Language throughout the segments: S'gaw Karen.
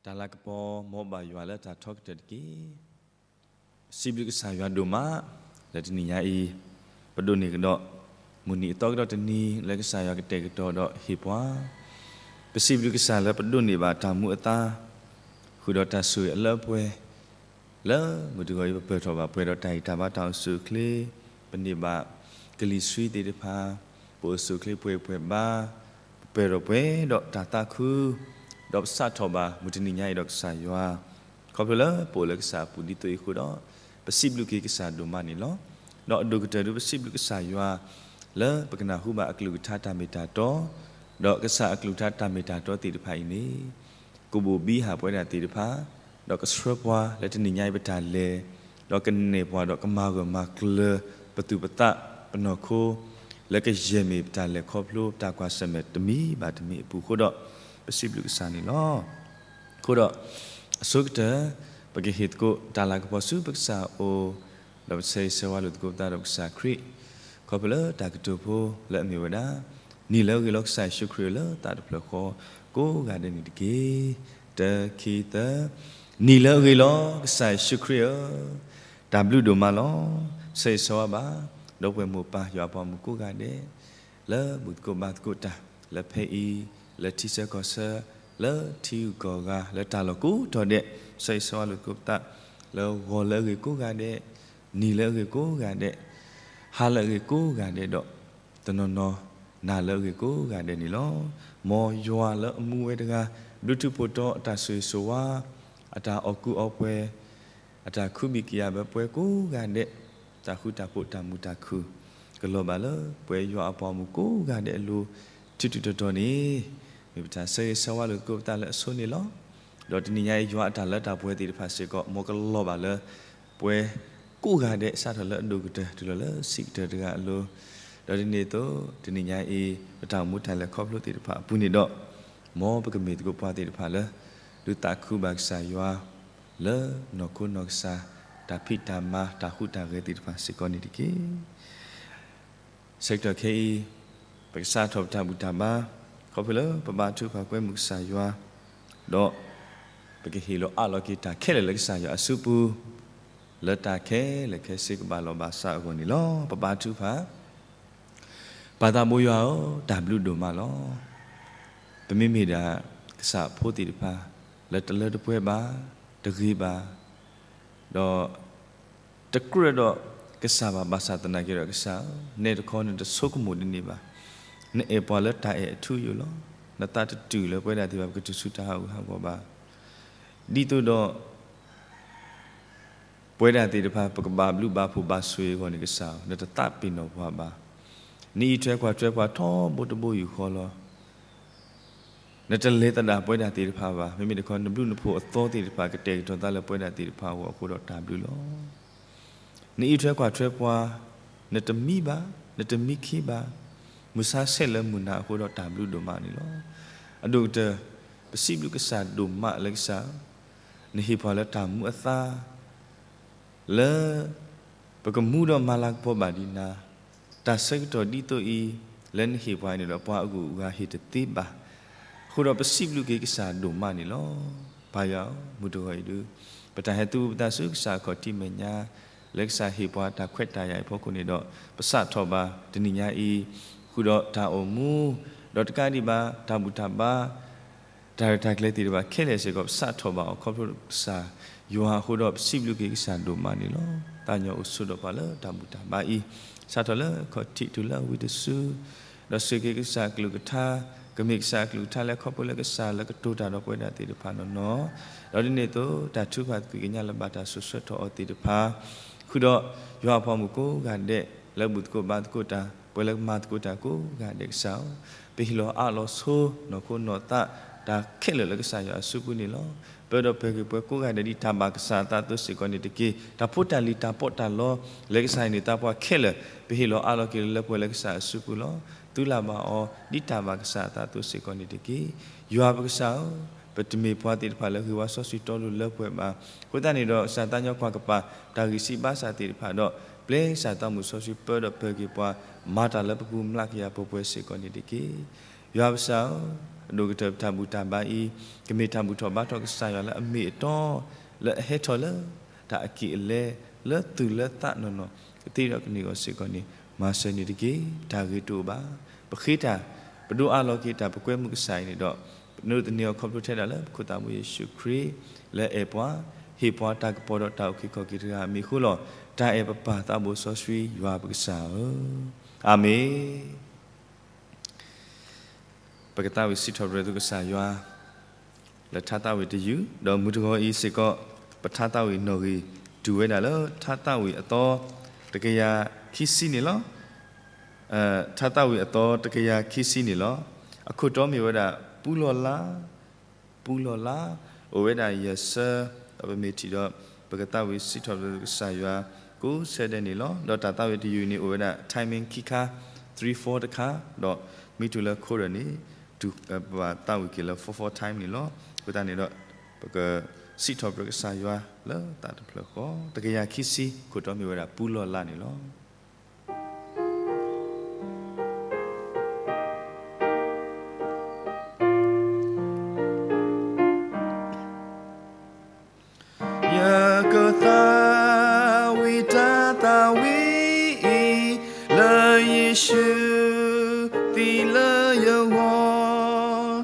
တၢ်လၤကပီၤ မ်ဘၣ်ယွၤလၢတၢ်ထီကတၢၢ်တက့ၢ်. ပစံးဘျုးကစၢ်ယွၤဒိၣ်မး လၢတနံၤညါအံၤ ပဒိးန့ၢ်ကဒီး မုၢ်နံၤအသီကဒီးတနံၤ လၢကစၢ်ယွၤကတဲာ်ကတီၤဒီးဟ့ၣ်ပှၤ, ပစံးဘျုးကစၢ်လၢပဒိးန့ၢ်ဘၣ်တၢ်မူအသါ ဃုာ်ဒီးတၢ်ဆိၣ်ဂ့ၤအလၢအပှဲၤ လၢမုၢ်တဂီၤအံၤ ပပၢၢ်ထီၣ်ဘၣ်ပှဲၤဒီးတၢ်ဟ့ၣ်တၢ်ဘါတၢ်အိၣ်ဆူၣ်အိၣ်ချ့, ပန့ၢ်ဘၣ်ကလံၤဆှံသ့ၣ်တဖၣ်, ပအိၣ်ဆူၣ်အိၣ်ချ့ပှဲၤပှဲၤဘါ, ပပၢၢ်ထီၣ်ပှဲၤဒီးတၢ်သးခု, ဒီးပစးထီၣ်ဘၣ်မုၢ်တနံၤညါအံၤဒီးကစၢ်ယွၤ, ခီဖျိလၢပအိၣ်လၢကစၢ်အပူၤဒ်သိးအံၤအဃိဒီး, ပစံးဘျုးက့ၤကစၢ်ဒိၣ်မးန့ၣ်လီၤ. ဒီးအဒိၣ်ကတၢၢ်ဒုး ပစံးဘျုးကစၢ်ယွၤ လၢပကနၢ်ဟူဘၣ်အကလုၢ်ကထါတၢ်မ့ၢ်တၢ်တီ, ဒီးကစၢ်အကလုၢ်ကထါတၢ်မ့ၢ်တၢ်တီသ့ၣ်တဖၣ်အံၤန့ၣ် ကဘိၣ်ဘံဟးပဝဲဒၣ်သ့ၣ်တဖၣ်, ဒီးကဆှၢပှၤလၢတနံၤညါအံၤပတၢ်လဲၤ, ဒီးကနဲၣ်ပှၤဒီးကမၤဂၢၢ်မၤကျၢၤပသူၣ်ပသးပနီၢ်ခိ, လၢကယဲၢ်မ့ၢ်ပတၢ်လဲၤခီဖျိပတၢ်ကွၢ်ဆၢၣ်မဲာ်တမံၤဘၣ်တမံၤအပူၤအဃိဒီး, ပစံးဘျုးကစၢ်န့ၣ်လီၤ. အဃိဒီး, အဆိကတၢၢ်, ပကဟ့ၣ်သကိးတၢ်လၤကပီၤဆူပကစၢ်အအိၣ်, ဒီးပဆၢဂ့ၤဆၢဝါလိာ်သကိးပသးဒီးပကစၢ်ခရံာ်, ခီဖျိလၢတၢ်ကတိၤဖိလၢအမ့ၢ်ဝဲဒၣ်, နံၤလၢအဂ့ၤလီၤကစၢ်ယ့ၣ်ၡူးခရံာ်ဧၢ လၢသးတဖျၢၣ်ဃီကိးဂၤဒဲးန့ၣ်တက့ၢ်. တၢ ခံ သၢ, နံၤလၢအဂ့ၤလီၤကစၢ်ယ့ၣ်ၡူးခရံာ်ဧၢ, တၢ်ဘျုးဒိၣ်မးလီၤ. ဆၢဂ့ၤဆၢဝါဘၣ် ဒီပုၢ်ဝဲၢ်မိၢ်ပၢ်ယွၤအပှၤမုၣ်ကိးဂၤဒဲး လၢဘူၣ်သကိးဘါသကိးတၢ်, လၢဖဲအံၤ, လၢထံဆၢကီၢ်ဆၢ, လၢထံဂုၤကီၢ်ဂၤ လၢတၢ်လီၢ်ကိးတီၤဒဲး, ဆၢဂ့ၤဆၢဝါလိာ်သကိးပသး, လၢဂီၤလၢအဂ့ၤကိးဂၤဒဲး, နံၤလၢအဂ့ၤကိးဂၤဒဲး, ဟါလၢအဂ့ၤကိးဂၤဒဲးဒီး, တနီၤနီၤ, နၤလၢအဂ့ၤကိးဂၤဒဲးန့ၣ်လီၤ. မ်ယွၤလၢအမူဝဲတဂၤ, ဘျုးထူးဖှိၣ်တီအတၢ်ဆိၣ်ဂ့ၤဆိၣ်ဝါ, အတၢ်အီၣ်ကူအီပှဲၤ, အတၢ်ခူဘံၣ်ကယၤဘၢပှဲၤကိးဂၤဒဲး, တၢ်ဃူတၢ်ဖိးတၢ်မုာ်တၢ်ခုၣ်, ကလီၤဘၣ်လၢပှဲၤယွၤအပှၤမုၣ်ကိးဂၤဒဲးအလိၤ, ထူးထူးတီၤတီၤန့ၣ်, မ့ၢ်ပတၢ်ဆၢဂ့ၤဆၢဝါလိာ်သကိးပသးလၢအဆိန့ၣ်လီၤ. ဒီးတနံၤညါအံၤယွၤအတၢ်လၢတၢ်ပှဲၤသ့ၣ်တဖၣ်စ့ၢ်ကီး မ်ကလီၤဘၣ်လၢ ပှဲၤကိးဂၤဒဲး စးထီၣ်လၢအဒိၣ်ကတၢၢ် တုၤလီၤလၢဆံးကတၢၢ်တဂၤအလိၤ, ဒီးဒ်န့ၣ်အသိး တနံၤညါအံၤ ပတၢ်အိၣ်မူတၢ်လဲၤခီဖျိသ့ၣ်တဖၣ်အပူၤန့ၣ်ဒီး, မ်ပကမ့ၢ်သကိးပှၤသ့ၣ်တဖၣ်လၢ ဒုးသးခုဘၣ်ကစၢ်ယွၤ လၢနီၢ်ခိနီၢ်ကစၢ် တၢ်ဖံးတၢ်မၤ တၢ်ဟူးတၢ်ဂဲၤသ့ၣ်တဖၣ်စ့ၢ်ကီးန့ၣ်တက့ၢ်. ဆၢကတီၢ်ခဲအံၤ, ပကစးထီၣ်ပတၢ်ဘူၣ်တၢ်ဘါ, ခီဖျိလၢပဘါထုကဖၣ်ကွဲမုာ်ကစၢ်ယွၤ, ဒီး ပကဟ့ၣ်လီၤအးလီၤက့ၤတၢ်ခဲလၢာ်လၢကစၢ်ယွၤအစုပူၤ, လၢတၢ်ခဲလၢာ်ခဲဆ့ကဘၣ်လီၤဘၣ်စးအဂီၢ်န့ၣ်လီၤ. ပဘါထုကဖၣ်, ပၢ်သးဘိယွၤဧၢ, တၢ်ဘျုးဒိၣ်မးလီၤ. ပမ့မ့ၢ်ဒၣ်ကစၢ်အဖိသ့ၣ်တဖၣ် လၢတလၢတပှဲၤဘၣ်, တဂ့ၤဘၣ်, ဒီး တကြၢးဒီးကစၢ်ဘၣ်, ဘၣ်ဆၣ်သနာ်က့ဒီးကစၢ်ဧၢ, နဲတခီနတဆိကမိၣ်ဒ်န့ၣ်ဘၣ်. နအဲၣ်ပှၤလၢတၢ်အဲၣ်အထူအယိာ်လီၤ. နသးတတုာ်လၢပဝဲဒၣ်သ့ၣ်တဖၣ် ပကတုၤဆူတၢ်ဟးဂူာ်ဟးဂီၤဘၣ်. ဒ်သိးဒီး ပဝဲဒၣ်သ့ၣ်တဖၣ် ပကဘၣ်ဘျုးဘၣ်ဖှိၣ်ဘၣ်ဆိၣ်ဂ့ၤအဂီၢ်န့ၣ် ကစၢ်ဧၢ, နတသးပ့ၤနီၣ်ပှၤဘၣ်. နအံးထွဲကွၢ်ထွဲပှၤထီဘိတဘိယူၢ်ဃီလီၤ. နတလဲၤသဒၣ်ပဝဲဒၣ်သ့ၣ်တဖၣ်ဘၣ်. မ့မ့ၢ်တခီ နဘျုးနဖှိၣ်အသီသ့ၣ်တဖၣ် ကတဲာ်ကတီၤသးလၢပဝဲဒၣ်သ့ၣ်တဖၣ်အဂီၢ်အဃိဒီးတၢ်ဘျုးလီၤ. နအံးထွဲကွၢ်ထွဲပှၤ, နတမံဘၣ်, နတမံခံဘၣ်, မုၢ်ဆါဆဲးလၢမုၢ်နၤအဃိဒီးတၢ်ဘျုးဒိၣ်မးန့ၣ်လီၤ. အဒိၣ်ကတၢၢ်, ပစံးဘျုးကစၢ်ဒိၣ်မးလၢကစၢ်, နဟ့ၣ်ပှၤလၢတၢ်မူအသါ လၢ ပကမူဒီးမၤလၤကပီၤဘၣ်ဒံးနၤ, တၢ်ဆၢကတီၢ်ဒ်သိးအံၤ လၢနဟ့ၣ်ပှၤအံၤန့ၣ်ဒီး ပှၤအဂုၤအဂၤဟ့ၣ်တသ့ဘၣ်. အဃိဒီးပစံးဘျုးက့ၤကစၢ်ဒိၣ်မးန့ၣ်လီၤ. ပၢ်ယွၤဧၢ, မုၢ်တဂီၤအံၤဒုး ပတၢ်ဟဲသူပသးဆူကစၢ်အခီၣ်ထံးမဲာ်ညါ, လၢကစၢ်ဟ့ၣ်ပှၤတၢ်ခွဲးတၢ်ယာ်အံၤအဖီခိၣ်န့ၣ်ဒီး ပစးထီၣ်ဘၣ်တနံၤညါအံၤ, ဃုာ်ဒီးတၢ်အိၣ်မူ, ဒီးတကးဒံးဘၣ် တၢ်ဘူၣ်တၢ်ဘါ တၢ်ရဲၣ်တၢ်ကျဲၤသ့ၣ်တဖၣ်ခဲလၢာ်စ့ၢ်ကီး ပစးထီၣ်ဘၣ်အီၤခီဖျိကစၢ်ယွၤအဃိဒီး ပစံးဘျုးက့ၤကစၢ်ဒိၣ်မးန့ၣ်လီၤ. သးကညီၤအိၣ်ဆိးဒီးပှၤလၢတၢ်ဘူၣ်တၢ်ဘါအံၤ, စးထီၣ်လၢခီၣ်ထံးတုၤလၢဝံတစု, ဒီးစူၢ်က့ၤကစၢ်အကလုၢ်ကထါ, ကမ့ၢ်ကစၢ်အကလုၢ်ကထါလၢခီဖျိလၢကစၢ်လၢကတိၤတၢ်ဒီးပဝဲဒၣ်သ့ၣ်တဖၣ်နီၢ်နီၢ်, ဒီးဒ်န့ၣ်အသိး တၢ်ထုကဖၣ်သကွံာ်ကညးလၢဘၣ်တၢ်စိာ်ဆှၢထီၣ်အီၤသ့ၣ်တဖၣ်, ဃုာ်ဒီးယွၤအပှၤမုၣ်ကိးဂၤဒဲး လၢဘူၣ်သကိးဘါသကိးတၢ်, ပှၤလၢကမၤသကိးတၢ်ကိးဂၤဒဲးကစၢ်ဧၢ, ပဟ့ၣ်လီၤအးလီၤဆိ နီၢ်ခိနီၢ်သး တၢ်ခဲလၢာ်လၢကစၢ်ယွၤအစုပူၤန့ၣ်လီၤ. ပၢဒီးပၢၤက့ၤပှၤကိးဂၤဒဲးဒ်တၢ်ဘၣ်ကစၢ်အသးအသိးစ့ၢ်ကီးန့ၣ်တက့ၢ်. တၢ်ဖိတၢ်လံၤတၢ်ပီးတၢ်လီ လၢကစၢ်အံၤန့ၣ် သးပှၢ်ခဲလၢာ် ပဟ့ၣ်လီၤအးလီၤက့ၤလၢပှဲၤလၢကစၢ်အစုပူၤလီၤ. သုလၢ်ဘၣ်အီၤ ဒ်တၢ်ဘၣ်ကစၢ်အသးအသိးစ့ၢ်ကီးန့ၣ်တက့ၢ်. ယွၤပကစၢ်ဧၢ, ပတမ့ၢ်ပှၤသ့ၣ်တဖၣ်လၢဂ့ၤဝါစီဆှံတီလိၤလၢပှဲၤဘၣ်. အဃိသတးန့ၣ်ဒီး ကစၢ်သးညီကွၢ်ကပၤ တၢ်ဂံၢ်စၢ်ဘါစၢ်သ့ၣ်တဖၣ်ဒီး ပျဲကစၢ်သးမုၢ်စီဆှံပၢဒီးပၢၤက့ၤပှၤ မၤတၢ်လၢပပူၤမျးကယၤပှဲၤပှဲၤစ့ၢ်ကီးန့ၣ်တက့ၢ်. ယွၤပကစၢ်ဧၢ, အဒိၣ်ကတၢၢ်ပတၢ်ဘူၣ်တၢ်ဘါအံၤ ကမ့ၢ်တၢ်ဘူၣ်ထီၣ်ဘါထီၣ်ကစၢ်ယွၤလၢအမ့ၢ်အတီ, လၢအဟဲထီၣ်လၢတၢ်အက့ၢ်အလဲ လၢသူၣ်လၢသးနီၢ်နီၢ် ကသ့ဒီးကန့ၢ်အီၤစ့ၢ်ကီးန့ၣ် မၤစၢၤန့ၢ်တက့ၢ်. တၢ်ဂ့ၤတအိၣ်ဘၣ်. ပဃ့တၢ်, ပဒိးအးလီၤက့ၤတၢ် ပကွဲမုာ်ကစၢ်အံၤန့ၣ်ဒီး ပနုၤသန့ၤအီၤခီဖျိထဲဒၣ်လၢပခိၣ်သးဘိယ့ၣ်ၡူးခရံာ် လၢအဲၣ်ပှၤ, ဟ့ၣ်ပှၤတၢ်ကပီၤဒီးတၢ်အုၣ်က့ၤခီၣ်က့ၤတဂၤအမံၤအဃိလီၤ. တၢ်အဲၣ်ပပၢ်သးဘိစီဆှံယွၤပကစၢ်ဧၢ, အၤမ့ၣ်. ပကသးဝံၣ်စံးထီၣ်ပတြၢၤသုကစၢ်ယွၤ လၢထါသးဝံၣ်တယုၢ်, ဒီးမုၢ်တဂီၤအံၤစ့ၢ်ကီး ပထါသးဝံၣ်နီၣ်ဂံၢ်တုၤဝဲဒၣ်လၢထါသးဝံၣ်အသီ တကယၤခံဆံန့ၣ်လီၤ. ထါသးဝံၣ်အသီတကယၤခံဆံန့ၣ်လီၤ. အခိၣ်တီမ့ၢ်ဝဲဒၣ် ပူလီၢ်လါ, ပူလီၢ်လါ, အိၣ်ဝဲဒၣ်ယဲၢ်ဆၢ, ဒီးပမ့ၢ်ထံၣ်ဒီး ပကသးဝံၣ်စံးထီၣ်ပတြၢၤသုကစၢ်ယွၤ ကိးဆၢဒဲးန့ၣ်လီၤ. ဒီးတၢ်သးဝံၣ်တယုၢ်အံၤန့ၣ် အိၣ်ဝဲဒၣ် timing ခံခါ, three four တခါ, ဒီးမ့ၢ်တုၤလၢ quarter န့ၣ် ပဘၣ်သးဝံၣ်က့ၤလၢ four four time န့ၣ်လီၤ. အဃိသတးန့ၣ်ဒီး ပကစံးထီၣ်ပတြၢၤကစၢ်ယွၤလၢသးတဖျၢၣ်ဃီ, တကယၤခံဆံ, ခိၣ်တီမ့ၢ်ဝဲဒၣ် ပူလီၢ်လါန့ၣ်လီၤ. ယကသးဝံၣ်တၢ်သးဝံၣ်အံၤ လၢယ့ၣ်ၡူးသံလၢယဂီၢ်,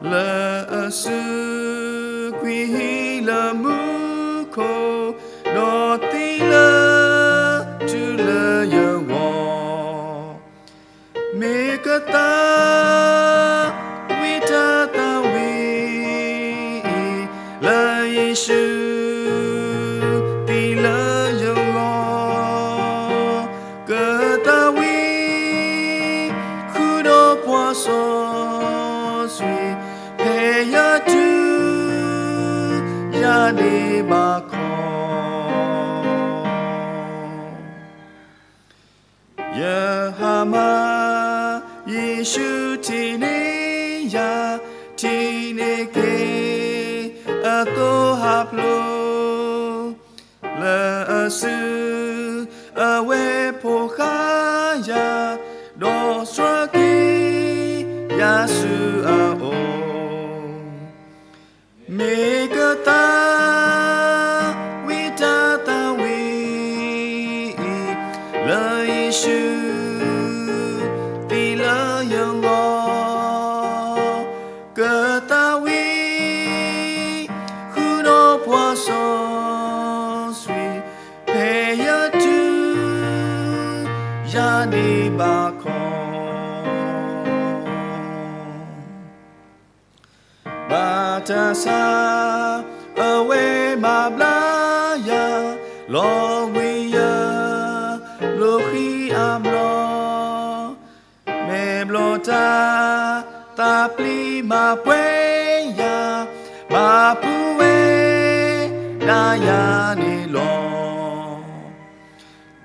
လၢအစုကွံာ်ဟံၣ်လၢမူခိၣ်, ဒီးသံလၢတုၤလၢယဂီၢ် မ့ၢ်ကသးဝံၣ်တၢ်သးဝံၣ်အံၤ လၢယ့ၣ်ၡူးသံလၢယဂီၢ်, ကသးဝံၣ် ဃုာ်ဒီးပှၤစီဆှံ ဖဲယတုၤ ယၤန့ၣ်ဘၣ်ခီ ယဟါမၢ် ယ့ၣ်ၡူးထံၣ်န့ၢ်ယၤ, ထံၣ်န့ၢ်က့ၤအသိဟးဖျိး, လၢအစုအဝဲၢ်ဖိဃါယၤ, ဒီးဆှၢက့ၤယၤ ဆူအအိၣ် မ့ၢ်ကသးဝံၣ်တၢ်သးဝံၣ်အံၤ လၢယ့ၣ်ၡူးသံလၢယဂီၢ်, ကသးဝံၣ် ဃုာ်ဒီးပှၤစီဆှံ ဖဲယတုၤ ယၤန့ၣ်ဘၣ်ခီ ဘၣ်တၢ်ဆါအဝဲမၤဘျါယၤ, လီၤဝံၤယၤ လီၤဃံအါဘျီ, မဲာ်ဘျီၣ်တၢ်သးပျံၤမၤပှဲၤယၤ, မၤပူၤဝဲဒၣ်ယၤန့ၣ်လီၤ.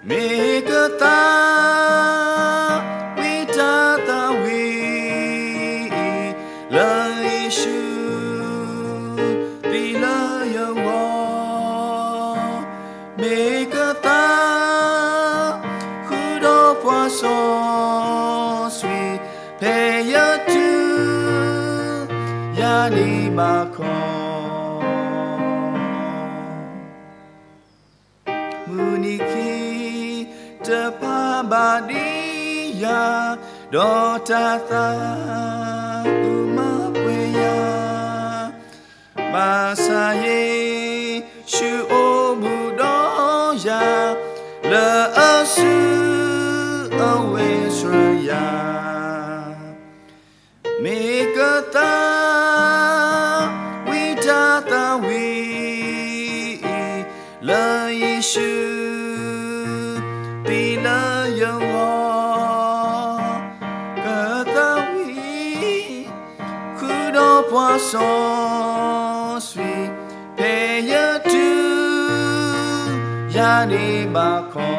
မ့ၢ်ကသးဝံၣ်တၢ်သးဝံၣ်အံၤ လၢယ့ၣ်ၡူးသံလၢယဂီၢ်, မ့ၢ်ကသး ဃုာ်ဒီးပှၤစီဆှံ ဖဲယတုၤ ယၤန့ၣ်ဘၣ်ခီ မုၢ်နံၤခံတဖၣ်ဘၣ်ဒံးယၤ, ဒီးတၢ်သးအုးမၤပှဲၤယၤ, ဘၣ်ဆၣ်ယ့ၣ်ၡူးအိၣ်ဘူးဒီးယၤ, လၢအစုအဝဲၢ်ဆှၢယၤ မ့ၢ်ကသးဝံၣ်တၢ်သးဝံၣ် လၢယ့ၣ်ၡူးသံလၢယဂီၢ်, ကသးဝံၣ် ဃုာ်ဒီးပှၤစီဆှံ ဖဲယတုၤ ယၤန့ၣ်ဘၣ်ခီ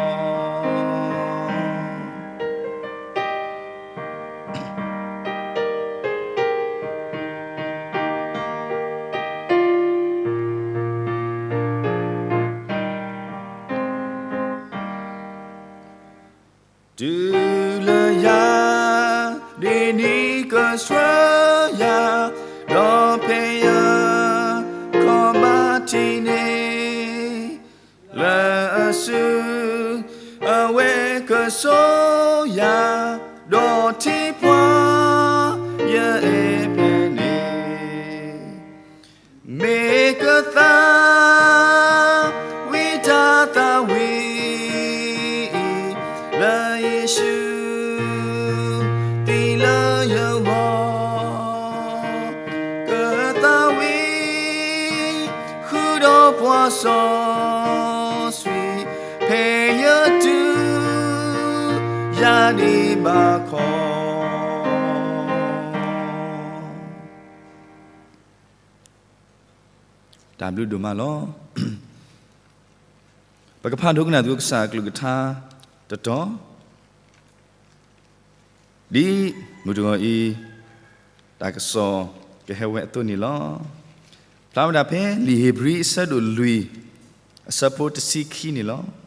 တုၤလၢယၤ ဒ်န့ၣ်ကဆှၢယၤ ဆူ အဝဲကဆိယၤ, ဒီးထံၣ်ပှၤ ယအဲၣ်ဖဲန့ၣ်, မ့ၢ်ကသး ဝံတၢ်သးဝံၣ်အံၤ လၢယ့ၣ်ၡူး သံလၢယဂီၢ်, ကသးဝံၣ် ဃုာ်ဒီးပှၤစီဆှံ, ဖဲယတုၤ ယၤဒံးဘၣ်ခီ. တၢ်ဘျုးဒိၣ်မးလီၤ. ပကဖးဒိကနၣ်သုကစၢ်အကလုၢ်ကထါတတီၤ, ဒ်မုၢ်တဂီၤအံၤ တၢ်ကစီၣ်ကဟဲဝဲအသိးန့ၣ်လီၤ. ဖျါဝဲဒၣ်ဖဲလံာ်ဧ့ၤဘြံၤအဆၢဒိၣ်လွံၢ် အဆၢဖိတဆံခံန့ၣ်လီၤ.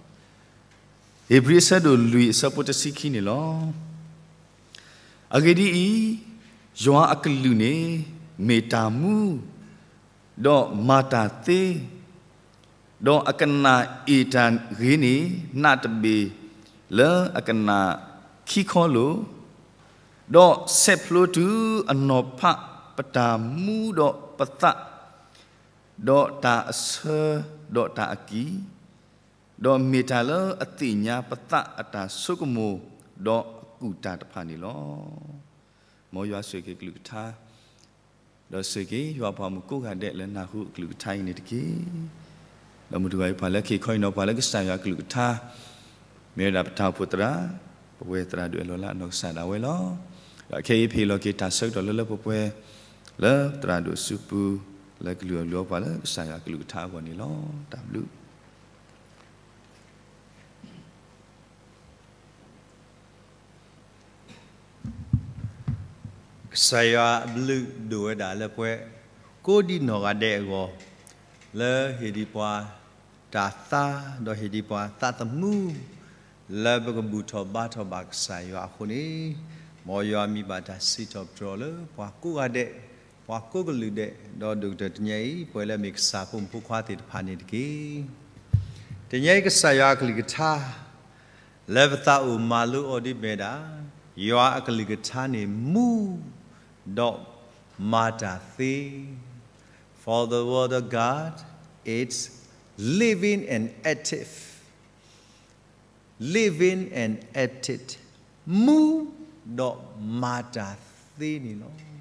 ဧ့ၤဘြံၤအဆၢဒိၣ်လွံၢ်အဆၢဖိတဆံခံန့ၣ်လီၤ. အဂ့ၢ်ဒ်အံၤ, ယွၤအကလုၢ်န့ၣ် မ့ၢ်တၢ်မူ, ဒီးမၤတၢ်သ့, ဒီးအကနၣ်အ့ၣ်တၢ်ဂ့ၤန့ၣ် နးတဘ့ၣ်လၢအကနၣ်ခံခီလိာ်, ဒီးဆဲးဖျိတုၤအနီၤဖးပတၢ်မူဒီးပသး, ဒီးတၢ်အဆၢဒီးတၢ်အကံၢ်, ဒီးမ့ၢ်တၢ်လၢအသ့ၣ်ညါပသးအတၢ်ဆိကမိၣ် ဒီးအကူၣ်တၢ်တဖၣ်န့ၣ်လီၤ. မ်ယွၤဆိၣ်ဂ့ၤက့ၤကလုၢ်ကထါ, ဒီးဆိၣ်ဂ့ၤက့ၤယွၤပှၤမုၣ်ကိးဂၤဒဲးလၢနၢ်ဟူအကလုၢ်ကထါအံၤန့ၣ်တက့ၢ်. ဒီးမုၢ်တဂီၤအံၤ ပှၤလၢက့ၤခီအံၤနီၤ ပှၤလၢကစၢ်ယွၤအကလုၢ်ကထါ မ့ၢ်ဝဲဒၣ်ပတၢ်အိၣ်ဖှိၣ်သရၣ်, ပဝဲသရၣ်ဒိၣ်အဲၣ်လီၤလၢအနီၢ်ကစၢ်ဒၣ်ဝဲလီၤ. ဒီးခဲအံၤဖးလီၤက့ၤတၢ်ဆၢကတီၢ်လၢလၢပှဲၤပှဲၤ လၢသရၣ်ဒိၣ်စုပူၤ လၢကလုၢ်အီၣ်လုၢ်အီပှၤလၢကစၢ်ယွၤအကလုၢ်ကထါအဂီၢ်န့ၣ်လီၤ. တၢ်ဘျုး ကစၢ်ယွၤအဘျုးဒိၣ်ဝဲဒၣ်လၢပှၤ ကိးဒံနီၢ်ဂၤဒဲးအဂီၢ်, လၢဟ့ၣ်ဒံးပှၤတၢ်သါ, ဒီးဟ့ၣ်ဒံးပှၤသးသမူ, လၢပကဘူၣ်ထီၣ်ဘါထီၣ်ဘၣ်ကစၢ်ယွၤအဃိန့ၣ်, မ်ယွၤမံၤဘၣ်တၢ်စံးထီၣ်ပတြၢၤလၢပှၤကိးဂၤဒဲး, ပှၤကိးကလုာ်ဒဲး, ဒီးဒိၣ်ကတၢၢ်တနံၤအံၤ ပဝဲလၢမ့ၢ်ကစၢ်ဖိမုၣ်ဖိခွါသ့ၣ်တဖၣ်န့ၣ်တက့ၢ်. တနံၤအံၤကစၢ်ယွၤအကလုၢ်ကထါ လၢပသးအိၣ်မၤလိအီၤဒ်မ့ၢ်ဒၣ်, ယွၤအကလုၢ်ကထါန့ၣ်မူ, ဒီးမၤတၢ်သ့. For the word of God, it's living and active. Living and active. မူ, ဒီးမၤတၢ်သ့န့ၣ်လီၤ.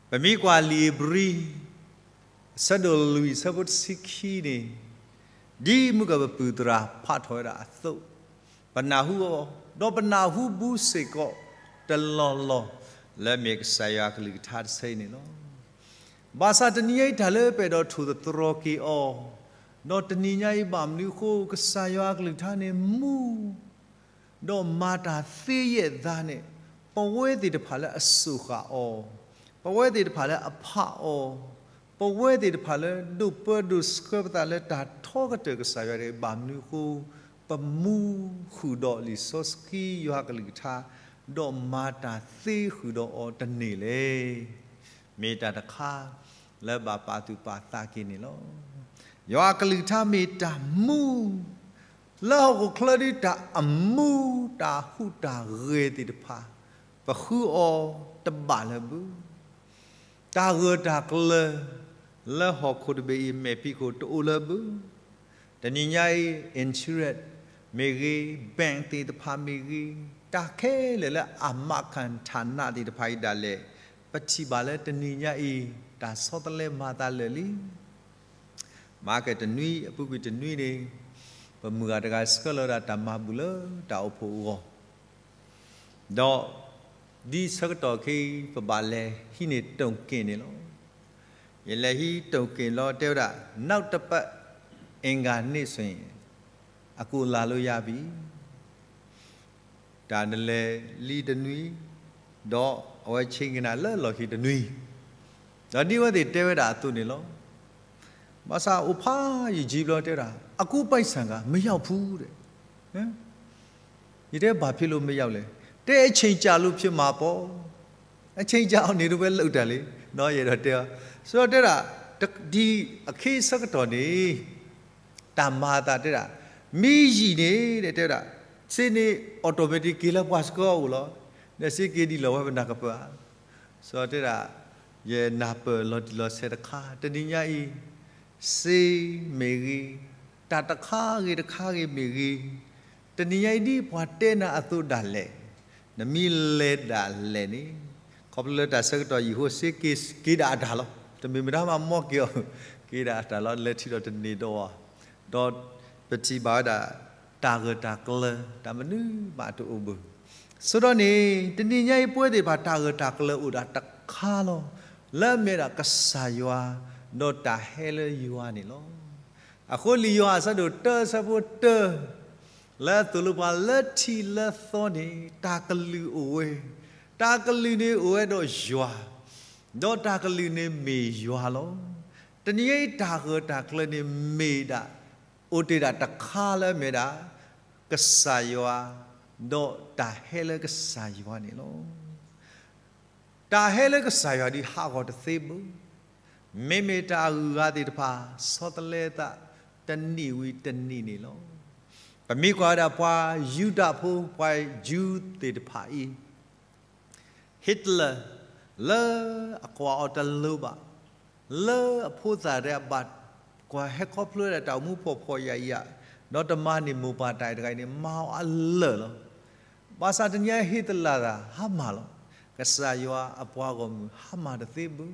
ပမ့ၢ်ကွၢ်လံာ်ဧ့ၤဘြံၤ အဆၢဒိၣ်လွံၢ် အဆၢဖိတဆံခံန့ၣ်, ဒ်မုၢ်ကပပုၢ်သရၣ်ဖးထီၣ်ဝဲဒၣ်အသိး, ပနၢ်ဟူအီၤ, ဒီးပနၢ်ဟူဘူးစ့ၢ်ကီးတလီၢ်လီၢ် လၢမ့ၢ်ကစၢ်ယွၤအကလုၢ်ကထါတဆၢအံၤန့ၣ်လီၤ. ဘၣ်ဆၣ်တနံၤညါအံၤတၢ်လၢပအဲၣ်ဒိးထိၣ်သတြီၤက့ၤအီၤ, ဒီးတနံၤညါအံၤဘၣ်မနုၤအဃိ ကစၢ်ယွၤအကလုၢ်ကထါန့ၣ်မူ ဒီးမၤတၢ်သ့ယဲၢ်သးန့ၣ်, ပဝဲသ့ၣ်တဖၣ်လၢအစိာ်ဃာ်အီၤ, ပဝဲသ့ၣ်တဖၣ်လၢအဖးအီၤ, ပဝဲသ့ၣ်တဖၣ်လၢဒိးပၢဒိးဆှၢပသးလၢတၢ်ထီကတၢၢ်ကစၢ်ယွၤန့ၣ် ဘၣ်မနုၤအဃိ ပမူဃုာ်ဒီးလံာ်စီဆှံယွၤအကလုၢ်ကထါ, ဒီးမၤတၢ်သ့ဃုာ်ဒီးအီၤတန့ၢ်လဲၣ်. မ့ၢ်တၢ်တခါလၢဘၣ်ပာ်သူၣ်ပာ်သးက့ၤန့ၣ်လီၤ. ယွၤအကလုၢ်ကထါမ့ၢ်တၢ်မူ, လၢဟီၣ်ခိၣ်ချၢဒ်တၢ်အမူ တၢ်ဟူးတၢ်ဂဲၤသ့ၣ်တဖၣ်, ပဃုအီၤတဘၣ်လၢၤဘၣ်. တၢ်ဂၢၢ်တၢ်ကျၢၤ လၢဟီၣ်ခိၣ်တဘ့ၣ်အံၤ မဲာ်ဖံးခိၣ်တအိၣ်လၢၤဘၣ်. တနံၤညါအံၤ insurance မ့ၢ်ဂ့ၤ, bank သ့ၣ်တဖၣ်မ့ၢ်ဂ့ၤ, တၢ်ခဲလၢာ်လၢအမၤကၢၢ်ဌာနသ့ၣ်တဖၣ်အံၤဒၣ်လဲာ်, ပထံၣ်ဘၣ်လၢတနံၤညါအံၤ တၢ်ဆီတလဲမၤသးလၢာ်လံ. မၤကတနွံအပူၤကွံာ်တနွံန့ၣ်, ပမုၢ်ဂၤတဂၤဆှၢလီၤဒၣ်တၢ်မၤဘူၣ်လၢတၢ်အိၣ်ဖှိၣ်အဂီၢ်, ဒီး ဒ်ဆၢကတီၢ်ခဲအံၤ ပဘၣ်လဲၤဟံးန့ၢ်တိၣ်က့ၣ်န့ၣ်လီၤ. ယလဲၤဟံးတိၣ်က့ၣ်လီၤ တဲဝဲဒၣ် နောက်တစ်ပတ် အင်္ဂါနေ့ဆိုရင် အကူလာလို့ရပြီ. တၢ်နလဲၤလံတနွံ, ဒီးအဝဲဆ့က့ၤနၤလၢလီၢ်ခံတနွံ, ဒီးဒ်အဝဲသ့ၣ်တဲဝဲဒၣ်အသိးန့ၣ်လီၤ. ဘၣ်ဆၣ်အိၣ်ဖးယံာ်ယံာ်ဘျီတဲဝဲဒၣ် အကူပိုက်ဆံက မရောက်ဘူး တဲ ယတဲ ဘာဖြစ်လို့မရောက်လဲ, တဲ အချိန်ကြာလို့ဖြစ်မှာပေါ့, အချိန်ကြာအောင်နေတော့ပဲလုပ်တာလေ, နော် ယအဲၣ်ဒိးတဲအီၤ, ဆိုတော့တဲဒၣ် ဒ်အခ့အဆၢကတီၢ်န့ၣ် တၢ်မၤအသးတဲဒၣ်, မ့ၢ်ယံာ်န့ၣ် တဲဝဲဒၣ်, စ့န့ၣ် automatic က့ၤလၢပှၤစကီအအိၣ်လီၤ. နစ့က့ၤဒ်လဲၣ်ဝဲပနၢ်ကပၢၢ်ဧါ. စီၤတဲဒၣ်, ယနၢ်ပၢၢ်လီၤတံၢ်လီၤဆဲးတခါ တနံၤညါအံၤ, စ့မ့ၢ်ဂ့ၤ, တၢ်တခါဂ့ၤတခါဂ့ၤမ့ၢ်ဂ့ၤ, တနံၤညါအံၤဒ်ပှၤတဲနၤအသိးဒၣ်လဲာ်, နမ့ၢ်လဲၤဒၣ်လဲာ်န့ၣ်, ခီဖျိလၢတၢ်ဆၢကတီၢ်ယံာ်အဃိ စ့က့ၤက့ၤဒၣ်အတၢ်လီၤ. တမ့ၢ်မတၤမးမီၢ်က့ၤအီၤ, က့ၤဒၣ်အတၢ်လီၤ လဲၤထံၣ်ဒီးတန့ၢ်ဒီးအီၤ, ဒီးပထံၣ်ဘၣ်ဝဲဒၣ် တၢ်ဂၢၢ်တၢ်ကျၢၤ တၢ်မနုၤမးတအိၣ်ဘၣ်. ဆိဒီးန့ၣ် တနံၤညါအံၤပဝဲသ့ၣ်တဖၣ် တၢ်ဂၢၢ်တၢ်ကျၢၤအိၣ်ဒၣ်တခါလီၤ. လၢအမ့ၢ်ဒၣ်ကစၢ်ယွၤ, ဒီးတၢ်ဟဲလၢယွၤန့ၣ်လီၤ. အဃိလံာ်ယိၤဟၣ်အဆၢဒိၣ်တၢ အဆၢဖိတၢ လၢသိၣ်လိပှၤလၢထံးလၢသီန့ၣ် တၢ်ကလုၢ်အိၣ်ဝဲ, တၢ်ကလုၢ်န့ၣ်အိၣ်ဝဲဒီးယွၤ, ဒီးတၢ်ကလုၢ်န့ၣ်မ့ၢ်ယွၤလီၤ. တနံၤညါအံၤတၢ်ဂၢၢ်တၢ်ကျၢၤန့ၣ်မ့ၢ်ဒၣ် အိၣ်တ့ၢ်ဒၣ်တခါလၢအမ့ၢ်ဒၣ် ကစၢ်ယွၤ, ဒီးတၢ်ဟဲလၢကစၢ်ယွၤန့ၣ်လီၤ. တၢ်ဟဲလၢကစၢ်ယွၤဒ်ဟးဂီၤတသ့ဘၣ်. မ့မ့ၢ်တၢ်အဂုၤအဂၤသ့ၣ်တဖၣ် ဆီတလဲအသး တနံၣ်ဝံၤတနံၣ်န့ၣ်လီၤ. ပမ့ၢ်ကွၢ်ဝဲဒၣ်ပှၤယူဒၤဖိ ပှၤယူးသ့ၣ်တဖၣ်အံၤ Hitler လၢအကွၢ်အီၤတလိၤဘၣ်, လၢအဖိသၣ်ဒဲးအဘၣ်, ကွၢ်ဟဲခီဖျိဝဲဒၣ်တၢ်အိၣ်မူဖှီၣ်ဖှီၣ်ယာ်ယာ်, ဒီးတမၤန့ၢ်မိၢ်ပၢ်တၢ်အံၤတဂၤအံၤန့ၣ် မၤအီၤအလၢာ်လီၤ. ဘၣ်ဆၣ်တနံၤညါအံၤ Hitler တဂၤ ဟါမၢ်လီၤ. ကစၢ်ယွၤအပှၤဂီၢ်မုၢ်ဟါမၢ်တသ့ဘၣ်.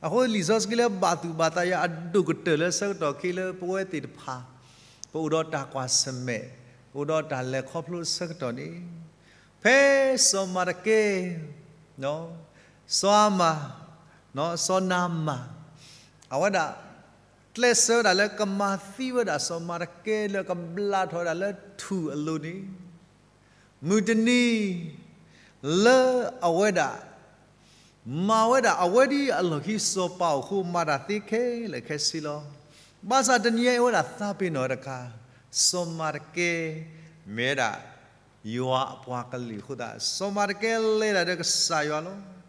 အဃိလံာ်စီဆှံလၢဘၣ်သူၣ်ဘၣ်သးယၤအဒိၣ်ကတၢၢ်လၢဆၢကတီၢ်ခဲအံၤလၢပဝဲသ့ၣ်တဖၣ် ပအိၣ်ဒီးတၢ်ကွၢ်ဆၢၣ်မဲာ်, ပအိၣ်ဒီးတၢ်လဲၤခီဖျိဆၢကတီၢ်န့ၣ်, ဖဲစီၤမၤတကဲ, စီၤအၤမၣ်, စီၤနၤမၣ်, အဝဲဒၣ် ကျဲးစၢးဝဲဒၣ်လၢကမၤသံဝဲဒၣ်စီၤမၤတကဲလၢကဘျးထီၣ်ဝဲဒၣ်လၢထူၣ်အလိၤန့ၣ်, မုၢ်တနံၤ လၢအဝဲဒၣ် မၤဝဲဒၣ်အဝဲဒ်အလီၢ်ခံစီၤပၤအိၣ်အဃိ မၤတၢ်သ့ခဲလၢာ်ခဲဆ့လီၤ. ဘၣ်ဆၣ်တနံၤညါအံၤအဝဲဒၣ်သးပ့ၤနီၣ်တခါ, စီၤမၤတကဲ မ့ၢ်ဝဲဒၣ် ယွၤအပှၤကလုာ်အဃိသတး စီၤမၤတကဲလဲၤတၢ်ဒီးကစၢ်ယွၤလီၤ.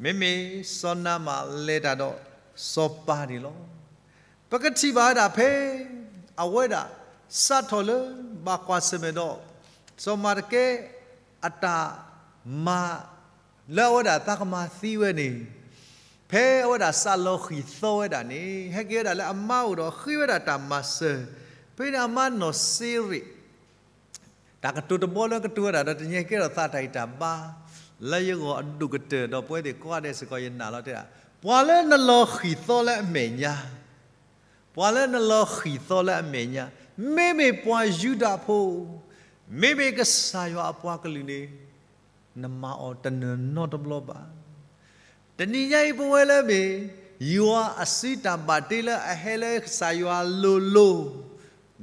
မ့မ့ၢ်စီၤနၤမၣ်လဲၤတၢ်ဒီးစီၤပၤန့ၣ်လီၤ. ပကထံၣ်ဘၣ်ဝဲဒၣ်ဖဲ အဝဲဒၣ်စးထီၣ်လၢဘၣ်ကွၢ်ဆၢၣ်မဲာ်ဒီး စီၤမၤတကဲအတၢ်မၤ လၢအဝဲဒၣ်သးကမၤသံဝဲန့ၣ်, ဖဲအဝဲဒၣ်စးလီၤဃံၢ်သီဝဲဒၣ်န့ၣ် ဟဲက့ၤဝဲဒၣ်လၢအမါအိၣ်ဒီးဃ့ဝဲဒၣ်တၢ်မၤစၢၤ, ဖဲန့ၣ်အမါနီၢ်စ့ရ့း တၢ်ကတိၤတဘီလၢကတိၤဝဲဒၣ်ဒီး တနံၤညါကဲထီၣ်သးတၢ်ဂံၢ်တၢ်ဘါ လၢယဂီၢ်အဒိၣ်ကတၢၢ် ဒီးပဝဲသ့ၣ်ကိးဂၤဒဲးစ့ၢ်ကီး ယနာ်လီၤတဲဒၣ်, ပှၤလၢနလီၤဃံၢ်သီလၢအမဲာ်ညါ, ပှၤလၢနလီၤဃံၢ်သီလၢအမဲာ်ညါ, မ့မ့ၢ်ပှၤယူဒၤဖိ, မ့မ့ၢ်ကစၢ်ယွၤအပှၤကလုာ်န့ၣ် နမၤအီၤတနၢၤနီတဘျီဘၣ်. တနံၤညါအံၤပဝဲလၢမ့ၢ် ယွၤအစုတၢ်ဘၣ်တ့လၢအဟဲလၢကစၢ်ယွၤလိၤလိၤ, ဒ်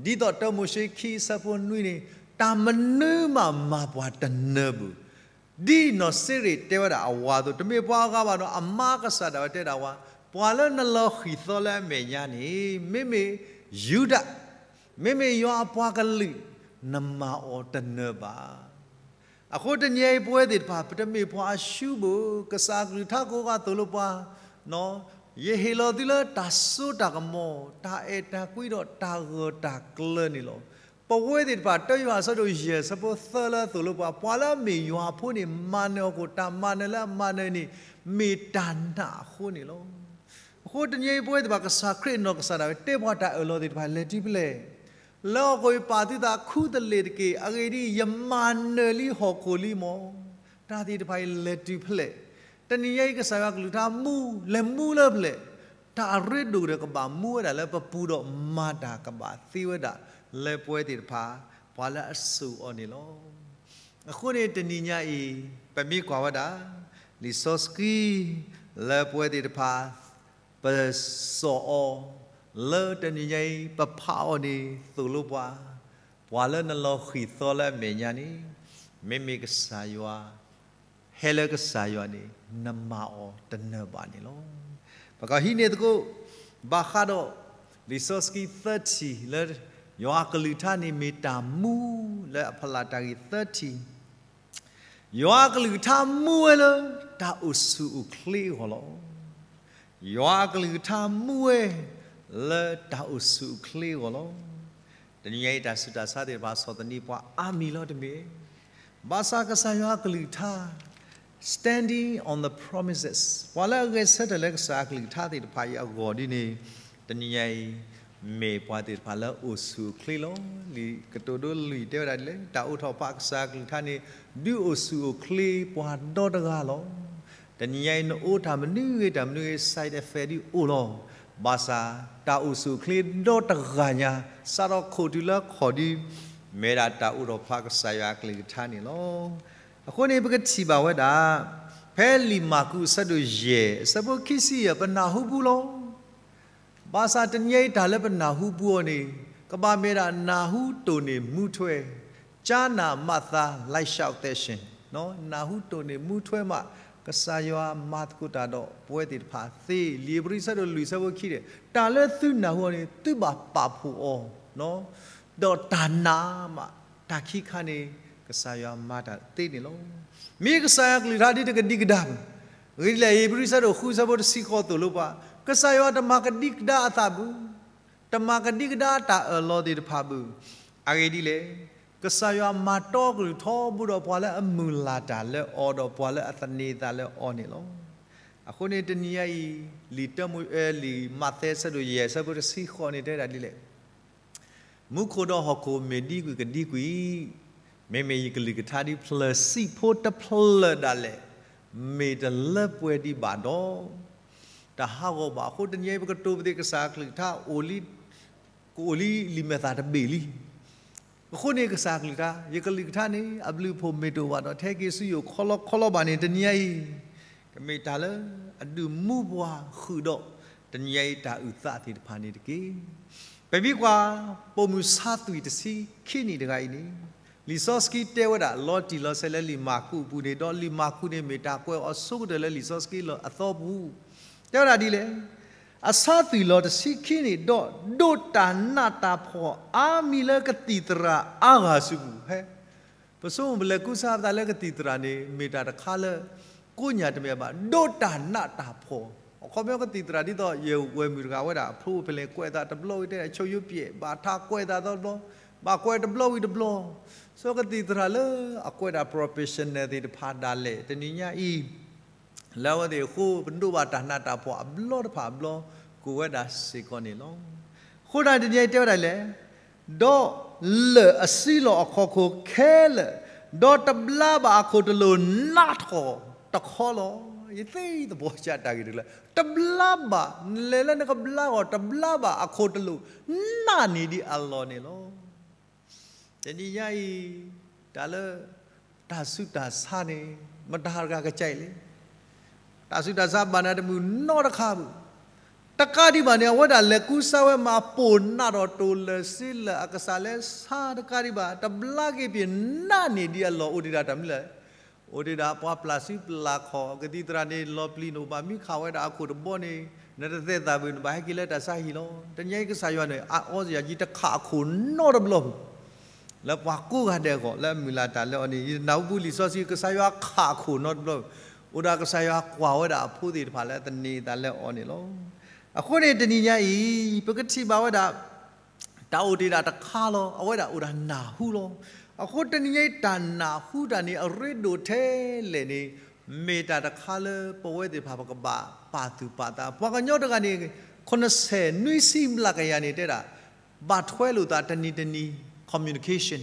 သိးတၢမိၤၡ့ခံအဆၢဖိနွံန့ၣ်, တၢ်မနုၤမးမၤပှၤတနၢၤဘၣ်. ဒ်နီၢ်စ့ရ့းတဲဝဲဒၣ်အဝၤအသိး, တမ့ၢ်ပှၤအဂၤဘၣ်ဒီး အမါကစၢ်ဒၣ်ဝဲတဲဒၣ်ဝဲ, ပှၤလၢနလီၤဃံၢ်သီလၢအမဲာ်ညါန့ၣ် မ့မ့ၢ်ယူဒၤ, မ့မ့ၢ်ယွၤအပှၤကလုာ်, နမၤအီၤတနၢၤဘၣ်. အဃိတနံၤအံၤပဝဲသ့ၣ်တဖၣ် ပတမ့ၢ်ပှၤအရှူဘၣ်, ကစၢ်အကလုၢ်ကထါကိးဂၤသိၣ်လိပှၤ, ယဟ့ၣ်လီၤသုလၢတၢ်စိတၢ်ကမီၤ, တၢ်အဲၣ်တၢ်ကွံဒီးတၢ်ဂၢၢ်တၢ်ကျၢၤန့ၣ်လီၤ. ပဝဲသ့ၣ်တဖၣ် တယွၤအဆၢဒိၣ်ယဲၢ်ဆၢဖိသၢလၢသိၣ်လိပှၤ, ပှၤလၢအမ့ၢ်ယွၤအဖိန့ၣ် မၤနၢၤအခိၣ်, တၢ်မၤနၢၤလၢအမၤနၢၤန့ၣ် မ့ၢ်တၢ်နာ်အဃိန့ၣ်လီၤ. အဃိတနံၤအံၤပဝဲသ့ၣ်တဖၣ် ကစၢ်ခရံာ်အနီၢ်ကစၢ်ဒၣ်ဝဲ တဲပှၤတၢ်အၢၣ်လီၤသ့ၣ်တဖၣ် လဲၤတုၤဖဲလဲၣ်. လၢဟီၣ်ခိၣ်အံၤပာ်သုသးခူတလ့ၢ်တက့ၢ်. အဂ့ၢ်ဒ်အံၤ, ယမၤနၢၤလံဟီၣ်ခိၣ်လံမီၢ်. တၢ်သ့ၣ်တဖၣ်အံၤလဲၤတုၤဖဲလဲၣ်. တနံၤညါအံၤကစၢ်ယွၤအကလုၢ်ကထါမူ, လဲၤမူလၢဖဲလဲၣ်. တၢ်အရ့ဒိၣ်ကဒီးကဘၣ်မူဝဲဒၣ်လၢပပူၤဒီး မၤတၢ်ကဘၣ်သ့ဝဲဒၣ်လၢပဝဲသ့ၣ်တဖၣ် ပှၤလၢအစိာ်အီၤန့ၣ်လီၤ. အဃိန့ၣ်တနံၤညါအံၤ ပမ့ၢ်ကွၢ်ဝဲဒၣ် လံာ်စီဆှံ လၢပဝဲသ့ၣ်တဖၣ် ပစိာ်အီၤ လၢတနံၤညါအံၤ ပဖးအီၤန့ၣ် သိၣ်လိပှၤ, ပှၤလၢနလီၤဃံၢ်သီလၢအမဲာ်ညါန့ၣ် မ့မ့ၢ်ကစၢ်ယွၤ, ဟဲလၢကစၢ်ယွၤန့ၣ် နမၤအီၤတနၢၤဘၣ်န့ၣ်လီၤ. ပကဟံးန့ၢ်သကိး ဘၣ်ဃးဒီး လံာ်စီဆှံသၢထံၣ်လၢ ယွၤအကလုၢ်ကထါန့ၣ်မ့ၢ်တၢ်မူ လၢအဖီလာ်တၢ်ဂ့ၢ်သၢထံၣ် ယွၤအကလုၢ်ကထါမူဝဲလၢ တၢ်အိၣ်ဆူၣ်အိၣ်ချ့အဂီၢ်လီၤ. ယွၤအကလုၢ်ကထါမူဝဲ လၢတၢ်အိၣ်ဆူၣ်အိၣ်ချ့အဂီၢ်လီၤ. တနံၤညါအံၤတၢ်ဆူးတၢ်ဆါသ့ၣ်တဖၣ်ဆီၣ်သနံးပှၤအါမံၤလီၤတမ့ၢ်. ဘၣ်ဆၣ်ကစၢ်ယွၤအကလုၢ်ကထါ standing on the promises ပှၤလၢအဂဲၤဆၢထၢၣ်လၢကစၢ်အကလုၢ်ကထါသ့ၣ်တဖၣ်အံၤအဂီၢ်ဒ်န့ၣ် တနံၤညါအံၤ မ့ၢ်ပှၤသ့ၣ်တဖၣ်လၢအိၣ်ဆူၣ်အိၣ်ချ့လီၤ. လံာ်ကတိၤဒိလံာ်တဲဝဲဒၣ်ဒ်လဲၣ်, တၢ်အိၣ်ထီၣ်ပာ်ကစၢ်အကလုၢ်ကထါန့ၣ် ဒုးအိၣ်ဆူၣ်အိၣ်ချ့ပှၤဒီတဂၤလီၤ. တနံၤညါအံၤနအိၣ်တၢ်မနုၤဂ့ၤတၢ်မနုၤဂ့ၤ side effect ဒ်အိၣ်လီၤ. ဘၣ်ဆၣ်တၢ်အိၣ်ဆူၣ်အိၣ်ချ့ဒီတဂၤညါ စးထီၣ်ခိၣ်တုၤလၢခီၣ်ဒု မ့ၢ်ဒၣ်တၢ်အိၣ်ထီၣ်ပာ်ကစၢ်ယွၤအကလုၢ်ကထါန့ၣ်လီၤ. အဃိန့ၣ် ပကထံၣ်ဘၣ်ဝဲဒၣ် ဖဲလံာ်မၢ်ကူးအဆၢဒိၣ်ယဲၢ် အဆၢဖိခံဆံယဲၢ် ပနၢ်ဟူပူၤလီၤ. ဘၣ်ဆၣ်တနံၤညါအံၤတၢ်လၢပနၢ်ဟူပူၤအီၤန့ၣ် ကဘၣ်မ့ၢ်ဒၣ်နၢ်ဟူတိၢ်န့ၢ်မူထွဲ, ကြားနာမှတ်သား လိုက်လျှောက်သက်ရှင်, နၢ်ဟူတိၢ်န့ၢ်မူထွဲမး ကစၢ်ယွၤမၤသကိးတၢ်ဒီးပဝဲသ့ၣ်တဖၣ်သ့, လံာ်ဧ့ၤဘြံၤဆၢဒိၣ်လွံၢ်ဆၢဖိခံန့ၣ် တၢ်လၢသုနၢ်ဟူအီၤန့ၣ် သုဘၣ်ပာ်ဖှိၣ်အီၤ ဒီးတၢ်နာ်မး, တၢ်ခံခါန့ၣ် ကစၢ်ယွၤမၤတၢ်သ့န့ၣ်လီၤ. မ့ၢ်ကစၢ်ယွၤကလုၢ်ကထါဒ်တကဒံကဒါဘၣ်. အဂ့ၢ်ဒ်လဲၣ် ဧ့ၤဘြံၤဆၢဒိၣ်ဃုဆၢဖိတဆံဃိးသိၣ်လိပှၤ, ကစၢ်ယွၤတမၤကဒံကဒါအသးဘၣ်, တမၤကဒံကဒါတၢ်အၢၣ်လီၤသ့ၣ်တဖၣ်ဘၣ်. အဂ့ၢ်ဒ်လဲၣ်, ကစၢ်ယွၤမၤတီကလုၢ်ထီဘိဒီးပှၤလၢအမုၢ်လၢ်တၢ်လၢအီၤဒီးပှၤလၢအသန့ၤအသးလၢအီၤန့ၣ်လီၤ. အဃိန့ၣ်တနံၤညါအံၤ လံာ်တၢမိၤ လံာ်မးသဲဆၢဒိၣ်ယဲၢ်ဆၢဖိတဆံဃိးန့ၣ်တဲဒၣ်ဒ်လဲၣ်, မူခိၣ်ဒီးဟီၣ်ခိၣ်မ့ၢ်ဒံကွံာ်ကဒံကွံာ်, မ့မ့ၢ်ယကလုၢ်ကထါဒ်ဖျၢၣ်ဆံးဖိတဖျၢၣ်ဒၣ်လဲာ် မ့ၢ်တလၢပှဲၤဒံးဘၣ်ဒီး တဟးဂီၤဘၣ်. အဃိတနံၤအံၤ ပကတိၤပသ့ၣ်ကစၢ်အကလုၢ်ကထါ ကအိၣ်လံလံာ်မဲာ်သၣ်တဘ့ၣ်လံ. အဃိန့ၣ်ကစၢ်အကလုၢ်ကထါ ယကလုၢ်ကထါန့ၣ် အဘျုးအဖှိၣ်မ့ၢ်တအိၣ်ဘၣ်ဒီး ထဲက့ၤဆူယအိၣ်ခီလီခီလီဘၣ်န့ၣ် တနံၤညါအံၤ ကမ့ၢ်တၢ်လၢအဒုးမူပှၤဃုာ်ဒီး တနံၤညါအံၤတၢ်အုၣ်သးသ့ၣ်တဖၣ်န့ၣ်တက့ၢ်. ပမ့ၢ်ကွၢ် ပိာ်မုၣ်ဆါသွံၣ်တဆံခံနံၣ်တဂၤအံၤန့ၣ် လံာ်စီဆှံတဲဝဲဒၣ်လီၤတံၢ်လီၤဆဲးလၢလံာ်မၢ်ကူးအပူၤန့ၣ် ဒီးလံာ်မၢ်ကူးန့ၣ်မ့ၢ်တၢ်ကွဲးအီၤဆိကတၢၢ်လၢလံာ်စီဆှံလၢအသီပူၤ တဲဝဲဒၣ်ဒ်လဲၣ်, အဆါသွံၣ်လီၤတဆံခံနံၣ်ဒီး ဒိးတၢ်နးတၢ်ဖှီၣ်အါမံၤလၢကသံၣ်သရၣ်အါဂၤစုပူၤ. ဟဲ ပဆိကမိၣ်ပလဲၤကူစါပသးလၢကသံၣ်သရၣ်န့ၣ် မ့ၢ်တၢ်တခါလၢ ကိးညၣ်တမ့ၢ်ဘၣ်, ဒိးတၢ်နးတၢ်ဖှီၣ်. အခီပညီကသံၣ်သရၣ်ဒ်သိး ယဝဲၢ်မုၣ်တဂၤဝဲဒၣ် အဖိအိၣ်ဖဲလဲၣ်ကွဲးသးတဘျီဝံၤတဲ ဆိယိပျဲၣ် ဘၣ်ထးကွဲးသးသီတဘျီ, ဘၣ်ကွဲးတဘျီဝံၤတဘျီ. ဆိကသံၣ်သရၣ်လၢအကွဲးဒၣ် professional သ့ၣ်တဖၣ်ဒၣ်လဲာ် တနံၤညါအံၤ လၢအဝဲသ့ၣ်အဃိ ပဒိးဘၣ်တၢ်နးတၢ်ဖှီၣ်အဘျီတဖၣ်အဘျီ ကိးဝဲဒၣ်စ့ၢ်ကီးန့ၣ်လီၤ. အဃိသတးန့ၣ်တနံၤညါအံၤတဲဝဲဒၣ်လဲၣ်, ဒီးလၢာ်အစံလီၤအခီၣ်ခိၣ်ခဲလၢာ်, ဒီးတဘျါဘၣ်အခိၣ်တလိာ်နးထီၣ်တခီလီၤ. ယသ့သဘီၣ်ကၢ်တၢ်ဂ့ၢ်တကျၢၤ, တဘျါဘၣ်, နလဲၤလၢနကဘျါဂီၢ် တဘျါဘၣ်အခိၣ်တလိာ်နးန့ၢ်ဒံးအလီၢ်န့ၣ်လီၤ. တနံၤညါအံၤ တၢ်လၢ တၢ်ဆူးတၢ်ဆါန့ၣ် မတၤတဂၤကစၢ်အံၤလဲၣ်. တၢ်ဆူးတၢ်ဆါဘၣ်နၤတမုာ်နီတခါဘၣ်. တကးဒံးဘၣ်န့ၣ် အဝဲဒၣ်လဲၤကူစါဝဲမၤပိာ်နးထီၣ်တိၢ်လၢာ်စ့လၢာ်အကစၢ်လဲၤဆါတကးဒံးဘၣ် တဘျါက့ၤပ့ၤနးန့ၢ်ဒံးအလီၢ်အိၣ်ဒံးဒၣ်တၢ်မနုၤလဲၣ်. အိၣ်ဒံးဒၣ်ပှၤပျၢ်စုပျၢ်ခီၣ် ကသံၣ်သရၣ်န့ၣ် လီၤပျံၤနအိၣ်ဘၣ်မံခးဝဲဒၣ်အခိၣ်တဘီန့ၣ် နတသဲးသးဘၣ် နဘၣ်ဟဲက့ၤလၢတၢ်ဆါဟံၣ်လီၤ. တနံၤညါအံၤကစၢ်ယွၤန့ၣ် အအီစယၤယံၤတခးအခိၣ်နီတဘျီဘၣ် လၢပှၤကိးဂၤဒဲးအဂီၢ် လၢအမုၢ်လၢ်တၢ်လၢအီၤန့ၣ် ယနၢ်ဟူပူၤလံာ်စီဆှံ ကစၢ်ယွၤခးအခိၣ်နီတဘျီဘၣ်. အိၣ်ဒၣ်ကစၢ်ယွၤကွၢ်ဝဲဒၣ်အဖိသ့ၣ်တဖၣ်လၢအသန့ၤအသးလၢအီၤန့ၣ်လီၤ. အဃိန့ၣ်တနံၤညါအံၤ ပကထံၣ်ဘၣ်ဝဲဒၣ် တၢ်အိၣ်တ့ၢ်ဒၣ်တခါလီၤ. အဝဲဒၣ်အိၣ်ဒၣ်နၢ်ဟူလီၤ. အဃိတနံၤညါအံၤတၢ်နၢ်ဟူတၢ်န့ၣ် အရ့ဒိၣ်ထဲလဲၣ်န့ၣ် မ့ၢ်တၢ်တခါလၢပဝဲသ့ၣ်တဖၣ်ပကဘၣ်ပာ်သူၣ်ပာ်သး. ပှၤကညီတဂၤန့ၣ် ခီၣ်ဆံးနွံဆံမျးကယၤန့ၣ်တဲဒၣ် ဘၣ်ထွဲလိာ်သးတနံၤတနံၤ communication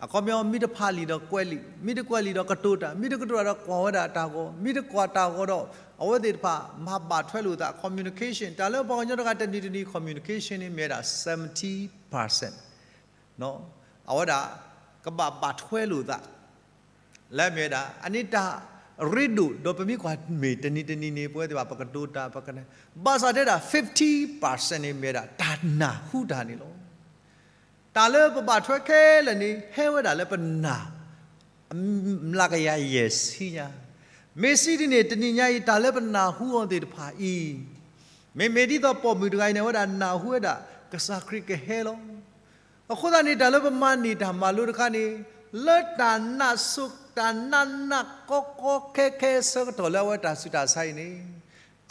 အခီပညီ မ့ၢ်တဖးလံာ်ဒီးကွဲးလံာ်, မ့ၢ်တကွဲးလံာ်ဒီးကတိၤတၢ်, မ့ၢ်တကတိၤတၢ်ဒီးကွၢ်ဝဲဒၣ်တၢ်ဂီၤ, မ့ၢ်တကွၢ်တၢ်ဂီၤဒီး အဝဲသ့ၣ်တဖၣ်မၤဘၣ်ထွဲလိာ်သး communication တၢ်လၢပှၤကညီတဂၤတနံၤတနံၤ communication န့ၣ်မ့ၢ်ဝဲဒၣ် seventy percent အဝဲဒၣ် ကဘၣ်ဘၣ်ထွဲလိာ်သး လၢအမ့ၢ်ဝဲဒၣ် အန့ၣ်တၢ်ရ့ဒိၣ်ဒီးပမ့ၢ်ကွၢ်မ့ၢ်တနံၤတနံၤန့ၣ် ပဝဲသ့ၣ်တဖၣ်ပကတိၤတၢ် ပက ဘၣ်ဆၣ်တဲဒၣ် fifty percent န့ၣ်မ့ၢ်ဝဲဒၣ် တၢ်နၢ်ဟူတၢ်န့ၣ်လီၤ. တၢ်လၢပဘၣ်ထွဲခဲလၢာ်န့ၣ် ဟဲဝဲဒၣ်လၢပနၢ် မျးကယၤယဲၢ်ဆံညါ မ့ၢ်စံးဒ်န့ၣ် တနံၤညါအံၤ တၢ်လၢပနၢ်ဟူအီၤသ့ၣ်တဖၣ်အံၤ မ့မ့ၢ်ဒ်သိးပိာ်မုၣ်တဂၤအံၤန့ၣ် အဝဲဒၣ်နၢ်ဟူဝဲဒၣ် ကစၢ်ခရံာ်ကဟဲလီၤ. အဃိသတးန့ၣ် တၢ်လၢပမၤန့ၢ်တၢ်မၤလိတခါန့ၣ် လၢတၢ်နးဆိး တၢ်နးနးကီကီခဲခဲဆၢကတီၢ်လၢအဝဲတၢ်ဆူးတၢ်ဆါအံၤန့ၣ်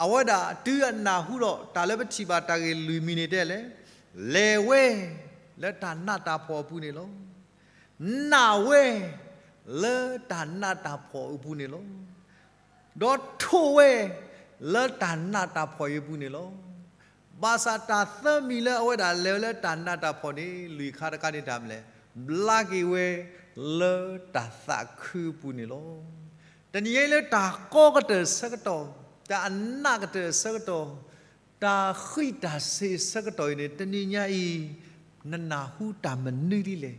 အဝဲဒၣ်တုၤအနၢ်ဟူဒီးတၢ်လၢပထံၣ်ဘၣ်တၢ်ဂ့ၢ်လွံၢ်မံၤန့ၣ်တဲလဲၣ်, လဲၤဝဲလၢတၢ်နးတၢ်ဖှီၣ်အပူၤန့ၣ်လီၤ. နာ်ဝဲလၢတၢ်နးတၢ်ဖှီၣ်အပူၤန့ၣ်လီၤ. ဒီးထိၣ်ဝဲလၢတၢ်နးတၢ်ဖှီၣ်အံၤအပူၤန့ၣ်လီၤ. ဘၣ်ဆၣ်တၢ်သၢမံၤလၢအဝဲဒၣ်လဲၤဝဲလၢတၢ်နးတၢ်ဖှီၣ်န့ၣ် လွံၢ်ခါတခါန့ၣ်တၢ်မနုၤလဲၣ်, ဘျါက့ၤဝဲလၢတၢ်သးခုအပူၤန့ၣ်လီၤ. တနံၤညါအံၤလၢတၢ်ကီကတၢၢ်ဆၢကတီၢ်, တၢ်အနးကတၢၢ်ဆၢကတီၢ်, တၢ်ဃံးတၢ်စ့ၤဆၢကတီၢ်အံၤန့ၣ် တနံၤညါအံၤ နနၢ်ဟူတၢ်မနုၤဒ်လဲၣ်.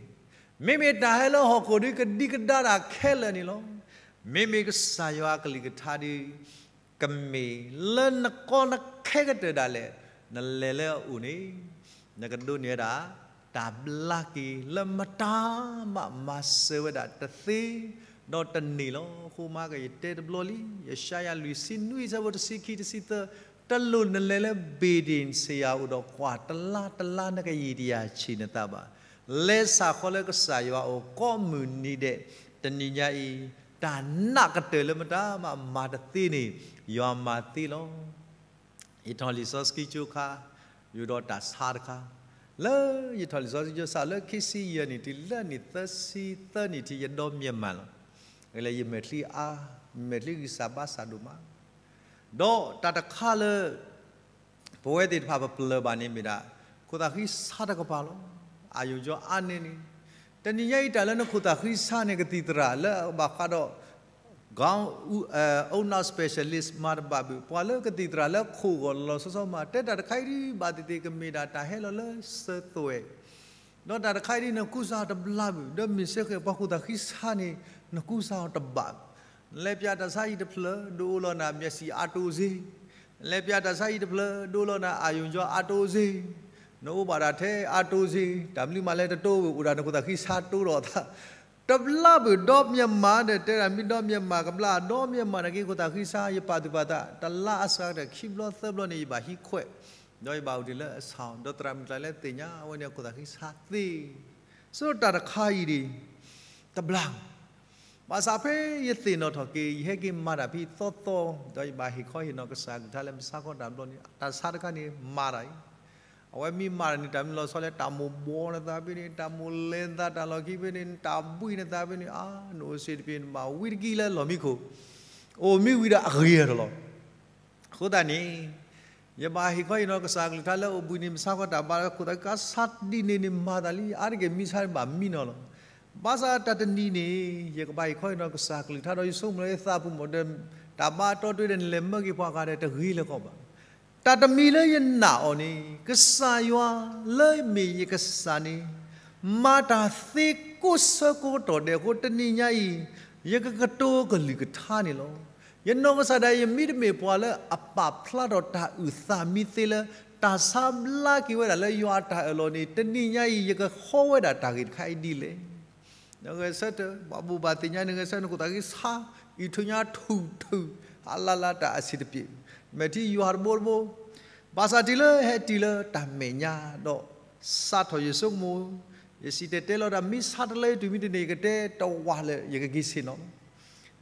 မ့မ့ၢ်တၢ်ဟဲလၢဟီၣ်ခိၣ်ဒုကဒံကဒါတၢ်ခဲလၢာ်န့ၣ်လီၤ. မ့မ့ၢ်ကစၢ်ယွၤအကလုၢ်ကထါဒု ကမ့ၢ်လၢနကီနခဲကတၢၢ်ဒၣ်လဲာ်, နလဲၤလၢအအိၣ်န့ၣ် နကဒိးန့ၢ်ဝဲဒၣ် တၢ်ဘျါက့ၤလၢမတၤမးမၤစၢၤဝဲဒၣ်တသ့ ဒီးတန့ၢ်လီၤ. အဃိမးကယတဲတဘျီလံ, ယၡါယၤလွံၢ်ဆံနွံ အဆၢဖိတဆံခံတဆံသၢ, တလိၣ်နလဲၤလၢဘ့ၣ်ဒ့ၣ်စ့ၢ်ယၤအိၣ်ဒီးကွၢ်တလါတလါနကယံာ်တယၤဆံးနသးဘၣ်. လဲၤစးဃီလၢကစၢ်ယွၤအအိၣ်ကိးမုၢ်နံၤဒဲး, တနံၤညါအံၤ တၢ်နးကတၢၢ်လၢမတၤမးမၤတသ့န့ၣ် ယွၤမၤသ့လီၤ. ယထီၣ်လံာ်စီဆှံကၠိခါ, ယအိၣ်ဒီးတၢ်ဆါတခါ, လၢယထီၣ်လံာ်စီဆှံကၠိစးလၢခံဆံယဲၢ်နံၣ်ထံး လၢနံၣ်သၢဆံသၢနံၣ်ထံး ယဒီမၠၢ်မၢ်လီၤ. လၢယမဲာ်ချံအါ, မဲာ်ချံဂံၢ်စၢ်ဘါစၢ်ဒိၣ်မး, ဒီးတ�်တခါလၢ ပဝဲသ့ၣ်တဖၣ်ပပျၢၢ်ဘၣ်န့ၣ်မ့ၢ်ဒၣ် ခိၣ်သးဃံဆါတကပၤလီၤ. အယိၣ်ကၠီအါန့ၢ်န့ၣ်, တနံၤညါအံၤတၢ်လၢနခိၣ်သးဃံဆါန့ၣ် ကသံၣ်သရၣ်လၢအဘၣ်ဃးဒီး က အ specialist မၤတဘၣ်ဘၣ်, ပှၤလၢကသံၣ်သရၣ်လၢခိၣ်ဂီၢ်လီၤလီၤဆီဆီမး တဲတၢ်တခါအံၤဒ်ဘၣ်သ့ၣ်သ့ၣ် ကမ့ၢ်ဒၣ်တၢ်ဟဲလီၤလၢစၢၤသွဲၣ် ဒီးတၢ်တခါအံၤဒ်နကူစါအီၤတဘျါဘၣ်, ဒီးမ့ၢ်စ့ၢ်ကီးပှၤခိၣ်သးဃံဆါန့ၣ် နကူစါအီၤတဘၣ်. နလဲၤပၠးတၢ်ဆါဟံၣ်တဖျၢၣ် ဒုးအိၣ်လီၤနၤ မျက်စိအားတိုစေ, နလဲၤပၠးတၢ်ဆါဟံၣ်တဖျၢၣ် ဒုးအိၣ်လီၤနၤ အာရုံကြောအားတိုစေ, နအိၣ်ဘၣ်ဒၣ်ထဲအားတိုစေ, တၢ်မနုၤမးလဲၣ်တတိဘၣ်, အိၣ်ဒၣ်နခိၣ်သးဃံဆါတိဒီးအသး တဘျါဘၣ်. ဒီမၠၢ်မၢ်ဒီး တဲဒၣ်မ့ၢ်ဒီမၠၢ်မၢ်ကဘျါ, ဒီမၠၢ်မၢ်န့ၣ်က့ ခိၣ်သးဃံဆါ ယပာ်သူၣ်ပာ်သး တလါအစှၤကတၢၢ် ခံဘျီသၢဘျီန့ၣ် ယဘၣ်ဟံးခွဲး, ဒီးယဘၣ်အိၣ်တ့ၢ်လၢအဆၣ်, ဒီးသရၣ်မုၣ်တဂၤလၢသ့ၣ်ညါဝဲန့ၣ် အခိၣ်သးဃံဆါသ့, ဆိတၢ်တခါအံၤဒ် တဘျါ ဘၣ်ဆၣ်ဖဲယသ့ၣ်နီၣ်ထီၣ်က့ၤ ယဟဲက့ၤမၤတၢ်ဖဲသီသီ, ဒီးယဘၣ်ဟ့ၣ်ခီဟ့ၣ်နီၤကစၢ်ကလုၢ်ကထါလၢမဆါခီတၢ်ဘျီန့ၣ် တၢ်ဆါတခါန့ၣ်မၤတၢ်အံၤ, အဝဲမ့ၢ်မၤတၢ်န့ၣ် တၢ်မ့ၢ်လီၤဆီလဲၣ် တၢ်မိၣ်ဘှီနသးဖဲန့ၣ်, တၢ်မိၣ်လဲၤနသးတၢ်လီၢ်ခံဖဲန့ၣ်, တၢ်ဘှံးနသးဖဲန့ၣ်, အါ, နအိၣ်စ့ၢ်တဖဲန့ၣ် နဘၣ်ဝံတကံလၢလီၢ်မံခိၣ်, အိၣ်မံဝံၤဒီးအဂ့ၤတလီၤ. အဃိသတးန့ၣ် ယဘၣ်ဟ့ၣ်ခီဟ့ၣ်နီၤကစၢ်ကလုၢ်ကထါလၢအိၣ်ဘှံးနံၤမဆါခီတၢ်ဘျီ ခိၣ်သးဃံဆါဒ်န့ၣ်န့ၣ်မၤသးလံ, အါတက့ၢ်မံဆါဘၣ်မံနီၤလီၤ. ဘၣ်ဆၣ်တၢ်တနံၤန့ၣ် ယကဘၣ်ဟ့ၣ်ခီဟ့ၣ်နီၤကစၢ်ကလုၢ်ကထါဒီး ယဆိကမိၣ်လၢယသးပူၤမးဒီး တၢ်ဘါတီတီဒီးနလဲၤမၢက့ၤပှၤဂၤဒီးတဂ့ၤလၢၤကီးဘၣ်. တၢ်တမံၤလၢယနာ်အီၤန့ၣ် ကစၢ်ယွၤလၢမ့ၢ်ယကစၢ်န့ၣ် မၤတၢ်သ့ကိးဆၢကိးကတီၢ်ဒဲးအဃိ တနံၤညါအံၤ ယကကတိၤကလုၢ်ကထါန့ၣ်လီၤ. ယနီၢ်ကစၢ်ဒၣ် ယမ့တမ့ၢ်ပှၤလၢအပာ်ဖျါထီၣ်တၢ်အုၣ်သးမံသ့လၢ တၢ်ဆါဘျါက့ၤဝဲဒၣ်လၢယွၤအတၢ်အၢၣ်လီၤန့ၣ် တနံၤညါအံၤ ယကဟီဝဲဒၣ်တၢ်ဂ့ၢ်တခါအံၤဒ်လဲၣ်. နဂဲၤဆၢထၢၣ် ဘၣ်ဘိးဘၣ်သ့ၣ်ညါ နဂဲၤဆၢထၢၣ် နခိၣ်သးဃံဆါ အံးထူညါထူၣ်ထူၣ် အလၢ်လၢ်တၢ်အဆံးတပျ့ၤ မဲာ်ထံယွၤတဘိတဘိ ဘၣ်ဆၣ်တုၤလၢဟဲတုၤလၢတၢ်မဲာ်ညါဒီး စးထီၣ်ယဆိကမိၣ် ယစံၣ်တဲၤတဲလီၤတၢ် မ့ၢ်ဆါတလၢယတုၤမ့ၢ်တန့ၢ် ယကတဲတဝၢ်လၢယကက့ၤဆ့ၣ်နီၤလီၤ.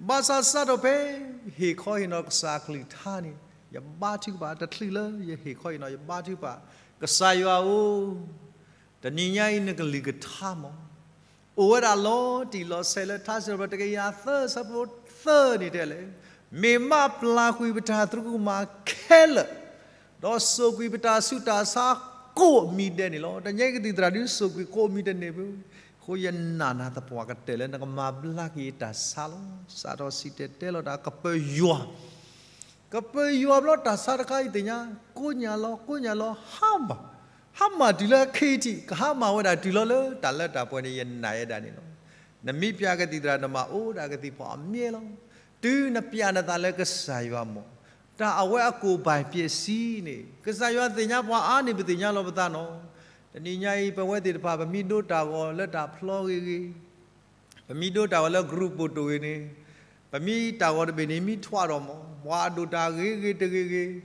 ဘၣ်ဆၣ်စးထီၣ်ဖဲ ဟ့ၣ်ခီဟ့ၣ်နီၤကစၢ်ကလုၢ်ကထါန့ၣ် ယဘါထုကဖၣ် တချုးလၢယဟ့ၣ်ခီဟ့ၣ်နီၤ ယဘါထုကဖၣ် ကစၢ်ယွၤဧၢ, တနံၤညါအံၤနကလုၢ်ကထါမး အိၣ်ဝဲဒၣ်လီၤတံၢ်လီၤဆဲးလၢထါစံးပတြၢၤတကယၤသၢဆၢဖိသၢန့ၣ်တဲလဲၣ်, မ့ၢ်မးပျၢ်ကွံာ်ပတၢ်သရူးကမၣ်ခဲလၢာ်, ဒီးစိာ်ကွံာ်ပတၢ်ဆူးတၢ်ဆါကိးမံၤဒဲးန့ၣ်လီၤ. တနံၤညါအံၤကသံၣ်သရၣ်ဒုးစိာ်ကွံာ်ကိးမံၤတန့ၢ်ဘၣ်. အဃိယနာ်နၤသပှၢ်ကတၢၢ်လၢနကမၤဘျါက့ၤတၢ်ဆါလီၤ. စးထီၣ်စံၣ်တဲၤတဲလီၤတၢ်ကပၢၤယွၤ ကပၢၤယွၤဘျီတၢ်ဆါတခါအံၤသ့ၣ်ညါ ကိးညါလီၤ ကိးညါလီၤ ဟါမၢ်, ဟါမၢ်တုၤလၢအခံထံး ကဟါမၢ်ဝဲဒၣ်တုၤလီၤလၢတၢ်လၢတၢ်ပှဲၤန့ၣ် ယနာ်ဝဲဒၣ်န့ၣ်လီၤ. နမ့ၢ်ပျၢ်ကသံၣ်သရၣ် နမၤအိၣ်ဒၣ်ကသံၣ်ဖီၣ်အမြဲလီၤ. တုၤနပျၢ်နသးလၢကစၢ်ယွၤမး တၢ်အဝဲအကိၣ်ဘၣ်ပျဲးစံန့ၣ် ကစၢ်ယွၤသ့ၣ်ညါပှၤအါန့ၣ် ပသ့ၣ်ညါလီၤပသးနီၤ. တနံၤညါအံၤ ပဝဲသ့ၣ်တဖၣ် ပမ့ၢ်ဒိတၢ်ဂီၤလၢတၢ်ဖျီဂ့ၤဂ့ၤ ပမ့ၢ်ဒိတၢ်ဂီၤလၢ group ပိာ်တိၢ်ဂ့ၤန့ၣ် ပမ့ၢ်တၢ်ဂီၤတဘ့ၣ်န့ၣ် မ့ၢ်ထွးဒီးမး ပှၤအဒိၣ်တၢ်ဂ့ၤဂ့ၤတဂ့ၤဂ့ၤ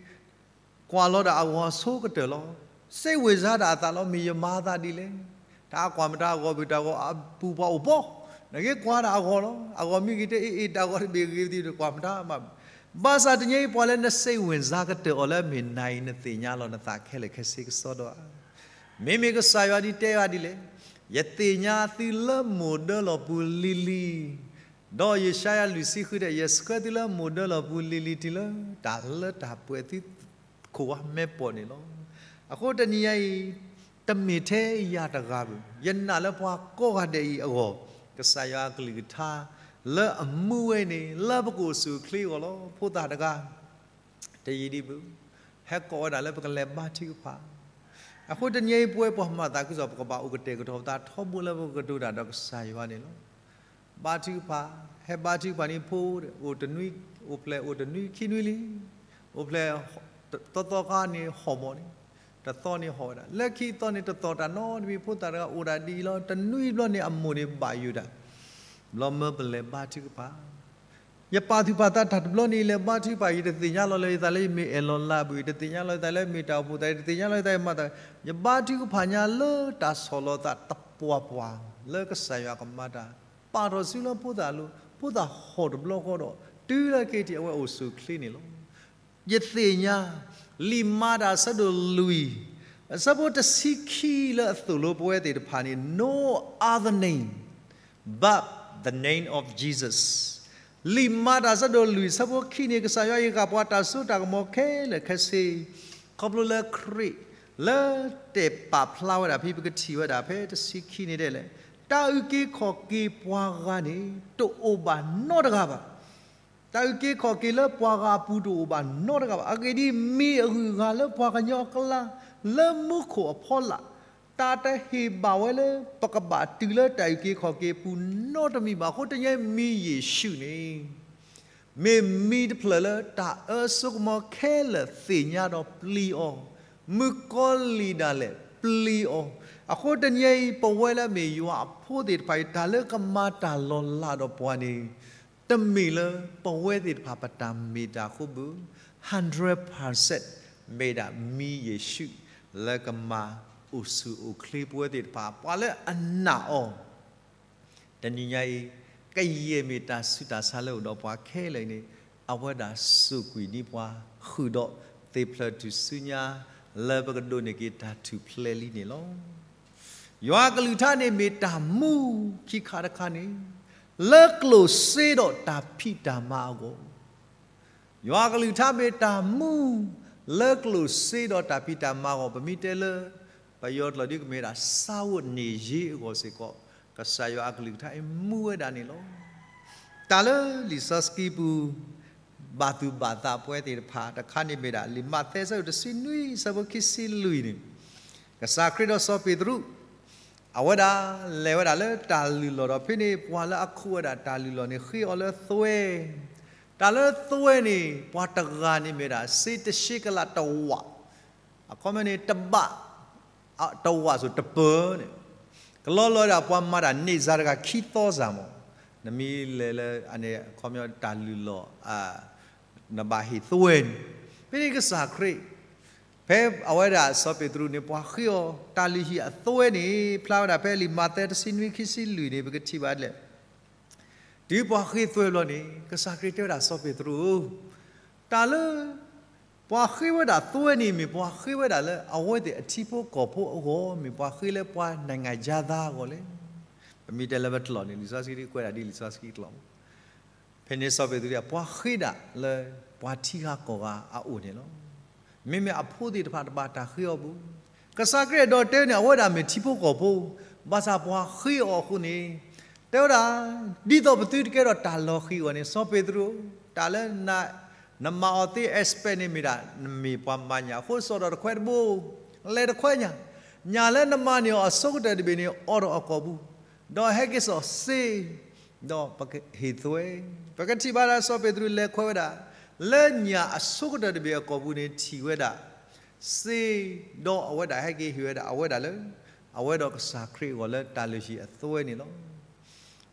ကွၢ်လီၤဒၣ်အဂီၤဆိကတၢၢ်လီၤ. စိတ်ဝင်စားဒၣ်အသးလီၤ မ့ၢ်ယမၤသးဒ်လဲၣ်. တၢ်ကွၢ်မတၤအဂီၤဘၣ် တၢ်ဂီၤအပူၤပှၤအိၣ်ဘီ နက့ၤကွၢ်ဒၣ်အဂီၤလီၤ. အဂီၤမ့ၢ်ဂ့ၤတဲအ့ၣ်အ့ၣ် တၢ်ဂီၤတဘ့ၣ်ဂ့ၤသ့ၣ် ကွၢ်မတၤမး ဘၣ်ဆၣ်တနံၤအံၤ ပှၤလၢနစိတ်ဝင်စား ကတၢၢ်အီၤလၢအမ့ၢ်နၤအံၤ နသ့ၣ်ညါလီၤနသးခဲလၢာ်ခဲဆ့ကစီဒီဧါ. မ့မ့ၢ်ကစၢ်ယွၤဒ်တဲဘၣ်ဒ်လဲၣ်, ယသ့ၣ်ညါသုလၢမိၢ်ဒၢလီၢ်ပူၤလံၤလံၤ, ဒီးယၡါယၤလွံၢ်ဆံဃုတဲ ယဆှၢသုလၢမိၢ်ဒၢလီၢ်ပူၤလံၤလံၤ တုၤလၢတၢ်လၢတၢ်ပှဲၤသုခိၣ်ဝါမဲာ်ပီၣ်န့ၣ်လီၤ. အဃိတနံၤအံၤ တမ့ၢ်ထဲယၤတဂၤဘၣ်, ယနာ်လၢပှၤကိးဂၤဒဲးအံၤအဂီၢ်, ကစၢ်ယွၤအကလုၢ်ကထါ လၢအမူဝဲန့ၣ် လၢပကအိၣ်ဆူၣ်အိၣ်ချ့အဂီၢ်လီၤ. ဖိသၣ်တဂၤ တယံာ်ဒံးဘၣ်, ဟဲကိးဝဲဒၣ်လၢပကလဲၤဘါထုကဖၣ်. အဃိတနံၤအံၤ ပဝဲပှၤမၤသးခုကစီၣ် ပကဘၣ်အိၣ်ကတဲာ်ကတီၤပသးထီဘိလၢပကကတိၤတၢ်ဒီးကစၢ်ယွၤန့ၣ်လီၤ. ဘါထုကဖၣ်, ဟဲဘါထုကဖၣ်န့ၣ်ဖိ, အိၣ်တနွံ, အိၣ်ဖျဲၣ်အိၣ်တနွံခံနွံလံ, အိၣ်ဖျဲၣ် တသီသီခါန့ၣ်ဟီၣ်မီၣ်န့ၣ်, တသီန့ၣ်ဟီၣ်ဝဲဒၣ်, လၢခံသီန့ၣ်တသီၣ်တၢ်နီတမံၤ, ဖိသၣ်တဂၤအိၣ်ဒၣ်ဒ်အံၤလီၤ. တနွံဘျီန့ၣ်အမိၢ်န့ၣ်ဘၣ်ယိၣ်တၢ်, ဘျီမၢပလဲၤဘါထုကဖၣ် ယပာ်သူၣ်ပာ်သးတၢ်တဘျီန့ၣ် ယလဲၤဘါထုကဖၣ်, ယတသ့ၣ်ညါလီၤလၢယသးလၢယမ့ၢ်အဲၣ်လီၤလးဘၣ်, ယတသ့ၣ်ညါလီၤယသးလၢမ့ၢ်တၢ်အိၣ်ဖှိၣ်သး, ယတသ့ၣ်ညါလီၤယသးယမၤတၢ်, ယဘါထုကဖၣ်ညါလၢတၢ်ဆီၣ်လီၤသးတပှၢ်ပှၢ် လၢကစၢ်ယွၤကမၤတၢ်, ပာ်ထီၣ်စုလၢဖိသၣ်အလိၤ, ဖိသၣ်ဟီၣ်တဘျီဃီဒီး တုၤလၢခဲအံၤအဝဲအိၣ်ဆူၣ်အိၣ်ချ့န့ၣ်လီၤ. ယသ့ၣ်ညါ လံာ်မၤတၢ်အဆၢဒိၣ်လွံၢ်, အဆၢဖိတဆံခံလၢအသိၣ်လိပဝဲသ့ၣ်တဖၣ်န့ၣ် no other name but the name of Jesus. လံာ်မၤတၢ်အဆၢဒိၣ်လွံၢ် အဆၢဖိခံန့ၣ် ကစၢ်ယွၤအံၤဃာ်ပှၤတၢ်စိတၢ်ကမီၤခဲလၢာ်ခဲဆ့, ခီဖျိလၢခရံာ် လၢတဲာ်ပာ်ဖျါဝဲဒၣ်ဖဲ ပကထံၣ်ဝဲဒၣ်ဖဲတဆံခံန့ၣ်ဒ်လဲၣ်, တၢ်အုၣ်က့ၤခီၣ်က့ၤပှၤဂၤန့ၣ် တအိၣ်ဘၣ်နီတဂၤဘၣ်. တၢ်အုၣ်က့ၤခီၣ်က့ၤလၢပှၤဂၤအပူၤတအိၣ်ဘၣ်နီတဂၤဘၣ်. အဂ့ၢ်ဒ်အံၤ, မံၤအဂုၤအဂၤလၢပှၤကညီအကျါ လၢမူခိၣ်အဖီလာ်, တၢ်တဟ့ၣ်ဘၣ်ဝဲလၢ ပကဘၣ်တုၤလၢတၢ်အုၣ်က့ၤခီၣ်က့ၤအပူၤနီတမံၤဘၣ်. အဃိတနံၤအံၤ မံၤယ့ၣ်ၡူးန့ၣ် မ့ၢ်မံၤတဖျၢၣ်လၢတၢ်အၢစိကမီၤခဲလၢာ်သ့ၣ်ညါဒီးပျံၤအီၤ, မုၣ်ကီၤလံၢ်ဒၣ်လဲာ်ပျံၤအီၤ. အဃိတနံၤအံၤ ပဝဲလၢအမ့ၢ်ယွၤအဖိသ့ၣ်တဖၣ်အံၤ တၢ်လၢကမၤတၢ်လီၤလးဒီးပှၤန့ၣ် တမ့ၢ်လၢပဝဲသ့ၣ်တဖၣ်ပတၢ်မ့ၢ်တၢ်အဃိဘၣ်, hundred percent မ့ၢ်ဒၣ်မံၤယ့ၣ်ၡူး လၢကမၤအိၣ်ဆူၣ်အိၣ်ချ့ပဝဲသ့ၣ်တဖၣ် ပှၤလၢအနာ်အီၤ တနံၤညါအံၤ ကယဲၢ်မ့ၢ်တၢ်ဆူးတၢ်ဆါလၢအိၣ်ဒီးပှၤခဲလၢာ်အံၤန့ၣ် အဝဲဒၣ်စူးကွံာ်ဒံးပှၤ ဃုာ်ဒီးသ့ၣ်ဖျၢၣ်ထူၣ်စုညါ လၢပကဒိးန့ၢ်က့ၤတၢ်ထူၣ်ဖျဲးလံန့ၣ်လီၤ. ယွၤကလုၢ်ကထါန့ၣ်မ့ၢ်တၢ်မူခံခါတခါန့ၣ် လၢကျိၣ်စ့ဒီးတၢ်ဖံးတၢ်မၤအဂီၢ် ယွၤကလုၢ်ကထါမ့ၢ်တၢ်မူ လၢကျိၣ်စ့ဒီးတၢ်ဖံးတၢ်မၤအဂီၢ်, ပမ့ၢ်တဲလၢ ပယီၤကျိာ်ဒ်ကမ့ၢ်ဒၣ် စာဝတ်နေရေး အဂီၢ်စ့ၢ်ကီး, ကစၢ်ယွၤအကလုၢ်ကထါအံၤမူဝဲဒၣ်န့ၣ်လီၤ. တၢ်လၢလံာ်စီဆှံပူၤ ဘၣ်သူၣ်ဘၣ်သးပဝဲသ့ၣ်တဖၣ်တခါန့ၣ်မ့ၢ်ဒၣ် လံာ်မးသဲအဆၢဒိၣ်တဆံနွံ အဆၢဖိခံဆံလွံၢ်န့ၣ်, ကစၢ်ခရံာ်ဒီးစီၤပ့းတရူး အဝဲဒၣ်လဲၤဝဲဒၣ်လၢတၢ်လုၢ်လီၢ်ဒီးဖဲန့ၣ် ပှၤလၢအခိးဝဲဒၣ်တၢ်လုၢ်လီၢ်န့ၣ် ဃ့အီၤလၢသွဲ, တၢ်လၢသွဲန့ၣ် ပှၤတဂၤန့ၣ်မ့ၢ်ဒၣ် စ့တၢ်ရှဲကလးတဝး, အခီပညီန့ၣ် တဘး, တဝးဆိးတပၢၤန့ၣ်, ကလီလီၤဒၣ်ပှၤမၤတၢ်န့ၢ်စါတဂၤခံသီစၢ်မး, နမ့ၢ်လဲၤလၢအန့ၣ် အခီပညီတၢ်လုၢ်လီၢ် နဘၣ်ဟ့ၣ်သွဲန့ၣ်, ဖဲန့ၣ်ကစၢ်ခရံာ် ဖဲအဝဲဒၣ်စီၤပ့းတရူးန့ၣ် ပှၤဃ့အီၤတၢ်လုၢ်ဟံၣ်အသွဲန့ၣ် ဖျါဝဲဒၣ်ဖဲလံာ်မးသဲတဆံနွံခံဆံလွံၢ်န့ၣ် ပကထံၣ်ဘၣ်ဒ်လဲၣ်. တုၤပှၤဃ့သွဲဘျီန့ၣ် ကစၢ်ခရံာ်တဲဝဲဒၣ်စီၤပ့းတရူးဧၢ, တၢ်လၢ ပှၤဃ့ဝဲဒၣ်သွဲန့ၣ် မ့ၢ်ပှၤဃ့ဝဲဒၣ်လၢအဝဲသ့ၣ်အထံဖိကီၢ်ဖိအဂီၢ်, မ့ၢ်ပှၤဃ့လၢပှၤ နိုင်ငံခြားသား အဂီၢ်လဲၣ်. ပမ့ၢ်တဲလၢပကျိာ်န့ၣ် လံာ်စီဆှံကွဲးဒၣ်ဒ်လံာ်စီဆှံကျိာ် ဖဲန့ၣ်စီၤပ့းတရူး ပှၤဃ့ဒၣ်လၢပှၤထံဂၤကီၢ်ဂၤအအိၣ်န့ၣ်လီၤ. မ့မ့ၢ်အဖိသ့ၣ်တဖၣ်တဘၣ်တၢ်ဃ့အီၤဘၣ်. ကစၢ်ခရံာ်အဲၣ်ဒိးတဲန့ၣ် အဝဲဒၣ်မ့ၢ်ထံဖိကီၢ်ဖိ, ဘၣ်ဆၣ်ပှၤဃ့အီၤအဃိန့ၣ် တဲဝဲဒၣ် ဒ်သိးပသုတကဲထီၣ်တၢ်လီၤဃံၤအဂီၢ်န့ၣ် စီၤပ့းတရူး, တၢ်လၢ နမၤအီၤသ့ expect န့ၣ်မ့ၢ်ဒၣ် နမ့ၢ်ပှၤမၤညၣ်အဃိ စိာ်ဒီးတခွဲတဘိ, လဲၤတခွဲညၣ်, ညၣ်လၢနမၤန့ၢ်အီၤအဆိကတၢၢ်တဘ့ၣ်န့ၣ် အိးထီၣ်အကိာ်ပူၤ, ဒီးဟဲက့ၤစိာ်စ့ ဒီးပကဟ့ၣ်သွဲ. ပကထံၣ်ဘၣ်ဒၣ်စီၤပ့းတရူးလဲၤခွဲဝဲဒၣ် လၢညၣ်အဆိကတၢၢ်တဘ့ၣ်အကိာ်ပူၤန့ၣ် ထံၣ်ဝဲဒၣ် စ့, ဒီးအဝဲဒၣ်ဟဲက့ၤဟ့ၣ်ဝဲဒၣ်အဝဲဒၣ်လၢ အဝဲဒီးကစၢ်ခရံာ်အဂီၢ်လၢတၢ်လုၢ်ဟံၣ်အသွဲန့ၣ်လီၤ.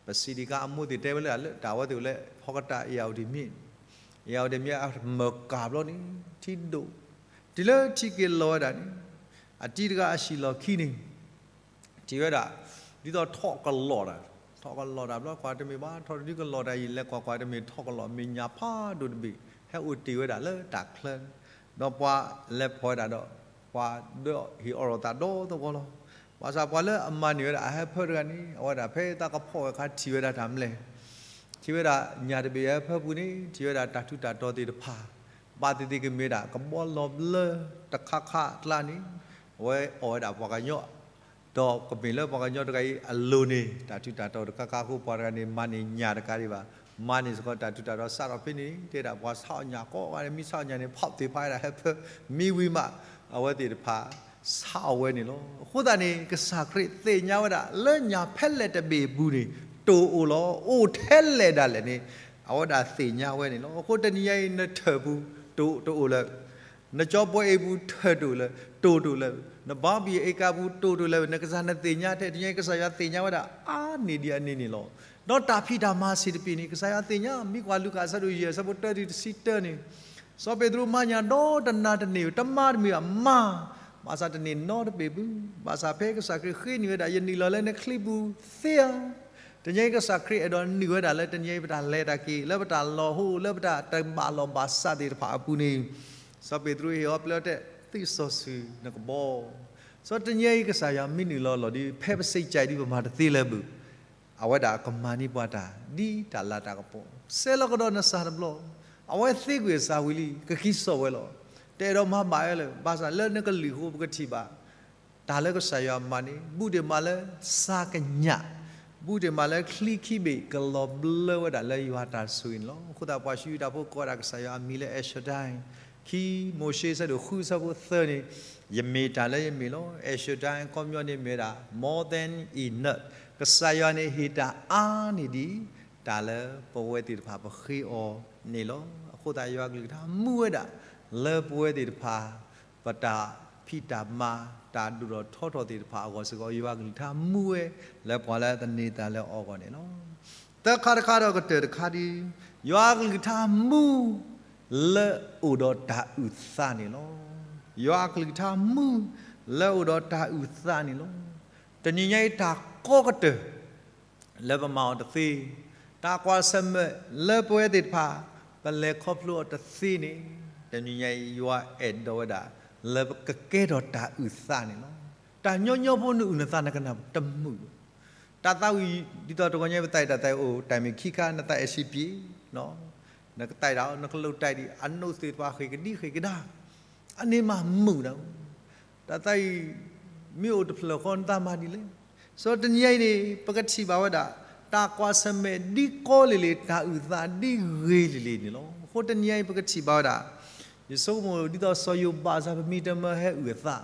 ပစံးဒံးခါအမိၢ်သ့ၣ်တဲဝဲလၢ လၢတၢ်အဝဲသ့ၣ်အိၣ်လၢဖီကတၢၢ် အ့ၣ်ယၣ်ဝတံၣ်မ့ၢ်, အ့ၣ်ယၣ်ဝတံၣ်မ့ၢ်အမၢၢ်ကၢ်ဘျီန့ၣ် ထံဒိၣ်, တုၤလၢထံက့ၤလီၤဝဲဒၣ်န့ၣ် အတံၤတဂၤအဟံၣ်လီၢ်ခံန့ၣ် ထံၣ်ဝဲဒၣ် ဒ်သိးထီၣ်ကလီၢ်တၢ်, ထီၣ်ကလီၢ်တၢ်ဘျီ ကွၢ်တမ့ၢ်ဘၣ် ထီၣ်တဒုကလီၢ်တၢ် ယလဲၤကွၢ်ကွၢ်တမ့ၢ်ထီၣ်ကလီၢ် မ့ၢ်ညၣ်ဖးဒိၣ်တဘ့ၣ် ဟဲအိၣ်တ့ၢ်ဝဲဒၣ်လၢတၢ်ချၢ, ဒီးပှၤလဲၤဖီၣ်ဝဲဒၣ်ဒီး ပှၤဒီးဟ့ၣ်အီၣ်လိာ်သးဒီသဝီလီၤ. ဘၣ်ဆၣ်ပှၤလၢအမၤန့ၢ်ဝဲဒၣ်အဟၢဖၢတဂၤန့ၣ် အဝဲဒၣ်ဖဲတၢ်ကဖီၣ်ဝဲအခါ ထံၣ်ဝဲဒၣ်တၢ်မနုၤလဲၣ်, ထံၣ်ဝဲဒၣ်ညၣ်တဘ့ၣ်အဟၢဖၢပူၤန့ၣ် ထံၣ်ဝဲဒၣ်တၢ်ထူးတၢ်တီၤသ့ၣ်တဖၣ်, ဘၣ်သ့ၣ်သ့ၣ်ကမ့ၢ်ဒၣ်ကဘီလီၤဘျၢတခါခါအကျါန့ၣ် အဝဲအီၣ်ဝဲဒၣ်ပှၤကညီ ဒီးကမ့ၢ်လၢပှၤကညီတဂၤအံၤအလိၤန့ၣ် တၢ်ထူးတၢ်တီၤတခါခါအဃိ ပှၤတဂၤန့ၣ် မၤန့ၢ်ညၣ်တကးဒံးဘၣ်, မၤန့ၢ်စ့ၢ်ကီးတၢ်ထူးတၢ်တီၤ စးထီၣ်ဖဲန့ၣ် တဲဒၣ်ပှၤဆါအီၣ်ညၣ်ကိးဂၤန့ၣ် မ့ၢ်ဆါအီၣ်ညၣ်န့ၣ် ဖီၣ်သ့ၣ်ဖးဝဲဒၣ်ဟၢဖၢ, မ့ၢ်ဝံၤမး အဝဲသ့ၣ်တဖၣ် ဆါအီၣ်ဝဲန့ၣ်လီၤ. အဃိသတးန့ၣ် ကစၢ်ခရံာ်သ့ၣ်ညါဝဲဒၣ် လၢညၣ်ဖဲလဲၣ်တဘ့ၣ်အပူၤန့ၣ် တိၢ်အိၣ်လီၤ, အိၣ်ထဲလဲၣ်ဒၣ်လဲာ်န့ၣ် အဝဲဒၣ်သ့ၣ်ညါဝဲန့ၣ်လီၤ. အဃိတနံၤညါအံၤ နထၢၣ်ပူၤ တိၢ်တအိၣ်လၢ နကၠီပှဲၤအ့ၣ်ပူၤ ထၢၣ်တအိၣ်လၢ တိၢ်တအိၣ်လၢ, နဘီဘံၣ်အ့ၣ်ကၤပူၤ တိၢ်တအိၣ်လၢ နကစၢ်နသ့ၣ်ညါထဲ တနံၤညါအံၤ ကစၢ်ယွၤသ့ၣ်ညါဝဲဒၣ်အါန့ၢ်ဒံးအန့ၣ်န့ၣ်လီၤ. ဒီးတၢ်ဖံးတၢ်မၤစ့ၢ်တပ့ၤန့ၣ် ကစၢ်ယွၤသ့ၣ်ညါ, မ့ၢ်ကွၢ်လူၤကၣ်အဆၢဒိၣ်ယဲၢ် အဆၢဖိတၢတုၤတဆံတၢန့ၣ် စီၤပ့းတရူးမၤညၣ်ဒီတနၤတန့ၢ် တမၤတမုာ်အမၤ, ဘၣ်ဆၣ်တန့ၢ်နီတဘ့ၣ်ပူၤ, ဘၣ်ဆၣ်ဖဲကစၢ်ခရံာ်ဃ့န့ၢ်ဝဲဒၣ် ယနုာ်လီၤလၢနချံပူၤသ့ဧါ. တနံၤညါအံၤ ကစၢ်ခရံာ်အဲၣ်ဒိးနုာ်ဝဲဒၣ်လၢ တနံၤညါအံၤ ပတၢ်လဲၤတၢ်က့ၤ လၢပတၢ်လီၤဟိ လၢပတၢ်တဘၣ်လိာ်ဘၣ်စးသ့ၣ်တဖၣ်အပူၤန့ၣ်, စီၤပ့းတရူးဟ့ၣ်အီၤပျဲတဲ သုးစီၤစုၤနကဘီ, စီၤတနံၤညါအံၤ ကစၢ်ယွၤမ့ၢ်နုာ်လီၤလီၤဒီး ဖဲပစံးကၠဲးဒ်ပမၤတသ့လၢၤဘၣ် အဝဲဒၣ်ကမၤန့ၢ်ပှၤတၢ် ဒ်တၢ်လၤတၢ်ကပီၤ, ဆဲးလီၤကဒီးနစၢ်တဘျီ, အဝဲသ့ကွံာ်အစၢ်ဝံၤလံ ကက့ၤစိာ်ဝဲလီၤ. တအဲၣ်ဒိးမၤဘၣ်ဝဲလၢၤ, ဘၣ်ဆၣ်လၢနကလုၢ်အဃိ ပကထံၣ်ဘၣ် တၢ်လၢကစၢ်ယွၤမၤန့ၣ် ဘူးဒံးမးလၢစါကညး, ဘူးဒံးမးလၢချံခံဘ့ၣ် ကလီၤဘျၢဝဲဒၣ်လၢယွၤတၢ်ဆိၣ်ဂ့ၤန့ၣ်လီၤ. အဃိသတး ပှၤၡူယုၢ်တၢ်ဖိကိးဝဲဒၣ်ကစၢ်ယွၤအမံၤလၢ El Shaddai, ခံမိၤၡ့ဆၢဒိၣ်ဃုဆၢဖိသၢန့ၣ်, ယမ့ၢ်တၢ်လၢယမ့ၢ်လီၤ. El Shaddai အခီပညီန့ၣ်မ့ၢ်ဝဲဒၣ် more than enough, ကစၢ်ယွၤန့ၣ်ဟ့ၣ်တၢ်အါန့ၢ်ဒံး တၢ်လၢပဝဲသ့ၣ်တဖၣ်ပဃ့အီၤန့ၣ်လီၤ. အဃိသတး ယွၤကလုၢ်ကထါမူဝဲဒၣ် လၢပဝဲသ့ၣ်တဖၣ် ပတၢ်ဖံးတၢ်မၤ တၢ်ဒိၣ်ထီၣ်ထီထီၣ်သ့ၣ်တဖၣ်အဂီၢ်စ့ၢ်ကီး ယွၤကလုၢ်ကထါမူဝဲ လၢပှၤလၢသန့ၤသးလၢအီၤအဂီၢ်န့ၣ်လီၤ. သၢခါတခါဒီးကတၢၢ်တခါဒီး ယွၤကလုၢ်ကထါမူ လၢအိၣ်ဒီးတၢ်အုၣ်သးန့ၣ်လီၤ. ယွၤကလုၢ်ကထါမူ လၢအိၣ်ဒီးတၢ်အုၣ်သးန့ၣ်လီၤ. တနံၤညါအံၤတၢ်ကီကတၢၢ် လၢပမၤအီၤတသ့, တၢ်ကွၢ်ဆၢၣ်မဲာ်လၢပဝဲသ့ၣ်တဖၣ် ပလဲၤခီဖျိအီၤတသ့န့ၣ်, တနံၤညါအံၤ ယွၤအဲၣ်ဒိးဝဲဒၣ် လၢပကကဲထီၣ်တၢ်အုၣ်သးန့ၣ်လီၤ. တၢ်ညီညီဖိနအုၣ်နသးနကနၣ်တမုာ်ဘၣ်. တၢ်သးဝံၣ် ဒ်သိးတဂီၤညါပသးအံၤ တၢ်သးဝံၣ်အိၣ်တၢ်မ့ၢ်ခံခါ နသးအဲၣ်စံပံး နကတဲာ်ဒၣ် နကလိၣ်တဲာ်ဒံး အနိးသ့ၣ်တဖၣ်ဃ့ၢ်ကဒံဃ့ၢ်ကဒါ အန့ၣ်မးမုာ်နၤ တၢ်သးအံၤ မ့ၢ်အိၣ်တဖျၢၣ်ဃီနသးမၤဒ်လဲၣ်. စီၤတနံၤညါအံၤန့ၣ် ပကထံၣ်ဘၣ်ဝဲဒၣ် တၢ်ကွၢ်ဆၢၣ်မဲာ်ဒ်ကီလံၤလံၤ တၢ်အုၣ်သးဒ်ဂ့ၤလံၤလံၤန့ၣ်လီၤ. အဃိတနံၤညါအံၤ ပကထံၣ်ဘၣ်ဝဲဒၣ် ယဆိကမိၣ်ဒ်သိးစီၤယိၤဘးစၢ် ပမ့ၢ်တမၢဟဲအုၣ်အသး,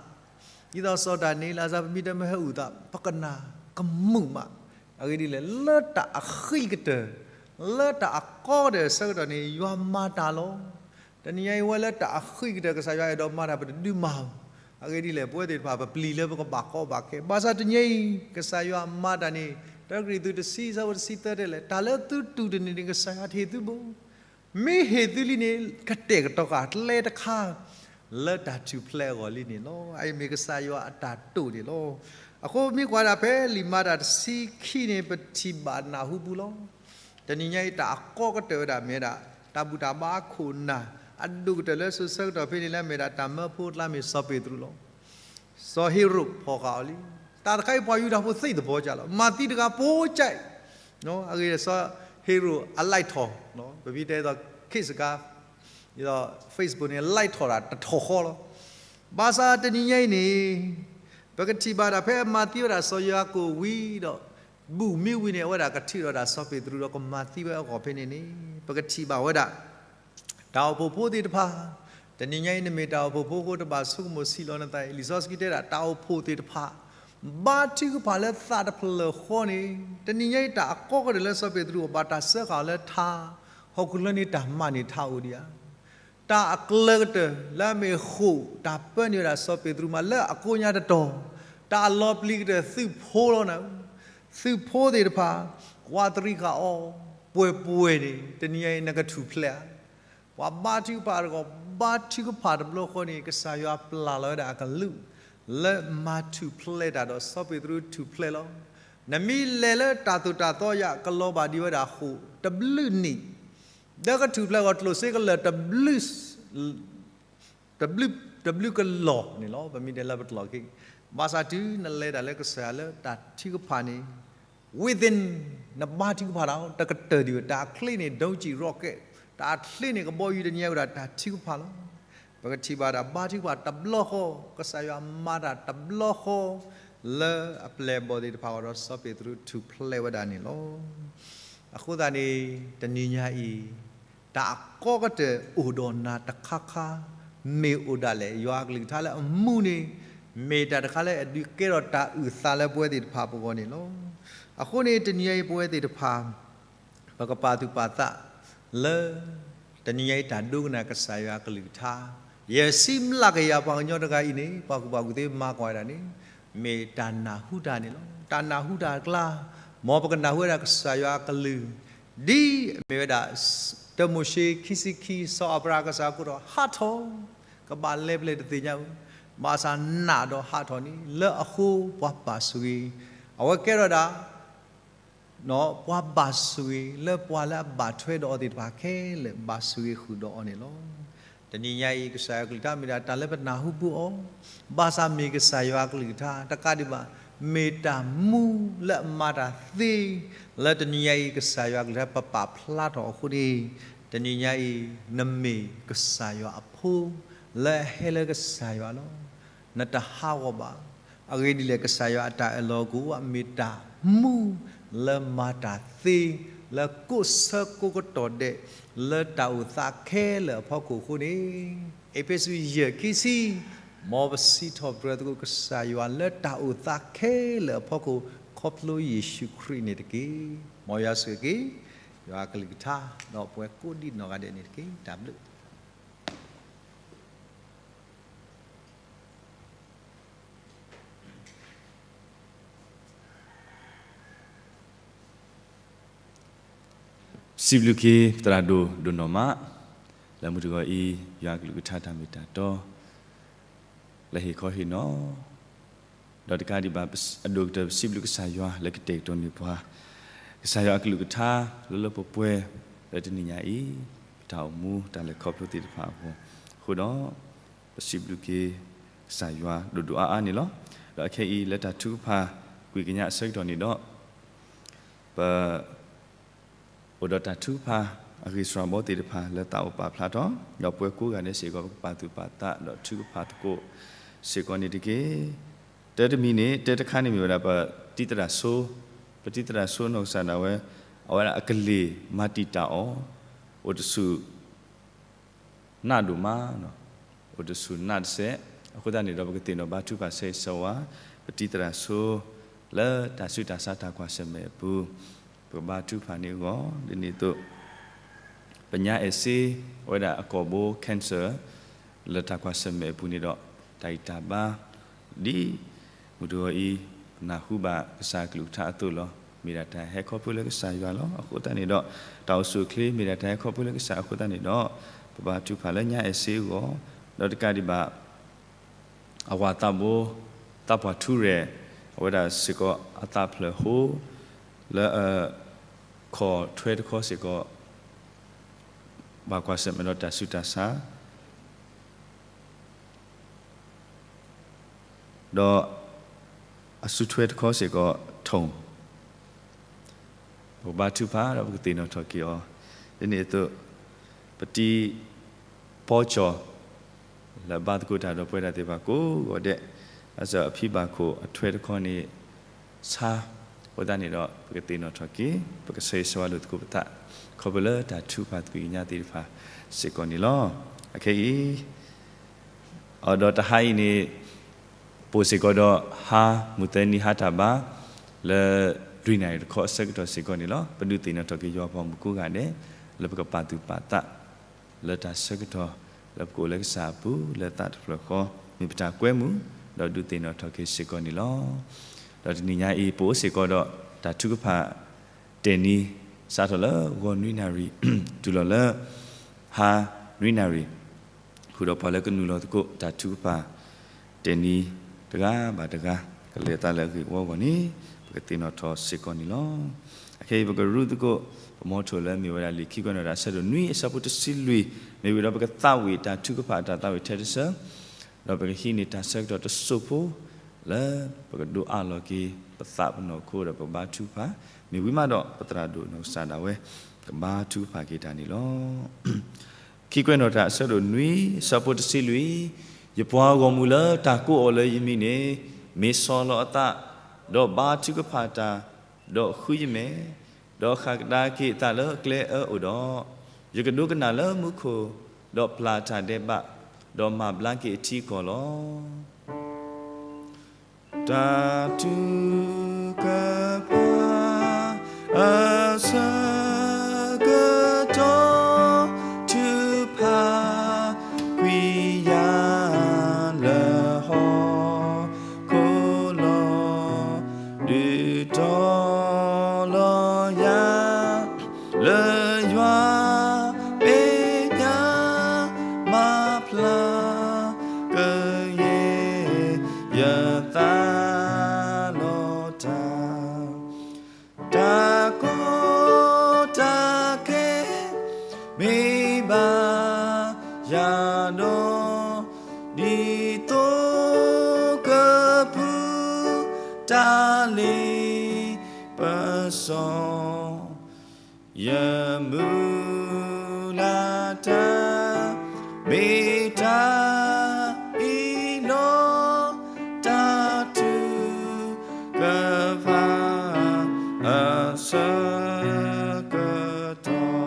ဒ်သိးစီၤဒၤနံးယ့လးစၢ် ပမ့ၢ်တမၢဟဲအုၣ်သး ပကနၣ်ကမုာ်မး. အဂ့ၢ်ဒ်လဲၣ် လၢတၢ်အဃံကတၢၢ် လၢတၢ်အကီကတၢၢ်အဆၢကတီၢ်န့ၣ် ယွၤမၤတၢ်လီၤ. တနံၤညါအံၤ ဝဲလၢတၢ်အဃံကတၢၢ် ကစၢ်ယွၤအဲၣ်ဒိးမၤတၢ် ပတဒုးမၤဘၣ်. အဂ့ၢ်ဒ်လဲၣ် ပဝဲသ့ၣ်တဖၣ် ပပျံၤလၢပကဘၣ်ကီဘၣ်ခဲ. ဘၣ်ဆၣ်တနံၤညါအံၤ ကစၢ်ယွၤမၤတၢ်န့ၣ် တၢကရံၣ်သူးတဆံ အဆၢဖိတဆံသၢတဲလဲၣ်, တၢ်လၢသုတူၢ်တန့ၢ်န့ၣ် ကစၢ်ယွၤတဟ့ၣ်သုဘၣ်. မ့ၢ်ဟ့ၣ်သုလံန့ၣ် ကတဲာ်ကတီၤဃာ်ကျဲတခါ လၢတၢ်ထူၣ်ဖျဲးအဂီၢ်လံန့ၣ်လီၤ. အအံၤမ့ၢ်ကစၢ်ယွၤအတၢ်တိာ်န့ၣ်လီၤ. အဃိမ့ၢ်ကွၢ်ဒၣ်ဖဲလံာ်မၤတၢ်တဆံခံန့ၣ် ပထံၣ်ဘၣ်နၢ်ဟူပူၤလီၤ. တနံၤညါအံၤ တၢ်အကီကတၢၢ်ဝဲဒၣ်မ့ၢ်ဝဲဒၣ် တၢ်ဘူၣ်တၢ်ဘါအခိၣ်နၢ် အဒိၣ်ကတၢၢ်လၢစိၤဆၢကတီၢ်ဖဲန့ၣ်လၢမ့ၢ်ဒၣ်တၢ်မၢဖိအကျါမ့ၢ်စီၤပ့းတရူးလီၤ. စီၤဟ့ၤရိာ်ဖီၣ်ဃာ်အီၤလံ. တၢ်တခါအံၤပှၤယူဒၤဖိသ့ၣ်သဘီကၢ်လီၤ. မၤသံတဂၤဖိကၢ် အဂ့ၢ်စီၤဟ့ၤရိာ်အ light ထီၣ်, ပမ့ၢ်တဲသိး ခေတ်စကား ဒ်သိး Facebook န့ၣ် light ထီၣ်တၢ်တထီၣ်ဃီလီၤ. ဘၣ်ဆၣ်တနံၤညါအံၤန့ၣ် ပကထံၣ်ဘၣ်ဒၣ်ဖဲအမၤသံဝဲဒၣ်စီၤယၤကိာ်ဝံၤဒီး ဘူၣ်မ့ၢ်ဝံၤန့ၣ် အဝဲဒၣ်ကထုးထီၣ်ဒၣ်စီၤပ့းတရူးဒီးကမၤသံဝဲအဂီၢ်ဖဲန့ၣ်န့ၣ် ပကထံၣ်ဘၣ်ဝဲဒၣ် တၢ်အိၣ်ဖှိၣ်ဖိသ့ၣ်တဖၣ်, တနံၤညါအံၤနမ့ၢ်တၢ်အိၣ်ဖှိၣ်ဖိအဃိတဘၣ်ဆိကမိၣ်ဆံးလီၤနသးအံၤ, လံာ်စီဆှံတဲဒၣ်တၢ်အိၣ်ဖှိၣ်သ့ၣ်တဖၣ် ဘါထုကဖၣ်လၢသးတဖျၢၣ်ဃီန့ၣ်, တနံၤညါအံၤတၢ်အကီကတၢၢ်လၢစီၤပ့းတရူးအဘၣ်တၢ်စၢဃာ်အီၤလၢထါ, ဟီၣ်ခိၣ်ချၢန့ၣ်တၢ်မၤန့ၢ်ထါအိၣ်ဒံးဧါ. တၢ်အကျၢၤကတၢၢ်လၢအမ့ၢ်ဃိာ်တၢ်ပၢနုာ်ဝဲဒၣ်စီၤပ့းတရူးမးလၢအကိးညါတတီၤ, တၢ်အလီၤပျံၤကတၢၢ်သုးဖိလီၤနၤ, သုးဖိသ့ၣ်တဖၣ် ကွၢ်တရံးဃာ်အီၤ ပှဲၤပှဲၤန့ၣ် တနံၤညါအံၤနကထူၣ်ဖျဲးဧါ. ပှၤဘါထုကဖၣ်တဂီၢ် ဘါထုကဖၣ်တဘျီဃီန့ၣ် ကစၢ်ယွၤပျၢ်လီၤဝဲဒၣ်အကလုၢ် လၢမၤထူၣ်ဖျဲးတၢ်ဒီးစီၤပ့းတရူးထူၣ်ဖျဲးလီၤ. နမ့ၢ်လဲၤလၢတၢ်သိၣ်တၢ်သီယၤ ကလီၤဘၣ်ဒံးဝဲဒၣ်ဃိာ်တဘျုးနံၣ် ဒီးကထူၣ်ဖျဲးအဂီၢ် ကျိၣ်စ့ကလၢာ်တဘျုး တဘျုး တဘျုးကလီၢ်န့ၣ်လီၤ. ပမ့ၢ်တဲလၢပကျိာ်ခံ, ဘၣ်ဆၣ်တုၤနလဲၤတၢ်လၢကစၢ်ယွၤလၢတၢ်ထုကဖၣ်န့ၣ် within နဘါထုကဖၣ်တၢ် တကတၢၢ်ဒံးဘၣ်, တၢ်ချ့န့ၣ် ဒိကံၣ်ရီကဲး, တၢ်ချ့န့ၣ် ကဘီယူၤတနံၤအံၤဝဲဒၣ်တၢ်ထုကဖၣ်လီၤ. ပကထံၣ်ဘၣ်တၢ်ဘါထုကဖၣ်တဘျီဃီ, ကစၢ်ယွၤမၤတၢ်တဘျီဃီ လၢအပျဲၢ်အဘီၣ်သ့ၣ်တဖၣ်အဂီၢ်ဒီး စီၤပ့းတရူးထူၣ်ဖျဲးဝဲဒၣ်န့ၣ်လီၤ. အဃိသတးန့ၣ် တနံၤညါအံၤ တၢ်အကီကတၢၢ်အိၣ်ဒီးနၤတခါခါ မ့ၢ်အိၣ်ဒၣ်လဲာ် ယွၤအကလုၢ်ကထါလၢအမူန့ၣ် မ့ၢ်တၢ်တခါလၢအဒုးကဲထီၣ်တၢ်အုၣ်သးလၢပဝဲသ့ၣ်တဖၣ်အပူၤအဂီၢ်န့ၣ်လီၤ. အဃိန့ၣ် တနံၤညါအံၤပဝဲသ့ၣ်တဖၣ် ပကပာ်သူၣ်ပာ်သးလၢ တနံၤညါအံၤတၢ်ဒိကနၣ်ကစၢ်ယွၤအကလုၢ်ကထါ ယဲၢ်ဆံမျးကယၤပှၤကညီတဂၤအံၤန့ၣ် ပှၤကူၣ်ဘၣ်ကူၣ်သ့မၤကွၢ်ဝဲဒၣ်န့ၣ် မ့ၢ်တၢ်နၢ်ဟူတၢ်န့ၣ်လီၤ. တၢ်နၢ်ဟူတၢ်အကျါ မ်ပကနၢ်ဟူဝဲဒၣ်ကစၢ်ယွၤအကလုၢ် ဒ်အမ့ၢ်ဝဲဒၣ် တၢမိၤၡ့ခံဆံခံ စီၤအၤဘြၤဟၣ်ကစၢ်အကိးထီၣ် ဟးထီၣ်, ကဘၣ်လဲၤဖဲလဲၣ်တသ့ၣ်ညါဘၣ်, ဘၣ်ဆၣ်နာ်ဒီးဟးထီၣ်န့ၣ် လၢအဃိပှၤဘၣ်ဆိၣ်ဂ့ၤ, အဝဲကဲထီၣ်ဒၣ် ပှၤဘၣ်ဆိၣ်ဂ့ၤ လၢပှၤလၢအဘၣ်ထွဲဒီးအီၤသ့ၣ်တဖၣ်ခဲလၢာ် ဘၣ်ဆိၣ်ဂ့ၤဃုာ်ဒီးအီၤန့ၣ်လီၤ. တနံၤညါအံၤ ကစၢ်ယွၤကလုၢ်ကထါမ့ၢ်ဒၣ်တၢ်လၢပနၢ်ဟူပူၤအီၤ, ဘၣ်ဆၣ်မ့ၢ်ကစၢ်ယွၤကလုၢ်ကထါ တကးဒံးဘၣ် မ့ၢ်တၢ်မူလၢအမၤတၢ်သ့, လၢတနံၤညါအံၤ ကစၢ်ယွၤကလုၢ်ကထါပပာ်ဖျါထီၣ်အဃိန့ၣ်, တနံၤညါအံၤ နမ့ၢ်ကစၢ်ယွၤအဖိ လၢအဟဲလၢကစၢ်ယွၤလီၤ. နတဟးဂီၤဘၣ်. အဂ့ၢ်ဒ်လဲၣ် ကစၢ်ယွၤအတၢ်အၢၣ်လီၤအကအိၣ် မ့ၢ်တၢ်မူလၢမၤတၢ်သ့, လၢကိးဆၢကိးကတီၢ်ဒဲး လၢတၢ်အိၣ်သးခဲလၢာ်အဖီခိၣ်အဃိန့ၣ်, အ့းဖ့းစူး ယဲၢ် ခံဆံ, မ်ပစံးထီၣ်ပတြၢၤသကိးကစၢ်ယွၤလၢတၢ်အိၣ်သးခဲလၢာ်အဖီခိၣ် ခီဖျိယ့ၣ်ၡူးခရံာ်န့ၣ်တက့ၢ်. မ်ယွၤဆိၣ်ဂ့ၤက့ၤ ယွၤအကလုၢ်ကထါ ဒီးပဝဲကိးဒံးနီၢ်ဂၤဒဲးန့ၣ်တက့ၢ်. တၢ်ဘျုး စံးဘျုးက့ၤ သရၣ်ဒိၣ် ဒိၣ်နီၢ်မး, လၢမုၢ်တဂီၤအံၤ ယွၤကလုၢ်ကထါတၢ်မ့ၢ်တၢ်တီ လၢဟ့ၣ်ခီဟ့ၣ်နီၤ, ဒီးတကးဒံးဘၣ် အဒိၣ်ကတၢၢ် ပစံးဘျုးကစၢ်ယွၤလၢကတဲာ်ကတီၤန့ၢ်ပှၤ ကစၢ်ယွၤအကလုၢ်ကထါ လၢလၢပှဲၤပှဲၤ လၢတနံၤညါအံၤ ပတၢ်အိၣ်မူတၢ်လဲၤခီဖျိသ့ၣ်တဖၣ်အဂီၢ်, အဃိဒီး ပစံးဘျုးက့ၤ ကစၢ်ယွၤဒိၣ်ဒိၣ်အါအါန့ၣ်လီၤ. ဒီးအခဲအံၤ လၢတၢ်ထုကဖၣ် ကွံာ်ကညးအဆၢကတီၢ်န့ၣ်ဒီး ပ အိၣ်ဒီးတၢ်ထုကဖၣ် အဂ့ၢ်စှၤဘီသ့ၣ်တဖၣ် လၢသးအိၣ်ပာ်ဖျါထီၣ်, ဒီးပဝဲကိးဂၤဒဲးစ့ၢ်ကီး ပကပာ်သူၣ်ပာ်သးဒီးထုကဖၣ်သကိးစ့ၢ်ကီးန့ၣ်တက့ၢ်. တၢ်တမံၤန့ၣ် တၢ်တခါန့ၣ်မ့ၢ်ဝဲဒၣ် ပတံၤသရၣ်စိ, ပတံၤသရၣ်စိနီၢ်ကစၢ်ဒၣ်ဝဲ အဝဲဒၣ်အကလ့ၢ်မၤတံာ်တာ်အီၤ အိၣ်တဆူၣ် နးဒိၣ်မး, အိၣ်တဆူၣ်နးတစဲး, အဃိသတးန့ၣ်ဒီး ပကသ့ၣ်နီၣ်ဘါထုကဖၣ်ဆၢဂ့ၤဆၢဝါ ပတံၤသရၣ်စိ လၢတၢ်ဆူးတၢ်ဆါတၢ်ကွၢ်ဆၢၣ်မဲာ်အပူၤ, ပကဘါထုကဖၣ်န့ၣ်အဂီၢ်, ဒ်န့ၣ်အသိး ပညါအဲၣ်စ့ အဝဲဒၣ်အကိာ်ဘိ cancer လၢတၢ်ကွၢ်ဆၢၣ်မဲာ်အပူၤန့ၣ်ဒီး တၢ်ဂံၢ်တၢ်ဘါ ဒ်မုၢ်တဂီၤအံၤ ပနၢ်ဟူဘၣ်ကစၢ်အကလုၢ်ကထါအသိးလီၤ. မ့ၢ်ဒၣ်တၢ်ဟဲခီဖျိလၢကစၢ်ယွၤလီၤ. အဃိသတးန့ၣ်ဒီး တၢ်အိၣ်ဆူၣ်အိၣ်ချ့ မ့ၢ်ဒၣ်တၢ်ဟဲခီဖျိလၢကစၢ်အဃိသတးန့ၣ်ဒီး ပဘါထုကဖၣ်လၢညါအဲၣ်စ့အဂီၢ်, ဒီးတကးဒံးဘၣ် အဝၤသးဘိ သးပှၢ်ထူရဲၣ် အဝဲဒၣ်စ့ၢ်ကီးအသးဖျၢၣ်ဟိ လၢအခီၣ်ထွဲတခီစ့ၢ်ကီး ဘၣ်ကွၢ်ဆၢၣ်မဲာ်ဒီးတၢ်ဆူးတၢ်ဆါ ဒီးအစုထွဲတခီစ့ၢ်ကီး ထိၣ် ပကဘါထုကဖၣ်ဒီးပကသ့ၣ်နီၣ်ထီၣ်က့ၤအီၤ, ဒ်န့ၣ်အသိး ပတံၤပီကၠီၣ် လၢဘါသကိးတၢ်ဒီးပဝဲဒၣ်သ့ၣ်တဖၣ်ကိးဂီၤဒဲး, ဘၣ်ဆၣ်အဖံဘၣ်ခိၣ်အထွဲတခီန့ၣ် ဆါ, အဃိသတးန့ၣ်ဒီး ပကသ့ၣ်နီၣ်ထီၣ်က့ၤ ပကဆၢဂ့ၤဆၢဝါလိာ်သကိးပသး ခီဖျိလၢတၢ်ထုကဖၣ်သကွံာ်ကညးသ့ၣ်တဖၣ်စ့ၢ်ကီးန့ၣ်လီၤ. အခဲအံၤ ဒီးတဟါအံၤန့ၣ် ပအိၣ်စ့ၢ်ကီးဒီးဟါမုၢ်သၢနံၤဟါတၢ်ဘါ လၢလွံၢ်နၣ်ရံၣ်တခီအဆၢကတီၢ်စ့ၢ်ကီးန့ၣ်လီၤ. ပဒုးသ့ၣ်နီၣ်ထီၣ်က့ၤယွၤအပှၤမုၣ်ကိးဂၤဒဲး လၢပကပာ်သူၣ်ပာ်သး လၢတၢ်ဆၢကတီၢ် လၢပကအိၣ်လၢကစၢ်အပူၤ လၢသးတဖျၢၣ်ဃီ မ့ၢ်ပတၢ်ကွဲမုာ် ဒီးဒုးသ့ၣ်နီၣ်ထီၣ်က့ၤစ့ၢ်ကီးန့ၣ်လီၤ. ဒီးတနံၤညါအံၤ ပအိၣ်စ့ၢ်ကီးဒီးတၢ်ထုကဖၣ် တဲာ်နံၤ စးထီၣ်လၢဂီၤနွံနၣ်ရံၣ် တုၤလီၤလၢ ဟါနွံနၣ်ရံၣ် ဃုာ်ဒီးပှၤလၢကနုာ်လီၤသကိးတၢ်ထုကဖၣ် တဲာ်နံၤတဂၤဘၣ်တဂၤ ကလဲၤသးလၢအဂ့ၢ်အဝီအဂီၢ်န့ၣ် ပကသ့ၣ်နီၣ်ထီၣ်စ့ၢ်ကီးန့ၣ်လီၤ. ခဲအံၤပကရူၢ်သကိး ပမီထိၣ်လၢမ့ၢ်ဝဲဒၣ်လံာ်ခံကွဲးနီၣ်တၢ်အဆၢဒိၣ်နွံအဆၢဖိတဆံလွံၢ် မ့ၢ်ဝံၤဒီးပကသးဝံၣ်တၢ်ထုကဖၣ်တၢ်သးဝံၣ်ထဲတဆၢ ဒီးပကဟံးန့ၢ်တၢ်ဆၢကတီၢ်တစိၢ်ဖိ လၢပကဒိးအးလီၤက့ၤ ပသးပနီၢ်ခိဒီးပကဘါထုကဖၣ် မ့ၢ်ဝံၤမးဒီးပသရၣ်ဒိၣ်နီၢ်ကစၢ်ဒၣ်ဝဲ ကဘါထုကဖၣ်က့ၤတၢ်န့ၣ်လီၤ. ခံကွဲးနီၣ်တၢ်အဆၢဒိၣ်နွံ အဆၢဖိတဆံလွံၢ်, ယပှၤဂီၢ်မုၢ်လၢတၢ်ကိးအီၤလၢယမံၤန့ၣ် မ့ၢ်ဆီၣ်လီၤအသး, ဒီးဘါထုကဖၣ်တၢ်, ဒီးဃုယမဲာ်, ဒီးဃၣ်ကဒါက့ၤအသးလၢအကျဲအၢအိၣ်ဒီး, ယကဒိကနၣ်လၢမူခိၣ်, ဒီးပျၢ်တၢ်ဒဲးဘး, ဒီးမၤဘျါက့ၤအထံအကီၢ်လီၤ. တၢ်ထုကဖၣ်အဆၢကတီၢ် ထုကဖၣ်ကွံာ်ယၤလၢဟီၣ်ခိၣ်လီၤ. ဒုးတီၤလီၤယၤ လၢယွၤမဲာ်ညါ မၤဖျါကယဲၢ် ယသးလီၤတၢ်, တၢ်ကီတၢ်ခဲ မ့ၢ်ဘၣ်ယၤဒီး ဒ်သိးကပူၤ တၢ်လ့ပစီ ယမုၢ်လၢ်တၢ် မ့ၢ်တၢ်အံၤလီၤ. တၢ်ထုကဖၣ်အဆၢကတီၢ်.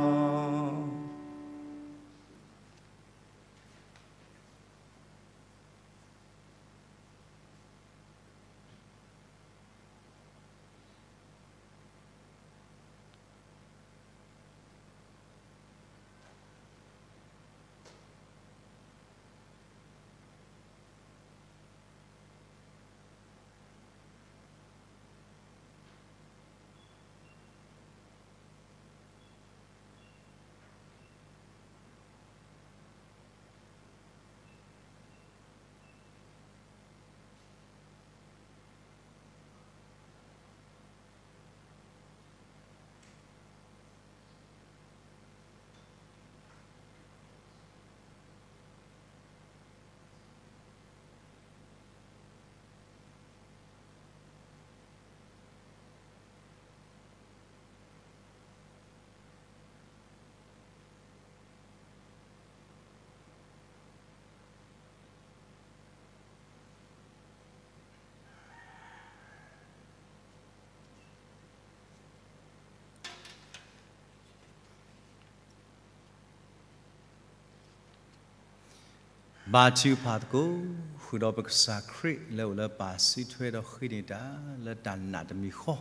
ဘါထုကဖၣ်သကိး ဃုာ်ဒီးပကစၢ်ခရံာ်လၢအိၣ်လၢပၢ်စုထွဲဒီးဃ့န့ၢ်တၢ်လၢတၢ်နာ်တမံၤဃီ,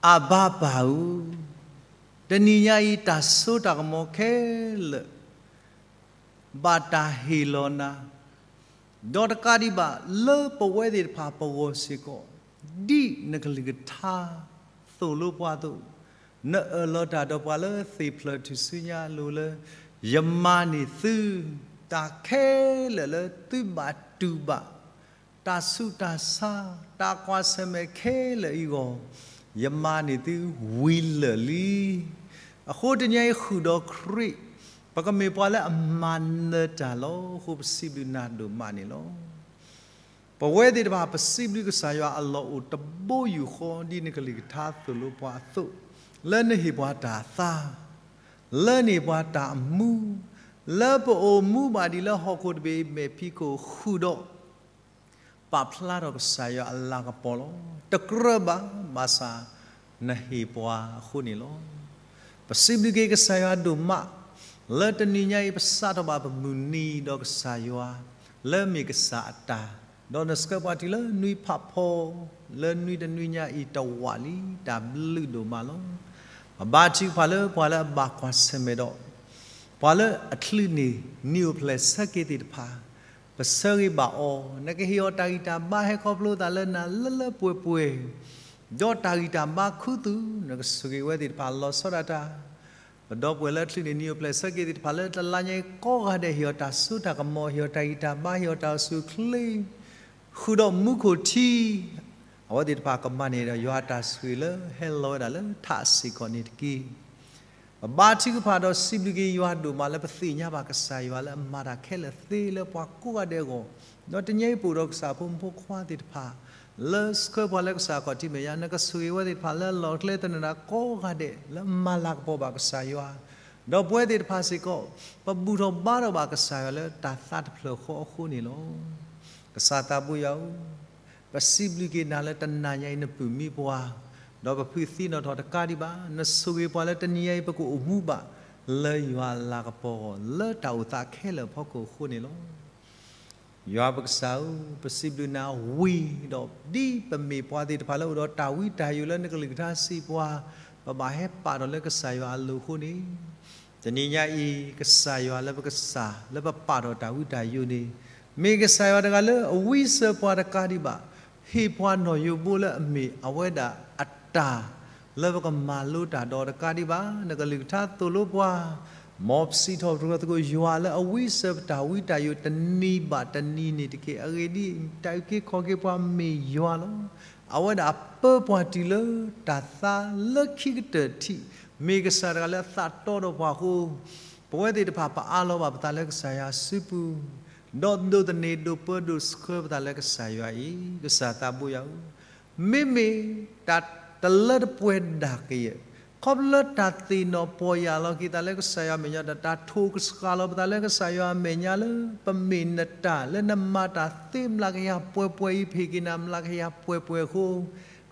အဘါပၢ်ဧၢ, တနံၤညါအံၤတၢ်စိတၢ်ကမီၤခဲလၢာ် ဘၣ်တၢ်ဟ့ၣ်လီၤနၤ, ဒီးတကးဒံးဘၣ်လၢပဝဲသ့ၣ်တဖၣ်ပဂီၢ်စ့ၢ်ကီး, ဒ်နကလုၢ်ကထါသိၣ်လိပှၤအသိး, နအၢၣ်လီၤတၢ်ဒီးပှၤလၢသ့ၣ်ဖျၢၣ်ထူၣ်စုညါအလိၤလၢ ယမၤန့ၢ်သု တၢ်ခဲလၢာ်လၢသုဘၣ်တူၢ်ဘၣ် တၢ်ဆူးတၢ်ဆါ တၢ်ကွၢ်ဆၢၣ်မဲာ်ခဲလၢာ်အံၤအဂီၢ်, ယမၤန့ၢ်သုဝံၤလၢာ်လံ. အဃိတနံၤအံၤဃုာ်ဒီးခရံာ်, ပကမ့ၢ်ပှၤလၢအမၤနၢၤတၢ်လီၤ. အဃိပစံးဘျုးနၤဒိၣ်မးန့ၣ်လီၤ. ပဝဲသ့ၣ်တဖၣ် ပစံးဘျုးကစၢ်ယွၤအလီၢ်အိၣ်တဘိယူၢ်ဃီ ဒ်နကလုၢ်ကထါသိၣ်လိပှၤအသိး, လၢနဟ့ၣ်ပှၤတၢ်သါ, လၢနဟ့ၣ်ပှၤတၢ်မူ, လၢပအိၣ်မူဘၣ်ဒံးလၢဟီၣ်ခိၣ်တဘ့ၣ်အမဲာ်ဖံးခိၣ်ဃုာ်ဒီး ပာ်ဖျါထီၣ်ကစၢ်ယွၤအလၤကပီၤလီၤ. တကြၢးဘၣ်, ဘၣ်ဆၣ်နဟ့ၣ်ပှၤအဃိန့ၣ်လီၤ. ပစံးဘျုးက့ၤကစၢ်ယွၤဒိၣ်မး, လၢတနံၤညါအံၤပစးထီၣ်ဘၣ်ပမုၢ်နံၤဒီးကစၢ်ယွၤ, လၢမ့ၢ်ကစၢ်အတၢ်, ဒီးနဆှၢပှၤတုၤလၢနွံဖးဖီ, လၢနွံတနွံညါအံၤတဝးလံ, တၢ်ဘျုးဒိၣ်မးလီၤ. ပဘါထုကဖၣ်လၢပှၤလၢအဘၣ်ကွၢ်ဆၢၣ်မဲာ်ဒီး ပှၤလၢအချုးန့ၢ်နံၣ်အိၣ်ဖျဲၣ်ဆၢက့ၤသ့ၣ်တဖၣ်, ပဆၢဂ့ၤဘၣ်အီၤ, နကဟ့ၣ်အီၤတၢ်ဂံၢ်တၢ်ဘါဟဲခီဖျိသးလၢနၤလၢလၢပှဲၤပှဲၤ, ဒီးတၢ်ဂံၢ်တၢ်ဘါခူသူၣ် နကဆိၣ်ဂ့ၤဝဲသ့ၣ်တဖၣ်လီၤဆီဒၣ်တၢ်, ပဒီပုၢ်ဝဲၢ်လၢအချုးန့ၢ်နံၣ်အိၣ်ဖျဲၣ်ဆၢက့ၤသ့ၣ်တဖၣ်လၢတလါညါအံၤကိးဂၤဒဲး ဟ့ၣ်အီၤတၢ်စိတၢ်ကမီၤ ဟ့ၣ်အီၤတၢ်ဂံၢ်တၢ်ဘါ ဟ့ၣ်အီၤတၢ်အိၣ်ဆူၣ်အိၣ်ချ့ ဃုာ်ဒီးမူခိၣ်ထံ အဝဲသ့ၣ်တဖၣ်ကမၤန့ၢ်ဒီးယွၤအတၢ်ဆိၣ်ဂ့ၤလၢဟဲလီၤဝဲဒၣ်လၢထးစ့ၢ်ကီးန့ၣ်တက့ၢ်. ပဘါထုကဖၣ်ဒီးစံးဘျုးက့ၤယွၤဒိၣ်မးလၢပသ့ၣ်ညါဘၣ် ကစၢ်ယွၤလၢအမၤတၢ်ခဲလၢာ်သ့လၢပှၤကိးဂၤဒဲးအဂီၢ်, ဒီးတနံၤအံၤပအိၣ်ဒီးကစၢ်အဖိမုၣ်ဖိခွါသ့ၣ်တဖၣ် လၢဆှၢပှၤလၢကစၢ်အခီၣ်ထံးမဲာ်ညါ, နကဆိၣ်ဂ့ၤဝဲသ့ၣ်တဖၣ်လၢအလီၢ်အကျဲသနၢၣ်ကိးဂၤဒဲး လၢမၤလၤကပီၤဘၣ်ကစၢ်ယွၤ, ဒီးပဝဲသ့ၣ်တဖၣ်စ့ၢ်ကီး ပဘူၣ်ထီၣ်ဘါထီၣ်ဘၣ်ကစၢ်ယွၤလၢတၢ်သးတဖျၢၣ်ဃီအဃိန့ၣ်လီၤ. ကစၢ်သးဘိယွၤဧၢ, ပစံးဘျုးက့ၤနၤလၢတနၤညါအံၤနပုၢ်မံပှၤ, ဒီးပဖုးသံနီၣ်ထီၣ်တကးဒံးဘၣ်, နဆိၣ်ဂ့ၤပှၤလၢတနံၤညါအံၤ ပကအိၣ်မူဘၣ် လၢယွၤအလၤကပီၤအဂီၢ် လၢတၢ်အိၣ်သးခဲလၢာ်အဖီခိၣ်အဃိန့ၣ်လီၤ. ယွၤပကစၢ်ဧၢ, ပစံးဘျုးနၤဝံၤဒီး ဒ်ပမ့ၢ်ပှၤသ့ၣ်တဖၣ်လၢအိၣ်ဒီးတၢ်ဝံတၢ်ယိာ်လၢနကလုၢ်ကထါစံးပှၤ, ပဘၣ်ဟဲပာ်ထီၣ်လၢကစၢ်ယွၤအလိၤအဃိန့ၣ်, တနံၤညါအံၤ ကစၢ်ယွၤလၢပကစၢ်လၢပပာ်ထီၣ်တၢ်ဝံတၢ်ယိာ်န့ၣ်, မ့ၢ်ကစၢ်ယွၤတဂၤလၢအဝံစၢၤပှၤတကးဒံးဘၣ်, ဟ့ၣ်ပှၤနီၣ်ယိးဘိလၢအမ့ၢ်အဝဲဒၣ်အတၢ် လၢပကမၤလိတၢ်ဒီးတကးဒံးဘၣ်, နကလုၢ်ကထါသိၣ်လိပှၤ, မ်ပစံးထီၣ်ပတြၢၤသကိးယွၤလၢအဝံစၢၤပတၢ်ဝံတၢ်ယိာ်တနံၤဘၣ်တနံၤန့ၣ်တက့ၢ်. အဂ့ၢ်ဒ်အံၤ, တၢ်အုၣ်က့ၤခီၣ်က့ၤပှၤမ့ၢ်ယွၤလီၤ. အဝဲဒၣ်အပၢပှၤတုၤလၢတၢ်သါလၢခံကတၢၢ်ထံး, မ့ၢ်ကစၢ်တဂၤလၢအသးတီဒီးပှၤအဃိ, ပဝဲသ့ၣ်တဖၣ်ပအးလီၤဘၣ်ပသးလၢကစၢ်ယွၤစုပူၤ, ဒီးဒိးသန့ၤဒိးပၢဒိးဆှၢပသးလၢကစၢ်ယွၤအံၤ, ကစၢ်သးဘိယွၤဧၢ, မ့မ့ၢ်တၢ်တလၢတပှဲၤဒၣ်ကယဲၢ်, ခီဖျိလၢတၢ်သ့ၣ်နီၣ်ပီၢ်ယၢ်လီၤက့ၤသးလၢကစၢ်ယွၤအမဲာ်ညါဒီး တၢ်ထိၣ်ကစှၤလီၤပသးလၢကစၢ်ယွၤအမဲာ်ညါလၢ ပမ့ၢ်နတၢ်လၢနမၤတၢ်သ့မျးကယၤပှဲၤပှဲၤအံၤ ပဟ့ၣ်က့ၤနၤမျးကယၤပှဲၤပှဲၤအဃိ,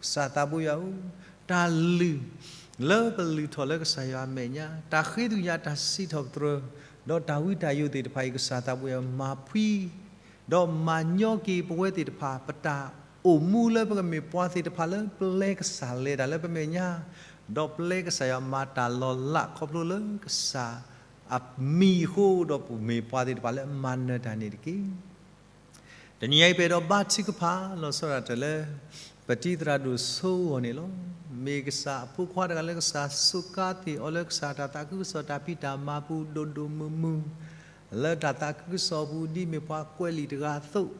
ကစၢ်သးဘိယွၤဧၢ, တၢ်လုၢ် လၢပလုၢ်ထီၣ်လၢကစၢ်ယွၤအမဲာ်ညါ, တၢ်ဃ့ကညး တၢ်စံးထီၣ်ပတြၢၤ, ဒီးတၢ်ဝံတၢ်ယိာ်သ့ၣ်တဖၣ်အံၤ ကစၢ်သးဘိယွၤမၤဖှံ, ဒီးမၤညီက့ၤပဝဲသ့ၣ်တဖၣ် ပတၢ်အိၣ်မူလၢပကမ့ၢ်ပှၤသ့ၣ်တဖၣ်လၢပျဲကစၢ်လဲၤတၢ်လၢပမဲာ်ညါ, ဒီးပျဲကစၢ်ယွၤမၤတၢ်လီၤလးခီဖျိလၢကစၢ်အမံၤအဃိ, ဒီးပမ့ၢ်ပှၤသ့ၣ်တဖၣ်လၢမၤနၢၤတၢ်န့ၣ်တက့ၢ်. တနံၤညါအံၤ ပအဲၣ်ဒိးဘါထုကဖၣ်လီၤဆီဒၣ်တၢၢ်လၢ ပတံၤသရၣ်ဒိၣ်ဆိအဂီၢ်န့ၣ်လီၤ. မ့ၢ်ကစၢ်အဖိခွါတဂၤလၢကစၢ်စူးကါသ့ၣ်အီၤလၢကစၢ်တၢ်သးခုကစီၣ်တၢ်ဖံးတၢ်မၤပူၤဒိၣ်ဒိၣ်မုၢ်မုၢ်, လၢတၢ်သးခုကစီၣ်အပူၤ ဒ်မ့ၢ်ပှၤကွဲးလံာ်တဂၤအသိး,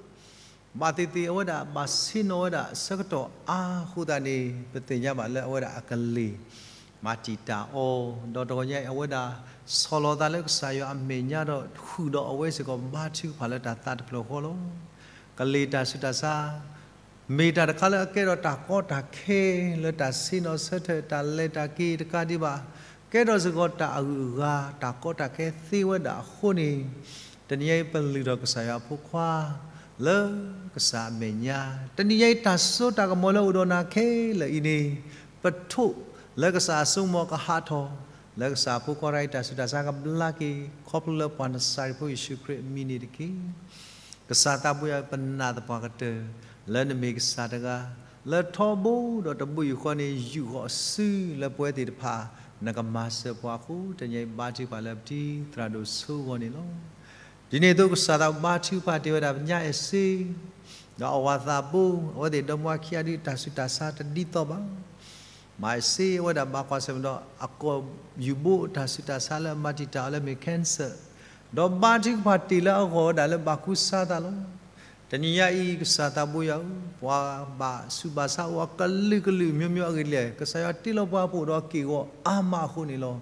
ဘၣ်သ့ၣ်သ့ၣ်အဝဲဒၣ်ဘၣ်ဆ့ၣ်နီၤဝဲဒၣ်အဆၢကတီၢ်အါအဃိသတးန့ၣ် ပသ့ၣ်ညါဘၣ်လၢအဝဲဒၣ်အကလ့ၢ် မၤတံာ်တာ်အီၤ, ဒီးတဂီၤညါအံၤ အဝဲဒၣ်ဆီၣ်လီၤသးလၢကစၢ်ယွၤအမဲာ်ညါဒီး ဃုာ်ဒီးအဝဲစ့ၢ်ကီး ဘါထုကဖၣ်လၢတၢ်သးတဖျၢၣ်ဃီလီၤ. ကလ့ၢ်တၢ်ဆူးတၢ်ဆါ မ့ၢ်တၢ်တခါလၢအကဲထီၣ်တၢ်ကီတၢ်ခဲ လၢတၢ်ဆ့ၣ်နီၤဆၢထၢၣ် တၢ်လဲၤတၢ်က့ၤတကးဒံးဘၣ်, ကဲထီၣ်စ့ၢ်ကီးတၢ်အဂုၤအဂၤ တၢ်ကီတၢ်ခဲသ့ဝဲဒၣ်အဃိန့ၣ်, တနံၤညါအံၤ ပလုၢ်ထီၣ်ကစၢ်ယွၤအဖိခွါ လၢကစၢ်အမဲာ်ညါ, တနံၤညါအံၤ တၢ်စိတၢ်ကမီၤလၢအိၣ်ဒီးနၤခဲလၢာ်အံၤန့ၣ်, ပထိၣ်လၢကစၢ်အစိကမီၤကဟးထီၣ်, လၢကစၢ်အဖိခွါတဂၤအံၤ တၢ်ဆူးတၢ်ဆါကဘျါက့ၤ ခီဖျိလၢပှၤနစၤရ့းဖိယ့ၣ်ၡူးခရံာ်အမံၤန့ၣ်တက့ၢ်. ကစၢ်သးဘိယွၤ ပနာ်သပှၢ်ကတၢၢ် လၢနမ့ၢ်ကစၢ်တဂၤ လၢထီဘိဒီးတဘိယူၢ်ဃီန့ၣ် ယူာ်ဃီၤစုလၢပဝဲသ့ၣ်တဖၣ် နကမၤစၢၤပှၤအဃိ တနံၤညါအံၤဘါထုကဖၣ်လၢပတံၤသရၣ်ဒိၣ်ဆိအဂီၢ်န့ၣ်လီၤ. ဒ်န့ၣ်အသိး ကစၢ်သးဘိယွၤ ဘါထုကဖၣ်တ့ၢ်ဝဲဒၣ်ပညါအဲၣ်စ့ ဒီးအဝၤသးဘိ အဝဲသ့ၣ်ဒီမါဝၤခံဂၤဒုး တၢ်ဆူးတၢ်ဆါတဒ်သိးဘၣ်. မၤအဲၣ်စ့အဝဲဒၣ်ဘၣ်ကွၢ်ဆၢၣ်မဲာ်ဒီး အကိာ်ယူၢ်ဘိတၢ်ဆူးတၢ်ဆါလၢအမၤတံာ်တာ်အီၤလၢမ့ၢ် cancer, ဒီးဘါထုကဖၣ်တ့ၢ်လၢအဂီၢ်ဝဲဒၣ်လၢဘၣ်ကူစါသးလီၤ. တနံၤညါအံၤ ကစၢ်သးဘိယွၤဧၢ, ပှၤဘၣ်ဆူးဘၣ်ဆါအိၣ်အကလုာ်ကလုာ် မျိုးမျိုး အဂ့ၢ်ဒ်လဲၣ်, ကစၢ်ယွၤတ့လီၤပှၤပအိၣ်ဒီးက့ၢ်ဂီၤအါမးအဃိန့ၣ်လီၤ.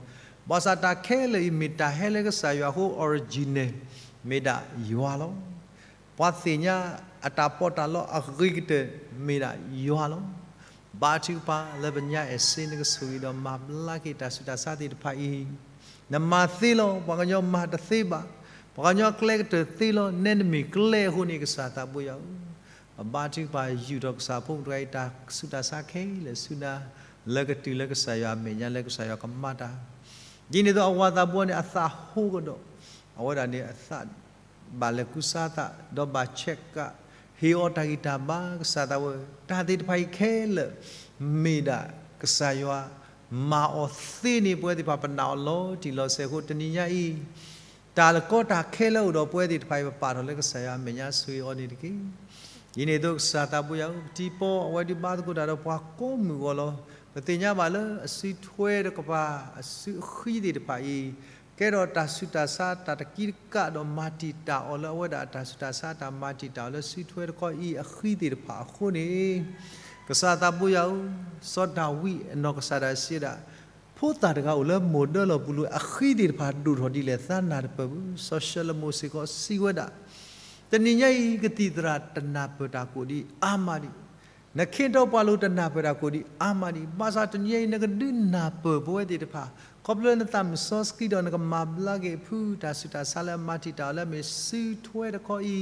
ဘၣ်ဆၣ်တၢ်ခဲလၢာ်အံၤ မ့ၢ်တၢ်ဟဲလၢကစၢ်ယွၤအဃိ original မ့ၢ်ဒၣ်ယွၤလီၤ. ပှၤသ့ၣ်ညါအတၢ်ပီးတၢ်လီအဂ့ၤကတၢၢ် မ့ၢ်ဒၣ်ယွၤလီၤ. ဘါထုကဖၣ်လၢပညါအဲၣ်စ့ နကဆိၣ်ဂ့ၤဒီးမၤဘျါက့ၤတၢ်ဆူးတၢ်ဆါသ့ၣ်တဖၣ်အံၤ, နမၤသ့လီၤ, ပှၤကညီမၤတသ့ဘၣ်, ပှၤကညီကျဲကတၢၢ်သ့လီၤ, နဲနမ့ၢ်ကျဲအဃိန့ၣ် ကစၢ်သးဘိယွၤဧၢ, ပဘါထုကဖၣ်ယူာ်ထီၣ်ကစၢ်ဖိမုၣ်တဂၤအံၤ တၢ်ဆူးတၢ်ဆါခဲလၢာ်ဆူနၤ, လၢကတုၤလၢကစၢ်ယွၤအမဲာ်ညါ လၢကစၢ်ယွၤကမၤတၢ် ဒ်န့ၣ်အသိး အဝၤသးဘိန့ၣ် အသးဟိကဒီး, အဝဲဒၣ်န့ၣ်အသး ဘၣ်လဲၤကူစါသး, ဒီးဘၣ် check up, ဟ့ၣ်အီၤတၢ်ဂံၢ်တၢ်ဘါ ကစၢ်သးဝဲ, တၢ်သ့ၣ်တဖၣ်အံၤခဲလၢာ် မ့ၢ်ဒၣ်ကစၢ်ယွၤမၤအီၤသ့န့ၣ် ပဝဲသ့ၣ်တဖၣ်ပနာ်အီၤလီၤတံၢ်လီၤဆဲးအဃိ တနံၤညါအံၤ တၢ်လၢကီတၢ်ခဲလၢအအိၣ်ဒီးပဝဲသ့ၣ်တဖၣ်အံၤ ပပာ်ထီၣ်လၢကစၢ်ယွၤအမဲာ်ညါ ဆိၣ်ဂ့ၤအီၤန့ၣ်တက့ၢ်. ဒ်န့ၣ်အသိးကစၢ်သးဘိယွၤဧၢ, ပတံၤပီအဝဲဒုးဘါသကိးတၢ်ဒီးပှၤကိးမုၢ်ဂီၤလီၤ. ပသ့ၣ်ညါဘၣ်လၢအစုထွဲတကပၤ အစုအဃံသ့ၣ်တဖၣ်အံၤ ကဲထီၣ်တၢ်ဆူးတၢ်ဆါတၢ်တကံတကးဒီးမၤတံာ်တာ်အီၤလၢအဝဲဒၣ်အတၢ်ဆူးတၢ်ဆါတၢ်မၤတံာ်တာ်အီၤလၢစုထွဲတခီအံၤအဃံသ့ၣ်တဖၣ်အဃိန့ၣ် ကစၢ်သးဘိယွၤဧၢ, စီၤဒၤဝံးအနီၢ်ကစၢ်ဒၣ်စံးဝဲဒၣ်, ဖိသၣ်တဂၤအိၣ်လၢမိၢ်ဒၢလီၢ်ပူၤလၢအဃံသ့ၣ်တဖၣ်ဒိၣ်ထီၣ်ဒ်လဲၣ်သးနၢ်တပၢၢ်ဘၣ်. စီၤၡလိၤမိၣ်စ့ၢ်ကီးစံးဝဲဒၣ်, တနံၤညါအံၤ ကသံၣ်သရၣ်တနၢ်ပၢၢ်တၢ်ကိၣ်ဒံးအါမးဒံး, နခ့ထီၣ်ပှၤလိၤတနၢ်ပၢၢ်တၢ်ကိၣ်ဒံးအါမးဒံး, ဘၣ်ဆၣ်တနံၤညါအံၤ နကဒုးနၢ်ပၢၢ်ပဝဲသ့ၣ်တဖၣ် ခီဖျိနသးမုၢ်စီဆှံဒီး နကမၤဘျါက့ၤအဖုတၢ်ဆူးတၢ်ဆါလၢအမၤတံာ်တာ်အီၤလၢအမ့ၢ်စုထွဲတခီ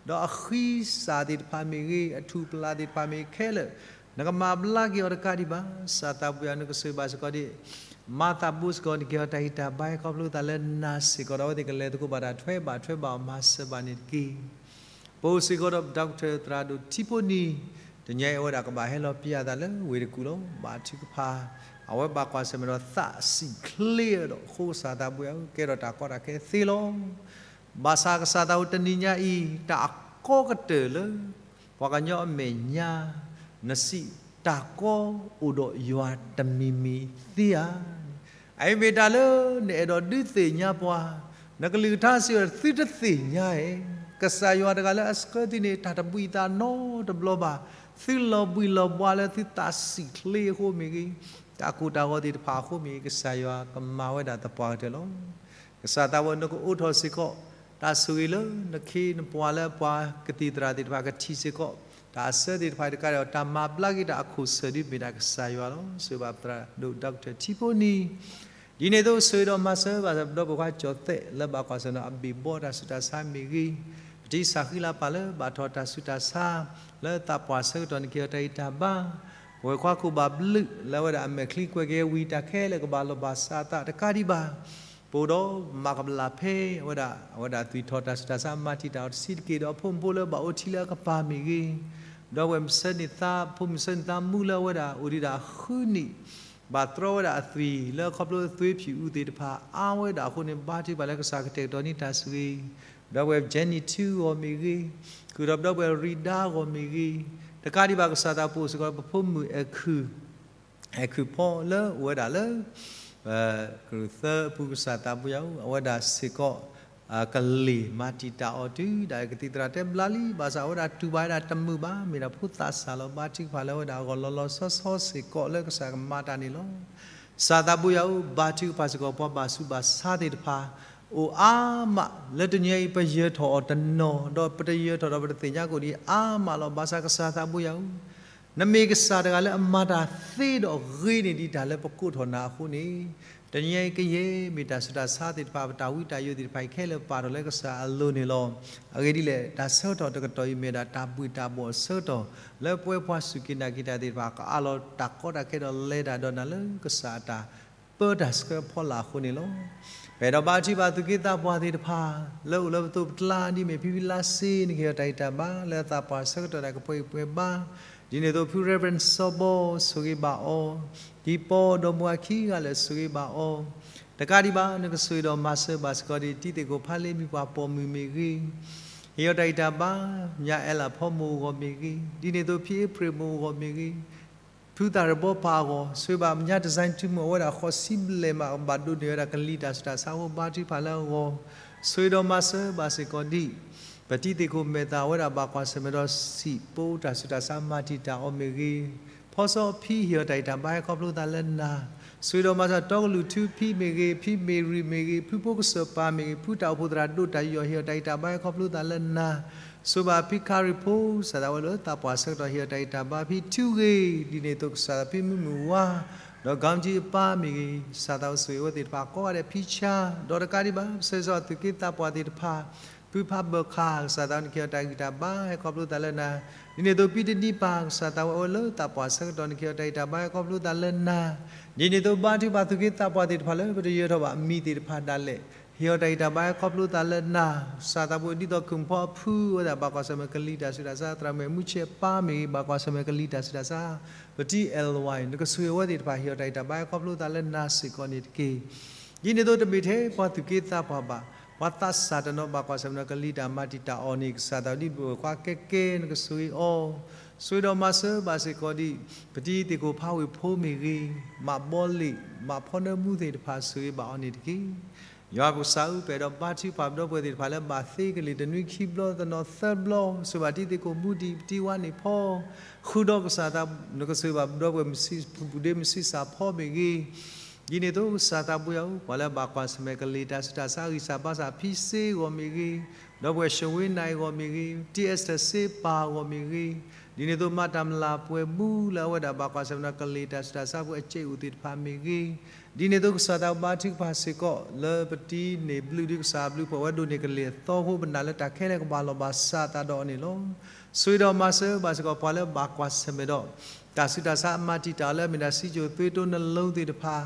အံၤ, ဒီးအဃံစၢ်သ့ၣ်တဖၣ်မ့ၢ်ဂ့ၤ, အထူၣ်ပျၢ်သ့ၣ်တဖၣ်မ့ၢ်ဂ့ၤခဲလၢာ်, နကမၤဘျါက့ၤအီၤတကးဒံးဘၣ်. ကစၢ်သးဘိယွၤ နကဆိၣ်ဂ့ၤဘၣ်စ့ၢ်ကီးဒံး မၤသးဘိစ့ၢ်ကီး နကဟ့ၣ်အီၤတၢ်ဂံၢ်တၢ်ဘါ ခီဖျိသးလၢနၤစ့ၢ်ကီးဒီး အဝဲသ့ၣ်ကလဲၤသကိးဘၣ်တၢ်ထွဲဘၣ်ထွဲဘၣ်အီၤမၤစၢၤဘၣ်န့ၣ်တက့ၢ်. ပအိၣ်စ့ၢ်ကီးဒီး Doctor သရၣ်ဒိၣ်ထံဖိနံၤ, တနံၤညါအံၤ အဝဲဒၣ်ကဘၣ်ဟဲလီၤပျၢ်သးလၢဝ့ၢ်တကူၣ်လီၤ. ဘါထုကဖၣ်, အဝဲဘၣ်ကွၢ်ဆၢၣ်မဲာ်ဒီးသးစံၣ်ချ့ဒီး အဃိကစၢ်သးဘိယွၤဧၢ, ကဲထီၣ်တၢ်ကီတၢ်ခဲသ့လီၤ. ဘၣ်ဆၣ်ကစၢ်သးဘိ တနံၤညါအံၤ တၢ်အကီကတၢၢ်လၢ ပှၤကညီအမဲာ်ညါ နစံးတၢ်ကီအိၣ်ဒီးယွၤတမံၤမံၤသ့ဧါ. အအံၤမ့ၢ်တၢ်လၢနအဲၣ်ဒိးဒုးသ့ၣ်ညါပှၤ, နကလုၢ်ကထါစံးဝဲဒၣ် သုတသ့ၣ်ညါဧါ. ကစၢ်ယွၤတဂၤလၢအဆှၢသုန့ၣ် တၢ်တဘှံးသးနီတဘျီဘၣ်. သုလီၤဘှံးလီၤဘှါလၢသုသးစံၣ်ချ့အဃိမ့ၢ်ဂ့ၤ, တၢ်ကိၢ်တၢ်ဂီၤသ့ၣ်တဖၣ်အဃိမ့ၢ်ဂ့ၤ, ကစၢ်ယွၤကမၤဝဲဒၣ်သပှၢ်ကတၢၢ်လီၤ. ကစၢ်သးဘိ နကအိးထီၣ်စ့ၢ်ကီး တၢ်ဆိၣ်ဂ့ၤလၢနခ့နပှၤလၢပှၤကသံၣ်သရၣ်သ့ၣ်တဖၣ်ကထံၣ်စ့ၢ်ကီး တၢ်အဆၢသ့ၣ်တဖၣ်တကးဒီး တၢ်မၤဘျါက့ၤတၢ်အခိၣ်ဆၢၣ်ဒုးမ့ၢ်ဒၣ်ကစၢ်ယွၤလီၤ. ဆိၣ်ဂ့ၤဘၣ်သရၣ်ဒိၣ် Doctor ထံဖိနံၤ, ဒ်န့ၣ်အသိး ဆိၣ်ဂ့ၤဒီးမၤစၢၤဘၣ်ဒီပုၢ်ဝဲၢ်ခွါကၠီၤသဲး လၢဘၣ်ကွၢ်ဆၢၣ်မဲာ်ဒီးအဘ့ၣ်ဘီတၢ်ဆူးတၢ်ဆါမ့ၢ်ဂ့ၤ, ပတံၤစၢ်ဃံလၤပၢ်လၢဘၣ်ထီၣ်တၢ်ဆူးတၢ်ဆါ လၢသးပှၢ်ဆၢကတီၢ် နကဟ့ၣ်အီၤတၢ်ဂံၢ်တၢ်ဘါ, ပဝဲၢ်ခွါခိၣ်ဘၣ်ဘျုး လၢအဝဲဒၣ်အမဲာ်ချံကွဲးက့ၤဝံၤ တၢ်ခဲလၢာ်ကဘၣ်လီၤဘၣ်စးအသးတကးဒံးဘၣ်. ပအိၣ်ဒီးမၤကပလၢ်ဖဲ အဝဲဒၣ် အဝဲဒၣ်သွံၣ်ထီၣ်တၢ်ဆူးတၢ်ဆါ မၤတံာ်တာ်အီၤတဆံးတက့ၢ်ဒီး အဖိမုၣ်ဖိလၢဘၣ်အိၣ်ထံလၢအကပၤမ့ၢ်ဂ့ၤ, ဒီပုၢ်ဝဲၢ်မုၣ်ဆၢန့ၢ်သါ ဖိမုၣ်ဆၢန့ၢ်သါမူလၢအဝဲဒၣ်အိၣ်ဒံးဒၣ်ဃုနံၣ်, ဘၣ်တြီဝဲဒၣ်အသွံၣ်လၢခီဖျိသွ့ဖၠူၣ်အူသ့ၣ်တဖၣ်အါဝဲဒၣ်အဃိန့ၣ် ဘါထုကဖၣ်လၢကစၢ်ကတဲာ်ကတီၤန့ၢ်တၢ်ဆိၣ်ဂ့ၤ, ဒီပုၢ်ဝဲၢ် Jenny ထူဂီၢ်မ့ၢ်ဂ့ၤ, ဃုာ်ဒီးဒီပုၢ်ဝဲၢ်ရံဒါဂီၢ်မ့ၢ်ဂ့ၤ, တကးဒံးဘၣ်ကစၢ်သးဘိ ပအိၣ်စ့ၢ်ကီးပဖိမုၣ်အဲၣ်ခုၣ် အဲၣ်ခုၣ်ဖီလၢအိၣ်ဝဲဒၣ်လၢ ကရူၢ်သၢအပူၤ ကစၢ်သးဘိယွၤဧၢ, အဝဲဒၣ်စ့ၢ်ကီး ကလ့ၢ်မၤတံာ်တာ်အီၤတုၤဒၣ်ကသံၣ်သရၣ်တဲဘျါလံ, ဘၣ်ဆၣ်အဝဲဒၣ်တူၢ်ဘၣ်ဝဲဒၣ်တမုာ်ဘၣ်, မ့ၢ်ဒၣ်ဖိသးစၢ်လီၤ. ဘါထုကဖၣ်လၢအဝဲဒၣ်အဂီၢ်လီၤလီၤဆီဆီစ့ၢ်ကီးလၢကစၢ်ကမၤတၢ်န့ၣ်လီၤ. ကစၢ်သးဘိယွၤဧၢ, ဘါထုကဖၣ်စ့ၢ်ကီးပှၤဘၣ်ဆူးဘၣ်ဆါသ့ၣ်တဖၣ် အိၣ်အါမးလၢတနံၤအံၤ ပယၢၤထီၣ်အီၤတနီၤ, ဒီးပတယၢၤထီၣ်ဒီးပတသ့ၣ်ညါကိၣ်ဒံးအါမးလီၤ. ဘၣ်ဆၣ်ကစၢ်သးဘိယွၤဧၢ, နမ့ၢ်ကစၢ်တဂၤလၢအမၤတၢ်သ့ဒီးဂ့ၤန့ၢ်ဒံးတၢ်လၢပကိးထီၣ်နၤအဃိန့ၣ်, တနံၤအံၤကယဲၢ်မ့ၢ်တၢ်ဆူးတၢ်ဆါသ့ၣ်တဖၣ် ပတၢ်ဝံတၢ်ယိးသ့ၣ်တဖၣ်အံၤခဲလၢာ်ပာ်ထီၣ်လၢကစၢ်အလိၤန့ၣ်လီၤ. အဂ့ၢ်ဒ်လဲၣ်, တၢ်ဆၢကတီၢ်တကတီၢ်အံၤမ့ၢ်ဒၣ်တၢ်ဘှံးတၢ်ဘှီၣ်အဆၢကတီၢ် လၢပဝဲပှၤစူၢ်က့ၤနာ်က့ၤတၢ်သ့ၣ်တဖၣ် ကအးလီၤတၢ်ကီတၢ်ခဲဒီးလဲၤတၢ်ဒီးနၤလၢကစၢ်အတၢ် ပၢတၢ်ဆှၢအဖီလာ်အဃိန့ၣ်လီၤ. ပအဲၣ်ဒိးဘါထုကဖၣ်သူၣ်က့သးပှၢ်သ့ၣ်တဖၣ် လၢအိၣ်လၢပသိးပကျါ ဒ်မ့ၢ်ဖံဖံလါစ့ နကဟ့ၣ်အီၤတၢ်ဂံၢ်တၢ်ဘါ လၢအသးပှၢ်ဆၢကတီၢ်ဒၣ်ကပှဲၤဂံၢ်ပှဲၤဘါ, ဒ်န့ၣ်အသိးဖု Reverend စီၤဘီ ဆိၣ်ဂ့ၤဘၣ်အီၤ, ဒ်ပီဒီမါအခံဂၤလၢာ်ဆိၣ်ဂ့ၤဘၣ်အီၤ, တကးဒံးဘၣ် နကဆိၣ်ဂ့ၤဒီးမၤစၢၤဘၣ်စ့ၢ်ကီးဒ်တံၤသကိးဖးလ့မံၤပှၤပိာ်မုၣ်မ့ၢ်ဂ့ၤ, ဟ့ၣ်အီၤတၢ်ဂံၢ်တၢ်ဘါ, မါအဲလးဖီမိၢ်အဂီၢ်မ့ၢ်ဂ့ၤ, ဒ်န့ၣ်အသိးဖံအ့ဖြ့ၣ်မိၢ်အဂီၢ်မ့ၢ်ဂ့ၤ, ဖုသးရဘီပၢ်အဂီၢ်, ဆိၣ်ဂ့ၤဘၣ်မါ design ထူမုၢ် အဝဲဒၣ်ဃိးဆံဘျဲၣ်မး ကဘၣ်ဒိးန့ၢ်ဝဲဒၣ်ကလံၤတၢ်ဆူးတၢ်ဆါအဃိ ဘါထုကဖၣ်လၢအဂီၢ်, ဆိၣ်ဂ့ၤဒီးမၤစၢၤဘၣ်စ့ၢ်ကီးဒ် ပတံၤသ့ၣ်ခိၣ်မဲာ်သၣ် အဝဲဒၣ်ဘၣ်ကွၢ်ဆၢၣ်မဲာ်ဒီးစံၣ်ပအိၣ်တၢ်ဆူးတၢ်ဆါ မၤတံာ်တာ်အီၤမ့ၢ်ဂ့ၤ, ဖီစီအဖံ ဟ့ၣ်အီၤတၢ်ဂံၢ်တၢ်ဘါ ဟဲခီဖျိသးလၢနၤ, ဆိၣ်ဂ့ၤဒီးမၤစၢၤတီကလုာ်ထူဖံမ့ၢ်ဂ့ၤ, ဖံမ့ၢ်ရံၣ်မ့ၢ်ဂ့ၤ, ဖုဖိကစၢၢ်ပၢ်မ့ၢ်ဂ့ၤ, ဖုတၢ်အိၣ်ဖှိၣ်သရၣ်ဒိၣ်တၢ်ယူးယီၣ် ဟ့ၣ်အီၤတၢ်ဂံၢ်တၢ်ဘါ ဟဲခီဖျိသးလၢနၤ, ဆိၣ်ဂ့ၤဘၣ်ဖံခါရံၣ်ဖိ ကစၢ်သးဝဲလၢသးပှၢ်ဆၢကတီၢ် ဟ့ၣ်အီၤတၢ်ဂံၢ်တၢ်ဘါ, ဖံထူဂ့ၤ, ဒ်န့ၣ်အသိးကစၢ်သးဖံမုၢ်မုၢ်ဝါ ဒီးကီကၠံအပၢ်မ့ၢ်ဂ့ၤ, ကစၢ်သးအိၣ်ဆိၣ်ဂ့ၤအဝဲသ့ၣ်တဖၣ်ကိးဂၤဒဲး ဖံဆါ, ဒီးတကးဒံးဘၣ် ပဆၢဂ့ၤဆၢဝါသူၣ်က့သးပှၢ်သ့ၣ်တဖၣ်, ဖုဖးဘၢၣ်ခၣ် ကစၢ်သးဝဲ နကဟ့ၣ်အီၤတၢ်ဂံၢ်တၢ်ဘါ ဟဲခီဖျိသးလၢနၤ, ဒ်န့ၣ်အသိးဖံတနံၤပၢ် ကစၢ်သးဝဲအိၣ်လၢသးပှၢ်ဆၢကတီၢ် နကဟ့ၣ်အီၤတၢ်ဂံၢ်တၢ်ဘါ ဟဲခီဖျိသးလၢနၤ, ဒ်န့ၣ်အသိးဘါထုကဖၣ်သူၣ်က့သးပှၢ်သ့ၣ်တဖၣ်လၢ ပတယၢၤထီၣ်ဘၣ်အမံၤသ့ၣ်တဖၣ်ဒၣ်လဲာ် ဟ့ၣ်အီၤတၢ်ဂံၢ်တၢ်ဘါ ဟဲခီဖျိသးလၢနၤ, ကစၢ်သးဘိ ဒ်သိးကုၢ်ဖီအဖု အဝဲဒၣ်ဘၣ်ကွၢ်ဆၢၣ်မဲာ်ကလံၤတၢ်ဆူးတၢ်ဆါ, သရၣ်မုၣ်မူဆဲးပၢ်မ့ၢ်ဂ့ၤ ဘၣ်ကွၢ်ဆၢၣ်မဲာ်ကလံၤတၢ်ဆူးတၢ်ဆါ, ပတံၤအဲၣ်လဝါ နကဆိၣ်ဂ့ၤအဝဲသ့ၣ်တဖၣ် ဟ့ၣ်အီၤတၢ်ဂံၢ်တၢ်ဘါ ဟဲခီဖျိသးလၢနၤစ့ၢ်ကီးန့ၣ်တက့ၢ်. ဒ်န့ၣ်အသိးတမ့ၢ်ထဲပှၤသူၣ်က့သးပှၢ်ဘၣ်, ပှၤသးစၢ်တနီၤ ဘၣ်ကွၢ်ဆၢၣ်မဲာ်ကလံၤတၢ်မၤတံာ်တာ်အီၤန့ၣ် ကစၢ်သးဝဲ ဒ်ပဝဲၢ်ခွါကဲကဲ နကဆိၣ်ဂ့ၤအီၤ, ဆိၣ်ဂ့ၤဒီးမၤစၢၤဘၣ်စ့ၢ်ကီးဒ် ပတံၤသ့ၣ်ခိၣ်ဖးဝ့ၢ်ဖိမ့ၢ်ဂ့ၤ, မးဘီလ့ၣ် မးဖီနၢမူသ့ၣ်တဖၣ် ဆိၣ်ဂ့ၤဘၣ်အီၤန့ၣ်တက့ၢ်. ယွၤပကစၢ်ဧၢ, ပအဲၣ်ဒိးဘါထုကဖၣ်ပဒီပုၢ်ဝဲၢ်သ့ၣ်တဖၣ်လၢဘၣ်သ့ကလ့ၢ်တနွံခံဘျီတနီၤသၢဘျီ, ဆိၣ်ဂ့ၤဘၣ်တံၤသကိးမူဒံး ပတံၤဝါန့ၣ်ဖီ, ဃုာ်ဒီးကစၢ်သး, နကဆိၣ်ဂ့ၤဘၣ်ပဒီပုၢ်ဝဲၢ်မုၢ်ဆံးပူၤဒ့မုၢ်ဆံးစၢ်ဖီမ့ၢ်ဂ့ၤ, ဒ်န့ၣ်အသိးကစၢ်သးဘိယွၤဧၢ, ပှၤလၢဘၣ်ကွၢ်ဆၢၣ်မဲာ်ကလ့ၢ်တၢ်ဆူးတၢ်ဆါအဂံၢ်စၢ်ဘါစၢ်ဖံစ့အဂီၢ်မ့ၢ်ဂ့ၤ, ဒီပုၢ်ဝဲၢ်ၡဝ့နၤအံၤအဂီၢ်မ့ၢ်ဂ့ၤ, တံၢ်အဲစတၢၢ်စ့ပၢ်အဂီၢ်မ့ၢ်ဂ့ၤ, ဒ်န့ၣ်အသိးမၤတၢ်မုၢ်လၢ်ပှဲၤမူလၢအဝဲဒၣ်ဘၣ်ကွၢ်ဆၢၣ်မဲာ်ဒီးကလ့ၢ်တၢ်ဆူးတၢ်ဆါဖိအစဲးအိၣ်သ့ၣ်တဖၣ်မ့ၢ်ဂ့ၤ, ဒ်န့ၣ်အသိးကစၢ်သးဘိဘါထုကဖၣ်စ့ၢ်ကီး လၢပတံၤန့ၣ်ဘျုးဒုးကစၢ်ဘျုးဖှိၣ်ဝဲဒိၣ်န့ၢ်ကလ့ၢ်အသီအဃိ ပနာ်လၢတၢ်ခဲလၢာ်ကဘၣ်လီၤဘၣ်စးအသးဒီးအီၤန့ၣ်လီၤ. ဆိၣ်ဂ့ၤဒီးမၤစၢၤဘၣ်စ့ၢ်ကီး ပှၤလၢဘၣ်ကွၢ်ဆၢၣ်မဲာ်ဒီး တၢ်ဆူးတၢ်ဆါအမၤတံာ်တာ်အီၤလၢအမ့ၢ်ဒၣ်စံကၠိၣ်သွ့တိနလိသ့ၣ်တဖၣ်,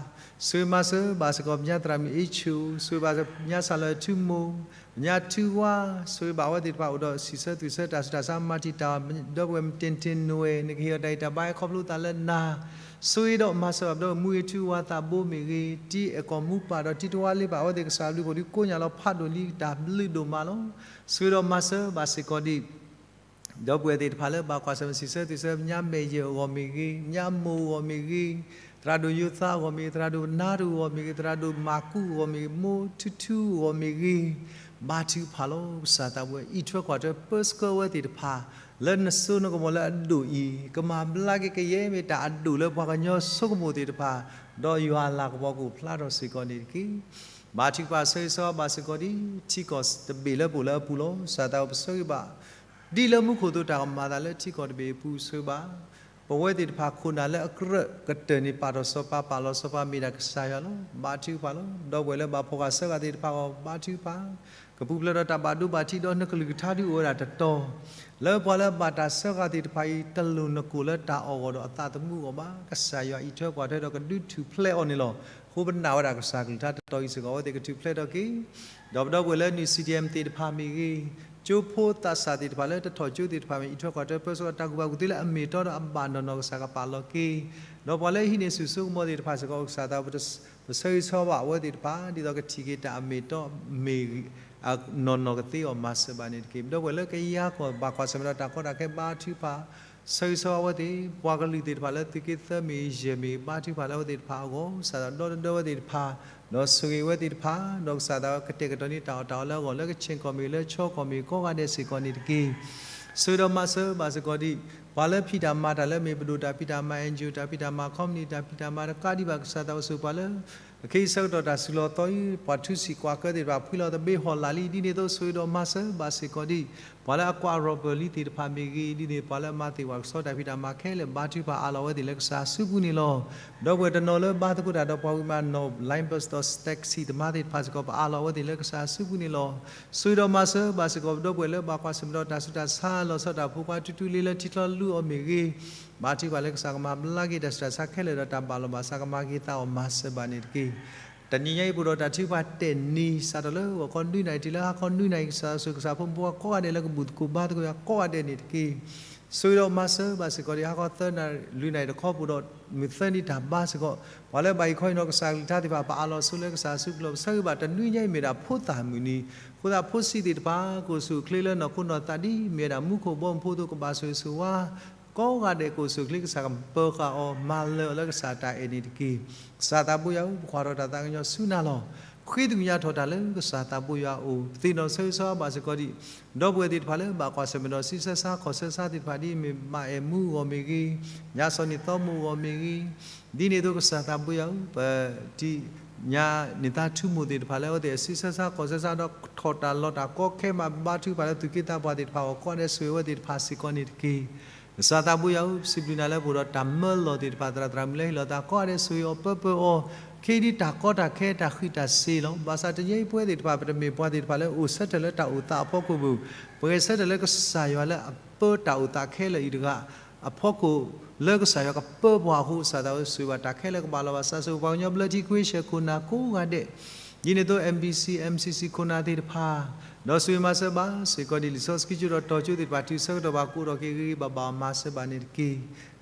ဆိၣ်ဂ့ၤမၤစၢၤဘၣ်စ့ၢ်ကီး ပညါသရၣ်မုၣ်အ့ၣ်ဆူၣ်, ဆိၣ်ဂ့ၤဘၣ်ပညါစၢ်လီၤအဲၣ်ထူမိၢ်, ပညါထူဝါ, ဆိၣ်ဂ့ၤဘၣ်အဝဲသ့ၣ်တဖၣ်အိၣ်ဒီးစံးဆၢသွံၣ်ဆၢတၢ်ဆူးတၢ်ဆါမၤတံာ်တာ်အီၤ, ဒီပုၢ်ဝဲၢ်မုၢ်တ့ၢ်တ့ၢ်နွဲၣ် နကဟ့ၣ်အီၤတၢ်ဂံၢ်တၢ်ဘါဟဲခီဖျိသးလၢနၤ, ဆိၣ်ဂ့ၤဒီးမၤစၢၤဘၣ်ပဒီပုၢ်ဝဲၢ်မူအ့ၣ်ထူဝါသးဘိမ့ၢ်ဂ့ၤ, တံၢ်အဲၣ်ကီၢ်မူပၢ်ဒီးတံၢ်တဝါလ့ပၢ်အဝဲသ့ၣ်ကစၢ်ဘျုးဖှိၣ်ဒုးကိးညါလီၤဖးဒိၣ်လံတၢ်ဘျုးဒိၣ်မးလီၤ. ဆိၣ်ဂ့ၤဒီးမၤစၢၤဘၣ်စ့ၢ်ကီးဒံး ဒီပုၢ်ဝဲၢ်သ့ၣ်တဖၣ်လၢဘၣ်ကွၢ်ဆၢၣ်မဲာ်စံးဆၢသွံၣ်ဆၢ ပညါမဲာ်ယဲၢ်အဂီၢ်မ့ၢ်ဂ့ၤ, ပညါမိၢ်အဂီၢ်မ့ၢ်ဂ့ၤ, သရၣ်ဒိၣ်ယိၤသးအဂီၢ်မ့ၢ်ဂ့ၤ, သရၣ်ဒိၣ်နါဒိၣ်အဂီၢ်မ့ၢ်ဂ့ၤ, သရၣ်ဒိၣ်မၤကူအဂီၢ်မ့ၢ်ဂ့ၤ, မိၢ်ထူထူအဂီၢ်မ့ၢ်ဂ့ၤ, ဘါထုကဖၣ်လီၤ. ကစၢ်သးဘိယွၤ အံးထွဲကွၢ်ထွဲပၢဆှၢဝဲသ့ၣ်တဖၣ် လၢနစိနကမီၤလၢအဒိၣ်အံၤ ကမၤဘျါက့ၤကယဲၢ်မ့ၢ်တၢ်အဒိၣ်လၢပှၤကညီဆိကမိၣ်သ့ၣ်တဖၣ်, ဒီးယွၤအလၤကပီၤကအိၣ်ဖျါထီၣ်စ့ၢ်ကီးန့ၣ်တက့ၢ်. ဘါထုကဖၣ်ဆၢဂ့ၤဆၢဝါဘၣ်စ့ၢ်ကီးဒ်ထံကီၢ်တဘ့ၣ်လၢပအိၣ်လၢအပူၤလီၤ. ကစၢ်သးဘိပဆၢဂ့ၤဘၣ် ဒ်လၢမူခိၣ်အသိးတၢ်ကမၤအသးလၢထံကီၢ်တဘ့ၣ်အပူၤ ဆိၣ်ဂ့ၤဘၣ် ပဝဲသ့ၣ်တဖၣ်ခိၣ်နၢ်လၢအကြၢးကတၢၢ်န့ၣ် ပာ်ထီၣ်စီၤပၤ ပာ်လီၤစီၤပၤမ့ၢ်ဒၣ်ကစၢ်ယွၤလီၤ. ဘါထုကဖၣ်လီၤ. ဒီပုၢ်ဝဲၢ်လၢဘၣ်ဖှီၣ်ဃာ်ဆၢဃာ်သ့ၣ်တဖၣ်အဂီၢ် ဘါထုကဖၣ် ကပူၤဖျဲးဒီးတၢ်ဘၣ်ဒိဘၣ်ထံးဒီးနကလုၢ်ကထါဒုးအိၣ်ဝဲဒၣ်တတီၤ, လၢပှၤလၢဘၣ်တၢ်ဆၢဃာ်သ့ၣ်တဖၣ်အံၤ တလိၣ်နကိၣ်လၢတၢ်အီၣ်ဂီၢ်ဒီးအသးသမူအဂီၢ်ဘၣ်. ကစၢ်ယွၤအံးထွဲကွၢ်ထွဲဒီးကဒုးထူၣ်ဖျဲးအီၤန့ၣ်လီၤ. အဃိပနာ်ဝဲဒၣ်ကစၢ်ကလုၢ်ကထါတတီၤအံၤစ့ၢ်ကီး အဝဲသ့ၣ်ကထူၣ်ဖျဲးထီၣ်က့ၤ ဒီးပဒီပုၢ်ဝဲၢ်လၢနုာ် CDM သ့ၣ်တဖၣ်မ့ၢ်ဂ့ၤ, ကၠိဖိသးစၢ်သ့ၣ်တဖၣ်လၢတထီၣ်ကၠိသ့ၣ်တဖၣ်မ့ၢ် အံးထွဲကွၢ်ထွဲပၢဆှၢတၢ်ကူၣ်ဘၣ်ကူၣ်သ့လၢအမ့ၢ်အတီဒီးအဘၣ်နီၢ်နီၢ် ကစၢ်ကပာ်လီၤက့ၤ, ဒီးပှၤလၢဟံးန့ၢ်ဆူၣ်ဆိကမိၣ်သ့ၣ်တဖၣ်စ့ၢ်ကီး ကစၢ်သးဘိ ပဆၢဂ့ၤဆၢဝါဘၣ်အဝဲသ့ၣ်တဖၣ် ဒ်သိးကထံၣ်က့ၤတၢ်အမ့ၢ်အတီမ့ၢ် နီၢ်နီၢ်ကသ့အီၤမၤစၢၤဘၣ်န့ၣ်တက့ၢ်. ပဒီပုၢ်ဝဲၢ်လၢကယၤကီၢ်ဘၣ်ကွၢ်ဆၢၣ်မဲာ်ဒီးတၢ်ကီတၢ်ခဲဘါထုကဖၣ် ဆၢဂ့ၤဆၢဝါအဝဲသ့ၣ်, ပှၤကလုာ်သ့ၣ်တဖၣ်လၢသုးက့သၢမ့ၢ်ယဲၢ်မ့ၢ် ဘါထုကဖၣ်လၢအဝဲသ့ၣ်တဖၣ်အဂီၢ် ကစၢ်ဒီးဒီတဒၢဝဲသ့ၣ်တဖၣ်, ဒီးဆိၣ်ဂ့ၤဝဲသ့ၣ်တဖၣ်, ဒီးကစၢ်သးကတဲာ်ကတီၤန့ၢ်တၢ်အီၣ်တၢ်အီလၢအဂီၢ် လၢကဆ့ၣ်ကီၢ်မ့ၢ်ဂ့ၤ လၢခၠီကီၢ်မ့ၢ်ဂ့ၤ ကိးဂၤဒဲးစ့ၢ်ကီးန့ၣ်တက့ၢ်. ဆိၣ်ဂ့ၤဒီးမၤစၢၤဘၣ်စ့ၢ်ကီးဒံး ပှၤလၢဖံးတၢ်မၤတၢ်လၢမ့ၢ်ပဒိၣ်တၢ်ဖံးတၢ်မၤ NGO တၢ်ဖံးတၢ်မၤ ခီပနံၣ် တၢ်ဖံးတၢ်မၤတကးဒံးဘၣ် ကစၢ်သးကဆိၣ်ပှၤလၢ အခဲအံၤဆၢကတီၢ်တၢ်စုလီၤသီအံၤ ပှၤထူစံာ်ကွၢ်ကၢသ့ၣ်တဖၣ် ဖှံလီၤသဘ့ဟီၣ်လာ်လံ ဒ်န့ၣ်အသိး ဆိၣ်ဂ့ၤဒီးမၤစၢၤဘၣ်စ့ၢ်ကီးဒံး ပှၤလၢအကွၢ်ရီၣ်ပၢၢ်လံသ့ၣ်တဖၣ်မ့ၢ်ဂ့ၤ ဒ်န့ၣ် ပှၤလၢအမၤသ့ၣ်ဝဲကဆီတၢ်ဖံးတၢ်မၤခဲလၢာ် ဘါထုကဖၣ်အးလီၤဝဲသ့ၣ်လၢကစၢ်အစုပူၤန့ၣ်လီၤ. ဒီပုၢ်ဝဲၢ်တနီၤလၢဘါသကိးတၢ်ဒီးပှၤဝံၤမးနီၤ line bus ဒီး taxi သမားသ့ၣ်တဖၣ်စ့ၢ်ကီး ပအးလီၤဝဲသ့ၣ်လၢကစၢ်အစုပူၤန့ၣ်လီၤ. ဆိၣ်ဂ့ၤဒီးမၤစၢၤဘၣ်စ့ၢ်ကီး ပဒီပုၢ်ဝဲၢ်လၢဘၣ်ကွၢ်ဆၢၣ်မဲာ်ဒီးတၢ်ဆူးတၢ်ဆါ လီၤဆီဒၣ်တၢ်ဖိခွါ ထူထူလ့လၢထံချီလူအီၤမ့ၢ်ဂ့ၤ ဘါထုကဖၣ်လၢကစၢ်ကမၤဘျါက့ၤ တၢ်ဆူးတၢ်ဆါခဲလၢာ်ဒီးတၢ်ဘၣ်လီၤဘၣ်စး ကမၤက့ၤသးအီၤမၤစၢၤဘၣ်န့ၣ်တက့ၢ်. တနံၤညါအံၤပအိၣ်ဒီးတၢ်ထုကဖၣ်တဲာ်နံၤ စးထီၣ်လၢဂီၤခီနွံနၣ်ရံၣ်တုၤလၢဟါခီနွံနၣ်ရံၣ် ကစၢ်ယွၤဆိၣ်ဂ့ၤကစၢ်ဖိမုၣ်ဖိခွါကိးဂၤဒဲးလၢကဘူၣ်သကိး ဘါသကိးယွၤကိးဂၤဒဲးန့ၣ်တက့ၢ်. ဆိၣ်ဂ့ၤဒီးမၤစၢၤဘၣ်စ့ၢ်ကီး ဒ်ဟါခီသၢနၣ်ရံၣ် လွံၢ်နၣ်ရံၣ်တခီပူၤဒီး မုၢ်သၢနံၤတၢ်ဘါစ့ၢ်ကီး ပှၤလၢဘၣ်အံၤခီအံၤနီၤ ကစၢ်ကလုၢ်ကထါသ့ၣ်တဖၣ် ပအးလီၤဆိလၢကစၢ်အစုပူၤလီၤ. ပဆၢဂ့ၤဘၣ်တနွံညါအံၤမ့ၢ်ဒၣ်ဖိသၣ်မုၢ်နံၤ အဃိသတးဖိဆံးသ့ၣ်တဖၣ် ကအိၣ်ဆူၣ်အိၣ်ချ့လၢနီၢ်ခိနီၢ်သးဒ်မ့ၢ်ဝဲဒၣ်မူခိၣ်ဘီမုၢ်ဖိအသိး ကဘၣ်ဆိၣ်ဂ့ၤဆိၣ်ဝါ ကိးဂၤဒဲးကအိၣ်ဆူၣ်အိၣ်ချ့ ကစၢ်ကပၢၤဃာ်အီၤ မၤလၢာ်အီၤလၢကစၢ်တၢ်အဲၣ်န့ၣ်တက့ၢ်. ကစၢ်သးဘိယွၤဧၢ ပကွၢ်ထီၣ်တၢ်သးကညီၤဆူနၤလီၤ. ဃ့သကွံာ်ညါထီၣ်တၢ်လၢကစၢ်သးဘိယွၤအအိၣ် သ့ၣ်နီၣ်ဆၢဂ့ၤဆၢဝါဘၣ်စ့ၢ်ကီးဒံး ဒီပုၢ်ဝဲၢ်သ့ၣ်တဖၣ်လၢဘၣ်ကွၢ်ဆၢၣ်မဲာ်ဒီးဆံးဆၢဆါခီၣ်ဆၢဆါသ့ၣ်တဖၣ်ဒ်အမ့ၢ်မၤအဲၣ်မူအဂီၢ်မ့ၢ်ဂ့ၤ ညါစီၤန့ၢ်သီမူအဂီၢ်မ့ၢ်ဂ့ၤ ဒ်န့ၣ်အသိးကစၢ်သးဘိယွၤဧၢ ပ တံၤညါန့ၢ်သါထူမိၢ်သ့ၣ်တဖၣ်လၢအဝဲသ့ၣ်ဆံးဆၢဆါခီၣ်ဆၢဆါဒီးထီၣ်တၢ်လီၤတၢ်ကီခဲမး ဘါထုကဖၣ်လၢသူၣ်က့သးပှၢ်သ့ၣ်တဖၣ်အဂီၢ် ကိးဂၤဒဲးဆိၣ်ဂ့ၤဝဲသ့ၣ်တဖၣ်စ့ၢ်ကီးန့ၣ်တက့ၢ်. ကစၢ်သးဘိယွၤဧၢ ပစံးဘျုးနၤလၢပအိၣ်ဒီးတၢ်မၢလီၤသ့ၣ်တဖၣ် သရၣ်သရၣ်မုၣ်လၢဟ့ၣ်လီၤသးကိးဂၤဒဲးဆိၣ်ဂ့ၤအီၤပၢပၢအီၤ ခ့ဒ်တၢ်ကီတၢ်ခဲတၢ်ဃံးတၢ်စ့ၤလီၤ. ဘၣ်ဆၣ်တနံၤညါအံၤပဝဲသ့ၣ်တဖၣ် ပတမ့ၢ်ပှၤသ့ၣ်တဖၣ်လၢအိၣ်ဆၢထၢၣ်လၢတၢ်အိၣ်သးအဖီခိၣ်ပူၤ, ပဂဲၤဆၢထၢၣ်လၢကစၢ်ယွၤလၢအပၢတၢ်အိၣ်သးခဲလၢာ်အံၤတဂၤ အဖီခိၣ် လၢကစၢ်ယွၤကပၢပှၤအဃိ ကစၢ်သးဘိယွၤဆိၣ်ဂ့ၤဘၣ်တၢ်ခဲလၢာ်ကဘၣ်လီၤဘၣ်စး ဆိၣ်ဂ့ၤပှၤကညီဘျၢထံခွ့ဆဲးခိၣ်နၢ်ကိးဂၤဒဲး ဒ်န့ၣ်အသိး MBC MCC ခိၣ်နၢ်သ့ၣ်တဖၣ် ဒီးဆိၣ်ဂ့ၤမၤစၢၤဘၣ်စ့ၢ်ကီးဒ်လံာ်စီဆှံကၠိဒီးတီၤကၠိသ့ၣ်တဖၣ် တုၤဆၢကတီၢ်ဘၣ်ကအိၣ်ထီၣ်က့ၤဂ့ၤဂ့ၤဘၣ်ဘၣ်အီၤမၤစၢၤဘၣ်န့ၣ်တက့ၢ်.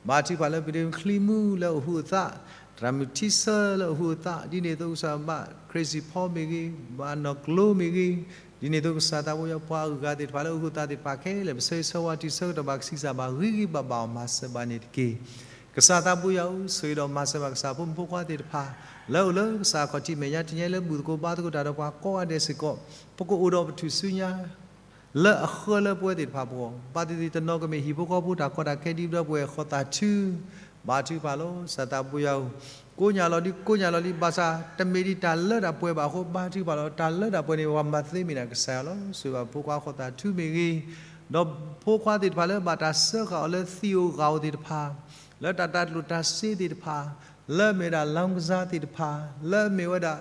ဘါထုကဖၣ်လၢပဒ့ချံမူလၢအိၣ်ဟုးအသး, သရၣ်မုၣ်ထံဆၢလၢအိၣ်ဟုးအသး, ဒ်န့ၣ်အသိးကစၢ်ဘၣ် Crazy Paul မ့ၢ်ဂ့ၤ, ဘၣ်နီၢ်ကျိမ့ၢ်ဂ့ၤ, ဒ်န့ၣ်အသိးကစၢ်သးဘိယွၤပှၤအဂုၤအဂၤသ့ၣ်တဖၣ်လၢအိၣ်ဟုးအသးသ့ၣ်တဖၣ်ခဲလၢာ် ပဆၢဂ့ၤဆၢဝါတုၤဆၢကတီၢ်ဘၣ်ကဆံးစၢ်ဘၣ်ဂ့ၤဂ့ၤဘၣ်ဘၣ်အီၤမၤစၢၤဘၣ်န့ၣ်တက့ၢ်. ကစၢ်သးဘိယွၤဧၢ, ဆိၣ်ဂ့ၤဒီးမၤစၢၤဘၣ်ကစၢ်ဖိမုၣ်ဖိခွါသ့ၣ်တဖၣ် လၢအိၣ်လၢကစၢ်ခီၣ်ထံးမဲာ်ညါတနံၤညါအံၤ လၢဘူၣ်သကိးဘါသကိးတၢ်ဒီးပှၤကိးဂၤဒဲးစ့ၢ်ကီး, ပကအိၣ်ဒီးပထူၣ်စုညါ လၢအဃၢလၢပဝဲသ့ၣ်တဖၣ်ပဂီၢ်, ဘၣ်သ့ၣ်သ့ၣ်တနီၤကမ့ၢ်ဟံၣ်ဖိဃီဖိတၢ်ကီတၢ်ခဲဒ်ပဒီပုၢ်ဝဲၢ်ဃီသးထူ, ဘါထုကဖၣ်လီၤ. ကစၢ်သးဘိယွၤဧၢ, ကိးညၣ်လီၤဒံး ကိးညၣ်လီၤလံ, ဘၣ်ဆၣ် တမ့ၢ်ဒံးတၢ်လၢတၢ်ပှဲၤဘၣ်အဃိ ဘါထုကဖၣ်လီၤ. တၢ်လၢတၢ်ပှဲၤန့ၣ် ပှၤမၤသ့မ့ၢ်ဒၣ်ကစၢ်ယွၤလီၤ. ဆိၣ်ဂ့ၤဘၣ်ဖိခွါဃီသးထူမ့ၢ်ဂ့ၤ, ဒီးဖိခွါသ့ၣ်တဖၣ်လၢဘၣ်တၢ်စၢဃာ်အီၤလၢသံၣ်ဧိၤဂၣ်ဧိၤသ့ၣ်တဖၣ်, လၢတၢ်တၢ်ကျိၣ်တၢ်စ့သ့ၣ်တဖၣ်, လၢအမ့ၢ်ဝဲဒၣ် လောင်းကစား သ့ၣ်တဖၣ်, လၢအမ့ၢ်ဝဲဒၣ်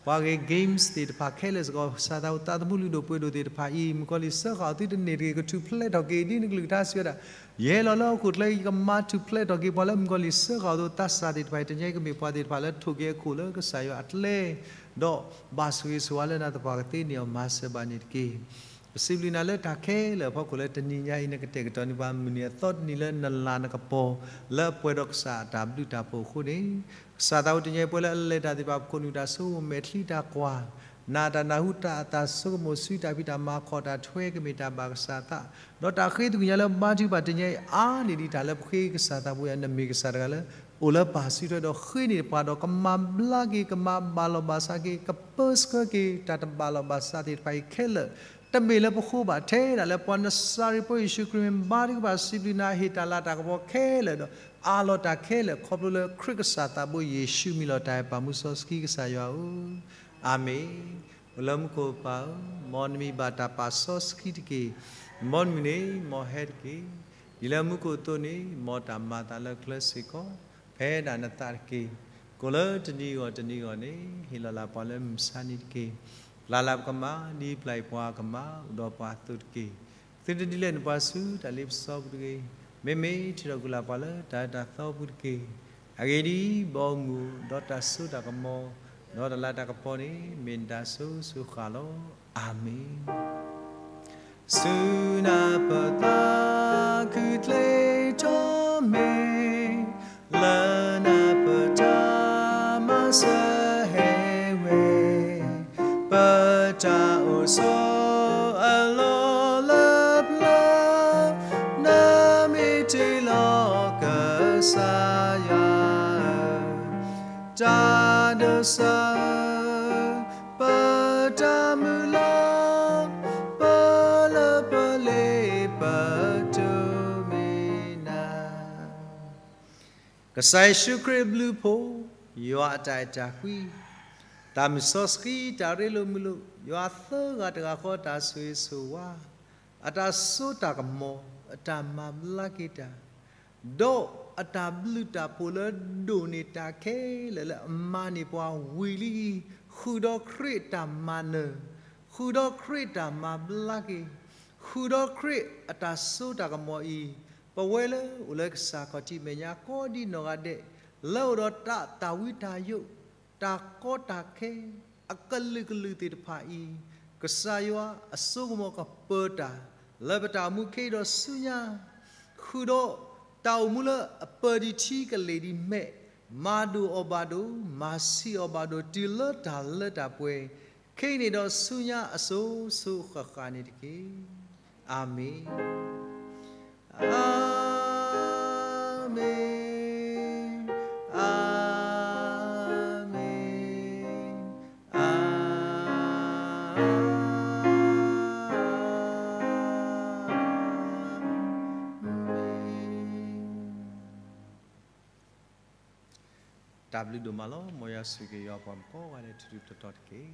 ပှၤဂ့ၤ games သ့ၣ်တဖၣ်ခဲလၢာ်စ့ၢ်ကီး, ကစၢ်သးဘိယွၤ သးသမူလုၢ်ဒိၣ်ပှ့ၤဒိၣ်သ့ၣ်တဖၣ်အံၤ မုၣ်ကီၤလံၢ်စၢဃာ်အီၤသုတန့ၢ်တဂ့ၤ, ကထူၣ်ဖျဲးထီၣ်က့ၤ ဒ်နကလုၢ်ကထါစံးဝဲဒၣ်, ယဟဲလီၤလၢဟီၣ်ခိၣ်ချၢအံၤ ယကမၤထူၣ်ဖျဲးထီၣ်က့ၤပှၤလၢမုၣ်ကီၤလံၢ်စၢဃာ်အီၤအသိး, သးစၢ်သ့ၣ်တဖၣ်အံၤ တနံၤညါအံၤကမ့ၢ်ပှၤသ့ၣ်တဖၣ်လၢထိၣ်က့ၤအခိၣ်လၢကစၢ်ယွၤအကျဲ, ဒီးဘၣ်ဆိၣ်ဂ့ၤဆိၣ်ဝါလၢနၤသပှၢ်ကသ့န့ၢ်အီၤ မၤစၢၤဘၣ်န့ၣ်တက့ၢ်. ပစံးဘျုးနၤလၢတၢ်ခဲလၢာ်အဖီခိၣ်လၢတနံၤညါအံၤ နကတဲာ်ကတီၤန့ၢ်ပှၤမုၢ်နံၤအသီတနံၤလၢနလၤနကပီၤ လၢအပှဲၤဒီးကစၢ်အတၢ်ဘျုးတၢ်ဖှိၣ်အဃိန့ၣ်, ကစၢ်သးဘိတနံၤညါအံၤ ပဝဲလၢအလဲၤတၢ်သ့ၣ်တဖၣ် ပခိၣ်နူာ်တၢ်ဆိကမိၣ် မဲာ်ချံတၢ်ကွၢ်, နာ်တၢ်နၢ်ဟူတၢ်အသး ဆိကမိၣ်ဆူတၢ်ဖံးတၢ်မၤ ခီၣ်တၢ်ထွဲကမ့ၢ်တၢ်ဘၣ်ကစၢ်သး, ဒီးတၢ်ဃ့သကွံၢ်ညါလၢဘါထုကဖၣ်တနံၤညါအံၤ အါန့ၢ်ဒံးတၢ်လၢပဃ့ကစၢ်သးဘိယွၤ နမ့ၢ်ကစၢ်တဂၤလၢ အိၣ်လၢပၢ်စုထွဲဒီးဃ့န့ၢ်ပှၤဒီး ကမၤဘျါက့ၤ ကမၤဘၣ်လီၤဘၣ်စးက့ၤ ကပၢဆှၢက့ၤ တၢ်တဘၣ်လီၤဘၣ်စးသ့ၣ်တဖၣ်အံၤခဲလၢာ်, တမ့ၢ်လၢပဃိဘၣ်ထဲဒၣ်လၢ ပှၤနစၤရ့းဖိယ့ၣ်ၡူးခရံာ်မ့ၢ်ဘါထုကဖၣ် စံးဘျုးနၤ ဟ့ၣ်တၢ်လၤတၢ်ကပီၤခဲလၢာ်ဒီး အးလီၤတၢ်ခဲလၢာ် ခီဖျိလၢခရံာ်ကစၢ်သးဘိယ့ၣ်ၡူးမံၤလီၤတၢ်အဲၣ်ပာ်မူစီဆှံကစၢ်ယွၤဧၢ, အၤမ့ၣ်. အိၣ်လၢမူခိၣ်ပၢ်ဧၢ, မ်နမံၤဘၣ်တၢ်ပာ်စီဆှံတက့ၢ်. မ်နမုၢ်န့ၣ် မ်ဟဲတက့ၢ်. ဒ်လၢမူခိၣ်အသိးန့ၣ် မ်တၢ်မၤအသးလၢကျဲစ့ၢ်ကီး ဖဲဒၣ်နသးတက့ၢ်. ကိးလၢတနံၤအဂီၢ်တနံၤအဂီၢ်န့ၣ် ဟ့ၣ်လီၤလၢပှၤလၢမုၢ်မဆါနံၤတက့ၢ်. ပျၢ်လၢပကမၣ် ဒ်ပျၢ်အံၤပှၤကမၣ် အိၣ်ဒီးပှၤအသိးတက့ၢ်. သုတဒုးလဲၢ်နပှၤဆူတၢ်လ့ပစီပူၤတဂ့ၤ. မ့မ့ၢ်ထုးထီၣ်ကွံာ်လၢပှၤလၢတၢ်အၢတၢ်သီပူၤတက့ၢ်. အဂ့ၢ်ဒ်အံၤ, ဘီမုၢ် ဒီးတၢ်စိတၢ်ကမီၤ ဒီးတၢ်လၤတၢ်ကပီၤန့ၣ် မ့ၢ်နတၢ်စိၤစိၤဃၣ်လီၤ. အၤမ့ၣ်. ဆူနၢ်ပၢၢ်သးခုချ့ထီၣ်မ့ၢ် လၢနၢ်ပၢၢ်တၢ်မၤစၢၤဟဲဝဲ, ပတၢ်အိၣ်ဆိးအလီၢ်လၢပျၢၤ, နမ့ၢ်တုၤလီၤကစၢ်ယွၤဧၢ, တၢ်ဒိးစၢၤ ပတၢ်မုၢ်လၢ်, ပလၢပလ့ပတိၢ်မ့ၢ်နၤ. ကစၢ်ယ့ၣ်ၡူးခရံာ်အဘျုးအဖှိၣ်, ယွၤအတၢ်အဲၣ်တၢ်ကွံ, တၢ်မုၢ်စီဆှံတၢ်ရ့လိာ်မုာ်လိာ်, ယွၤသၢဂၤတဂၤဃီတၢ်ဆိၣ်ဂ့ၤဆိၣ်ဝါ, အတၢ်စိတၢ်ကမီၤ, အတၢ်မၤဘျါက့ၤတၢ် ဒီးအတၢ်ဘျုးတၢ်ဖှိၣ်လၢဒိၣ်န့ၢ်တၢ်ခဲလၢာ်လၢအမၤန့ၢ်ပှၤဝံၤလံအံၤ, ဃုာ်ဒီးခရံာ်တၢ်မၤနၢၤ, ဃုာ်ဒီးခရံာ်တၢ်မၤဘျါက့ၤ, ဃုာ်ဒီးခရံာ်အတၢ်စိတၢ်ကမီၤအံၤ, ပဝဲလၢအိၣ်လၢကစၢ်ခီၣ်ထံးမဲာ်ညါကိးဒံနီၢ်ဂၤဒဲး, လၢအိၣ်ဒီးတၢ်သၣ်ဝံတၢ်ယိး, တၢ်ကီတၢ်ခဲ, အကလုာ်ကလုာ်သ့ၣ်တဖၣ်အံၤ, ကစၢ်ယွၤအစိကမီၤကပၢၤတၢ် လၢပတၢ်အိၣ်မူခဲအံၤဒီးဆူညါ, ဃုာ်ဒီးတၢ်အိၣ်မူလၢအပၢၤဒံးထံကလဲာ်ဒံးမဲာ်, မၤဒိၣ်အီၤဘၣ်ဒိၣ်, မၤဆံးအီၤဘၣ်ဒိၣ် တုၤလၢတၢ်လၢတၢ်ပှဲၤ, ခဲအံၤန့ၣ်ဒီးဆူညါအစိၤစိၤဃၣ်ဃၣ်န့ၣ်တက့ၢ်. အၤမ့ၣ်. အၤမ့ၣ်, အၤမ့ၣ်, အၤမ့ၣ်. တၢ်ဘျုးဒိၣ်မးလီၤ. မ်ယွၤဆိၣ်ဂ့ၤက့ၤယွၤပှၤကိးဂၤဒဲးထူထူတီတီတက့ၢ်.